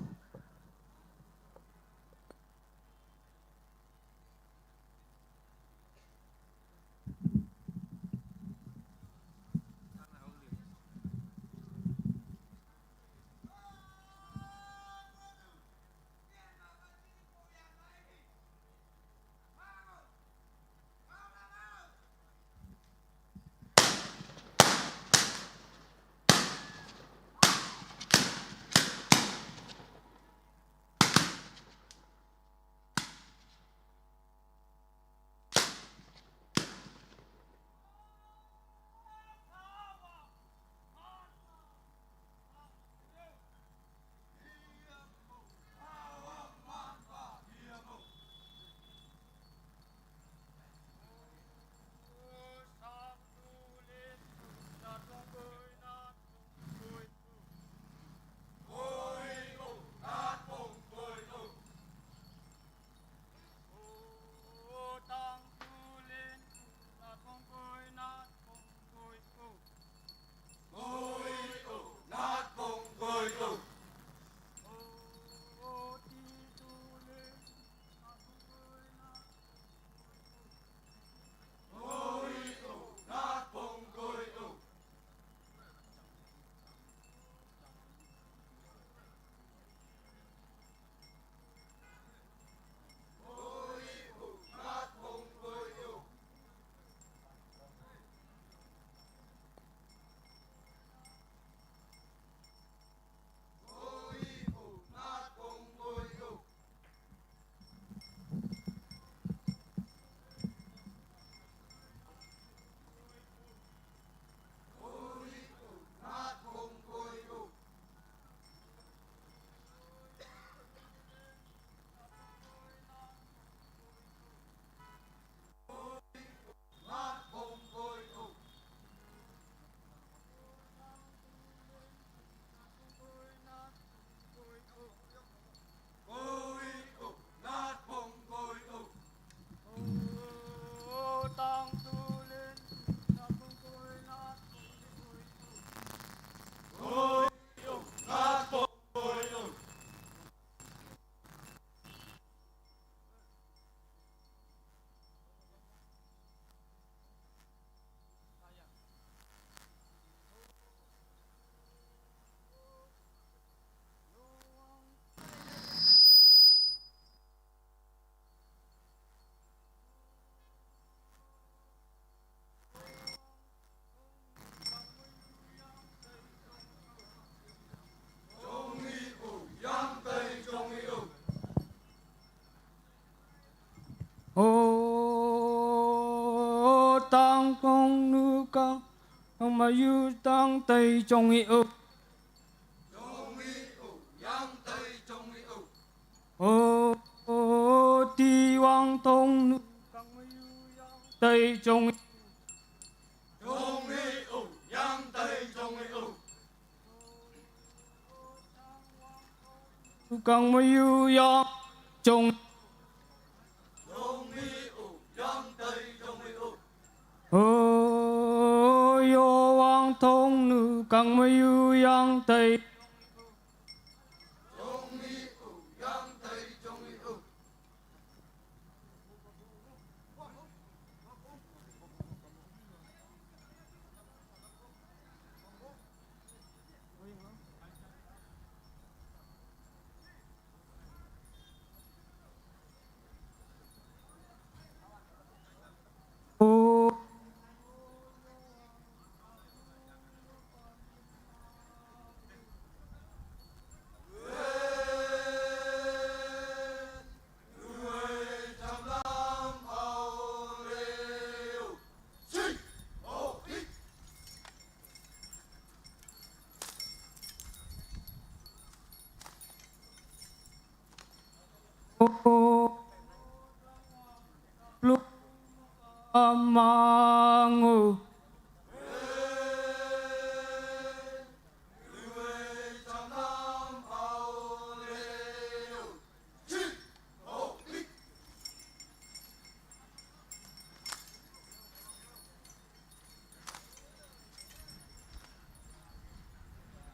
O, tangkong nukang, tang mayu tang tai chong i o. O, o, ti wang tong nukang mayu yang tai chong i. 更没有羊，中。哦，有王同奴，更没有羊的。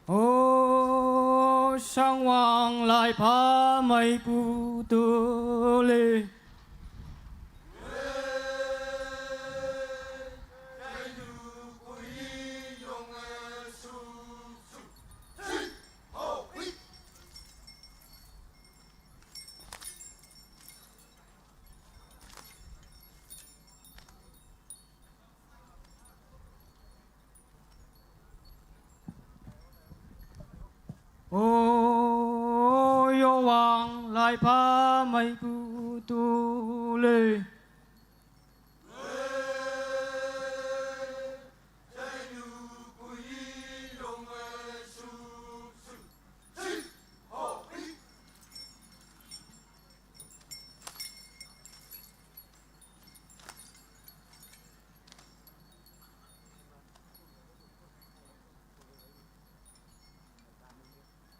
哦，上王来把美不得嘞。哦，有王来把美不得嘞。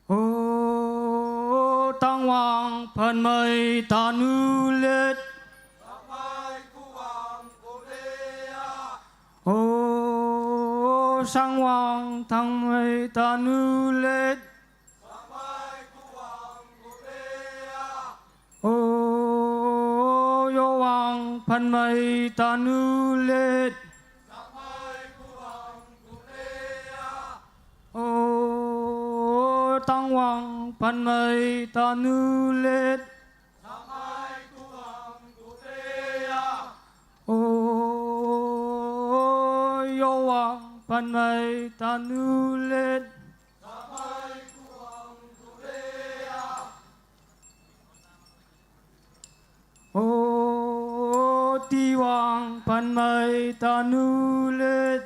哦，当王喷美大怒烈。哦，上王当美大怒烈。哦，有王喷美大怒烈。哦，当王喷美大怒烈。哦，有王喷美大怒烈。哦，帝王喷美大怒烈。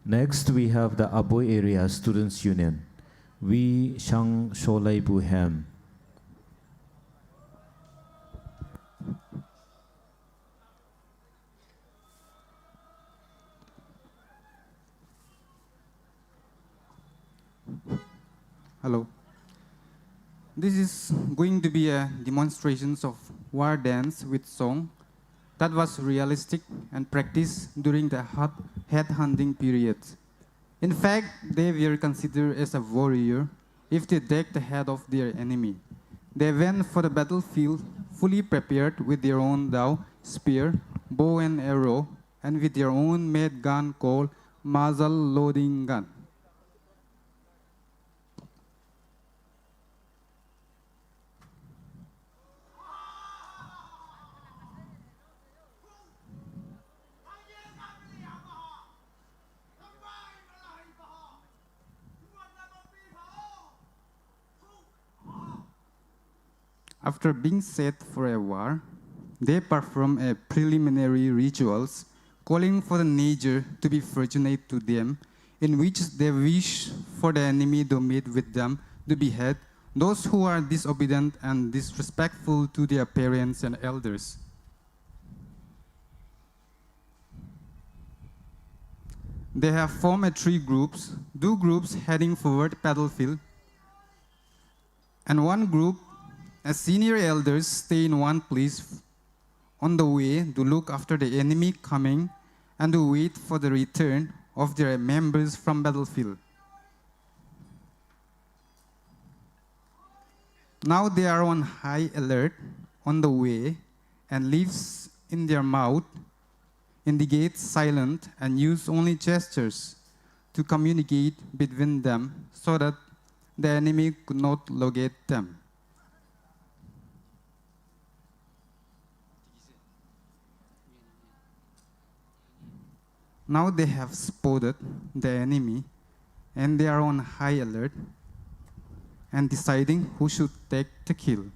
Next, we have the Aboi Area Students Union. We Shang Sholai Buhem. Hello. This is going to be a demonstration of war dance with song that was realistic and practiced during the head hunting period. In fact, they were considered as a warrior if they take the head of their enemy. They went for the battlefield fully prepared with their own dao, spear, bow and arrow, and with their own made gun called muzzle loading gun. After being set for a war, they perform a preliminary rituals calling for the nature to be fortunate to them, in which they wish for the enemy to meet with them to be had those who are disobedient and disrespectful to their parents and elders. They have formed a three groups, two groups heading forward battlefield, and one group as senior elders stay in one place on the way to look after the enemy coming and to wait for the return of their members from battlefield. Now they are on high alert on the way, and leaves in their mouth indicate silent and use only gestures to communicate between them so that the enemy could not locate them. Now they have spotted the enemy and they are on high alert and deciding who should take the kill.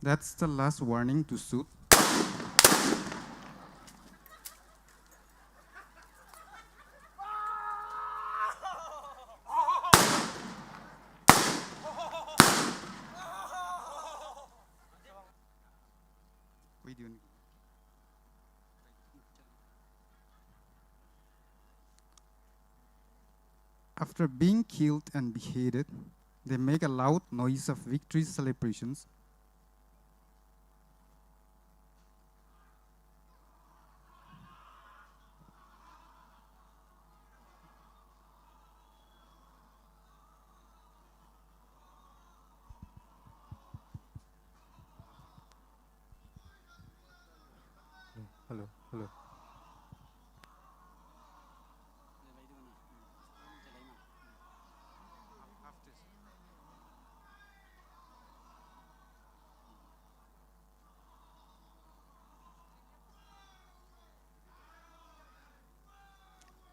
That's the last warning to shoot. After being killed and beheaded, they make a loud noise of victory celebrations. Hello, hello.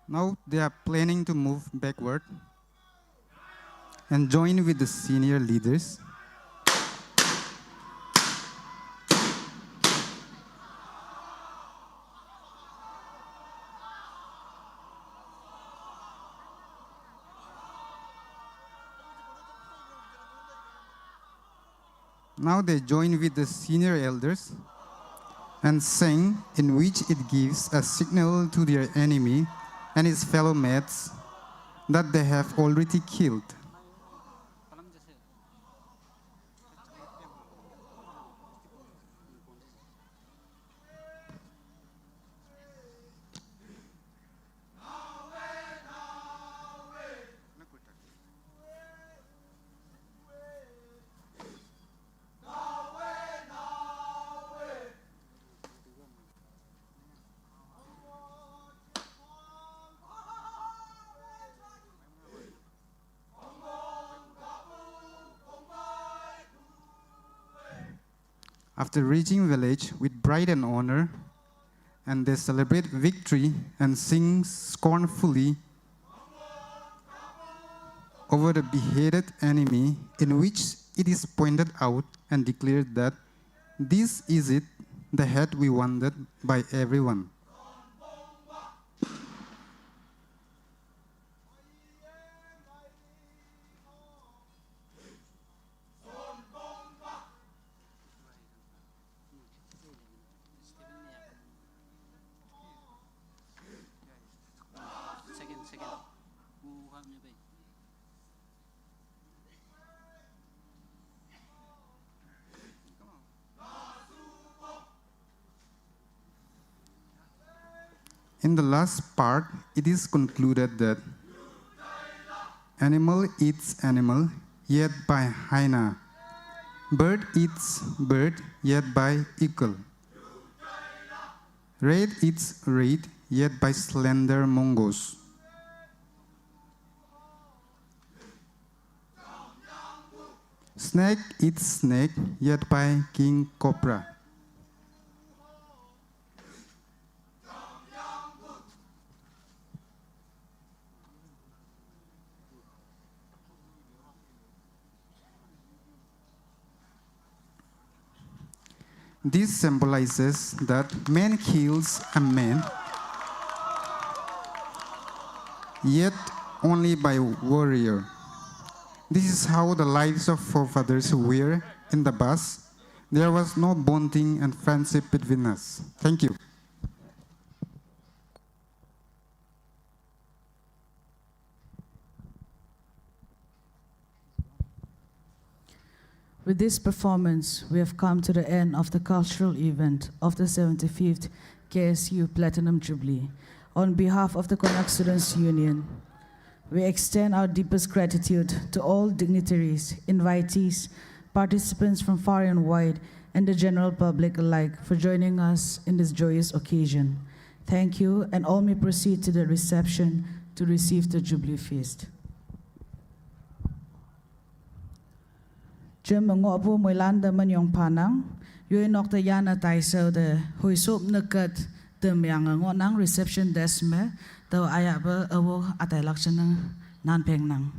Now they are planning to move backward and join with the senior leaders. Now they join with the senior elders and sing, in which it gives a signal to their enemy and his fellow mates that they have already killed. After reaching village with pride and honor, and they celebrate victory and sing scornfully over the beheaded enemy, in which it is pointed out and declared that this is it, the head we wanted by everyone. In the last part, it is concluded that animal eats animal, yet by hyena. Bird eats bird, yet by eagle. Rat eats rat, yet by slender mongoose. Snake eats snake, yet by king cobra. This symbolizes that man kills a man, yet only by warrior. This is how the lives of forefathers were in the past. There was no bonding and friendship between us. Thank you. With this performance, we have come to the end of the cultural event of the seventy-fifth K S U Platinum Jubilee. On behalf of the Konyak Students Union, we extend our deepest gratitude to all dignitaries, invitees, participants from far and wide, and the general public alike for joining us in this joyous occasion. Thank you, and all may proceed to the reception to receive the Jubilee feast. Jim ngohpu moilan te menyong phanang, yoi nok te yana taisau te hoisop nekat te myang ngohnang reception desk me, tau ayahpe awo atailak jenang nan pengnang.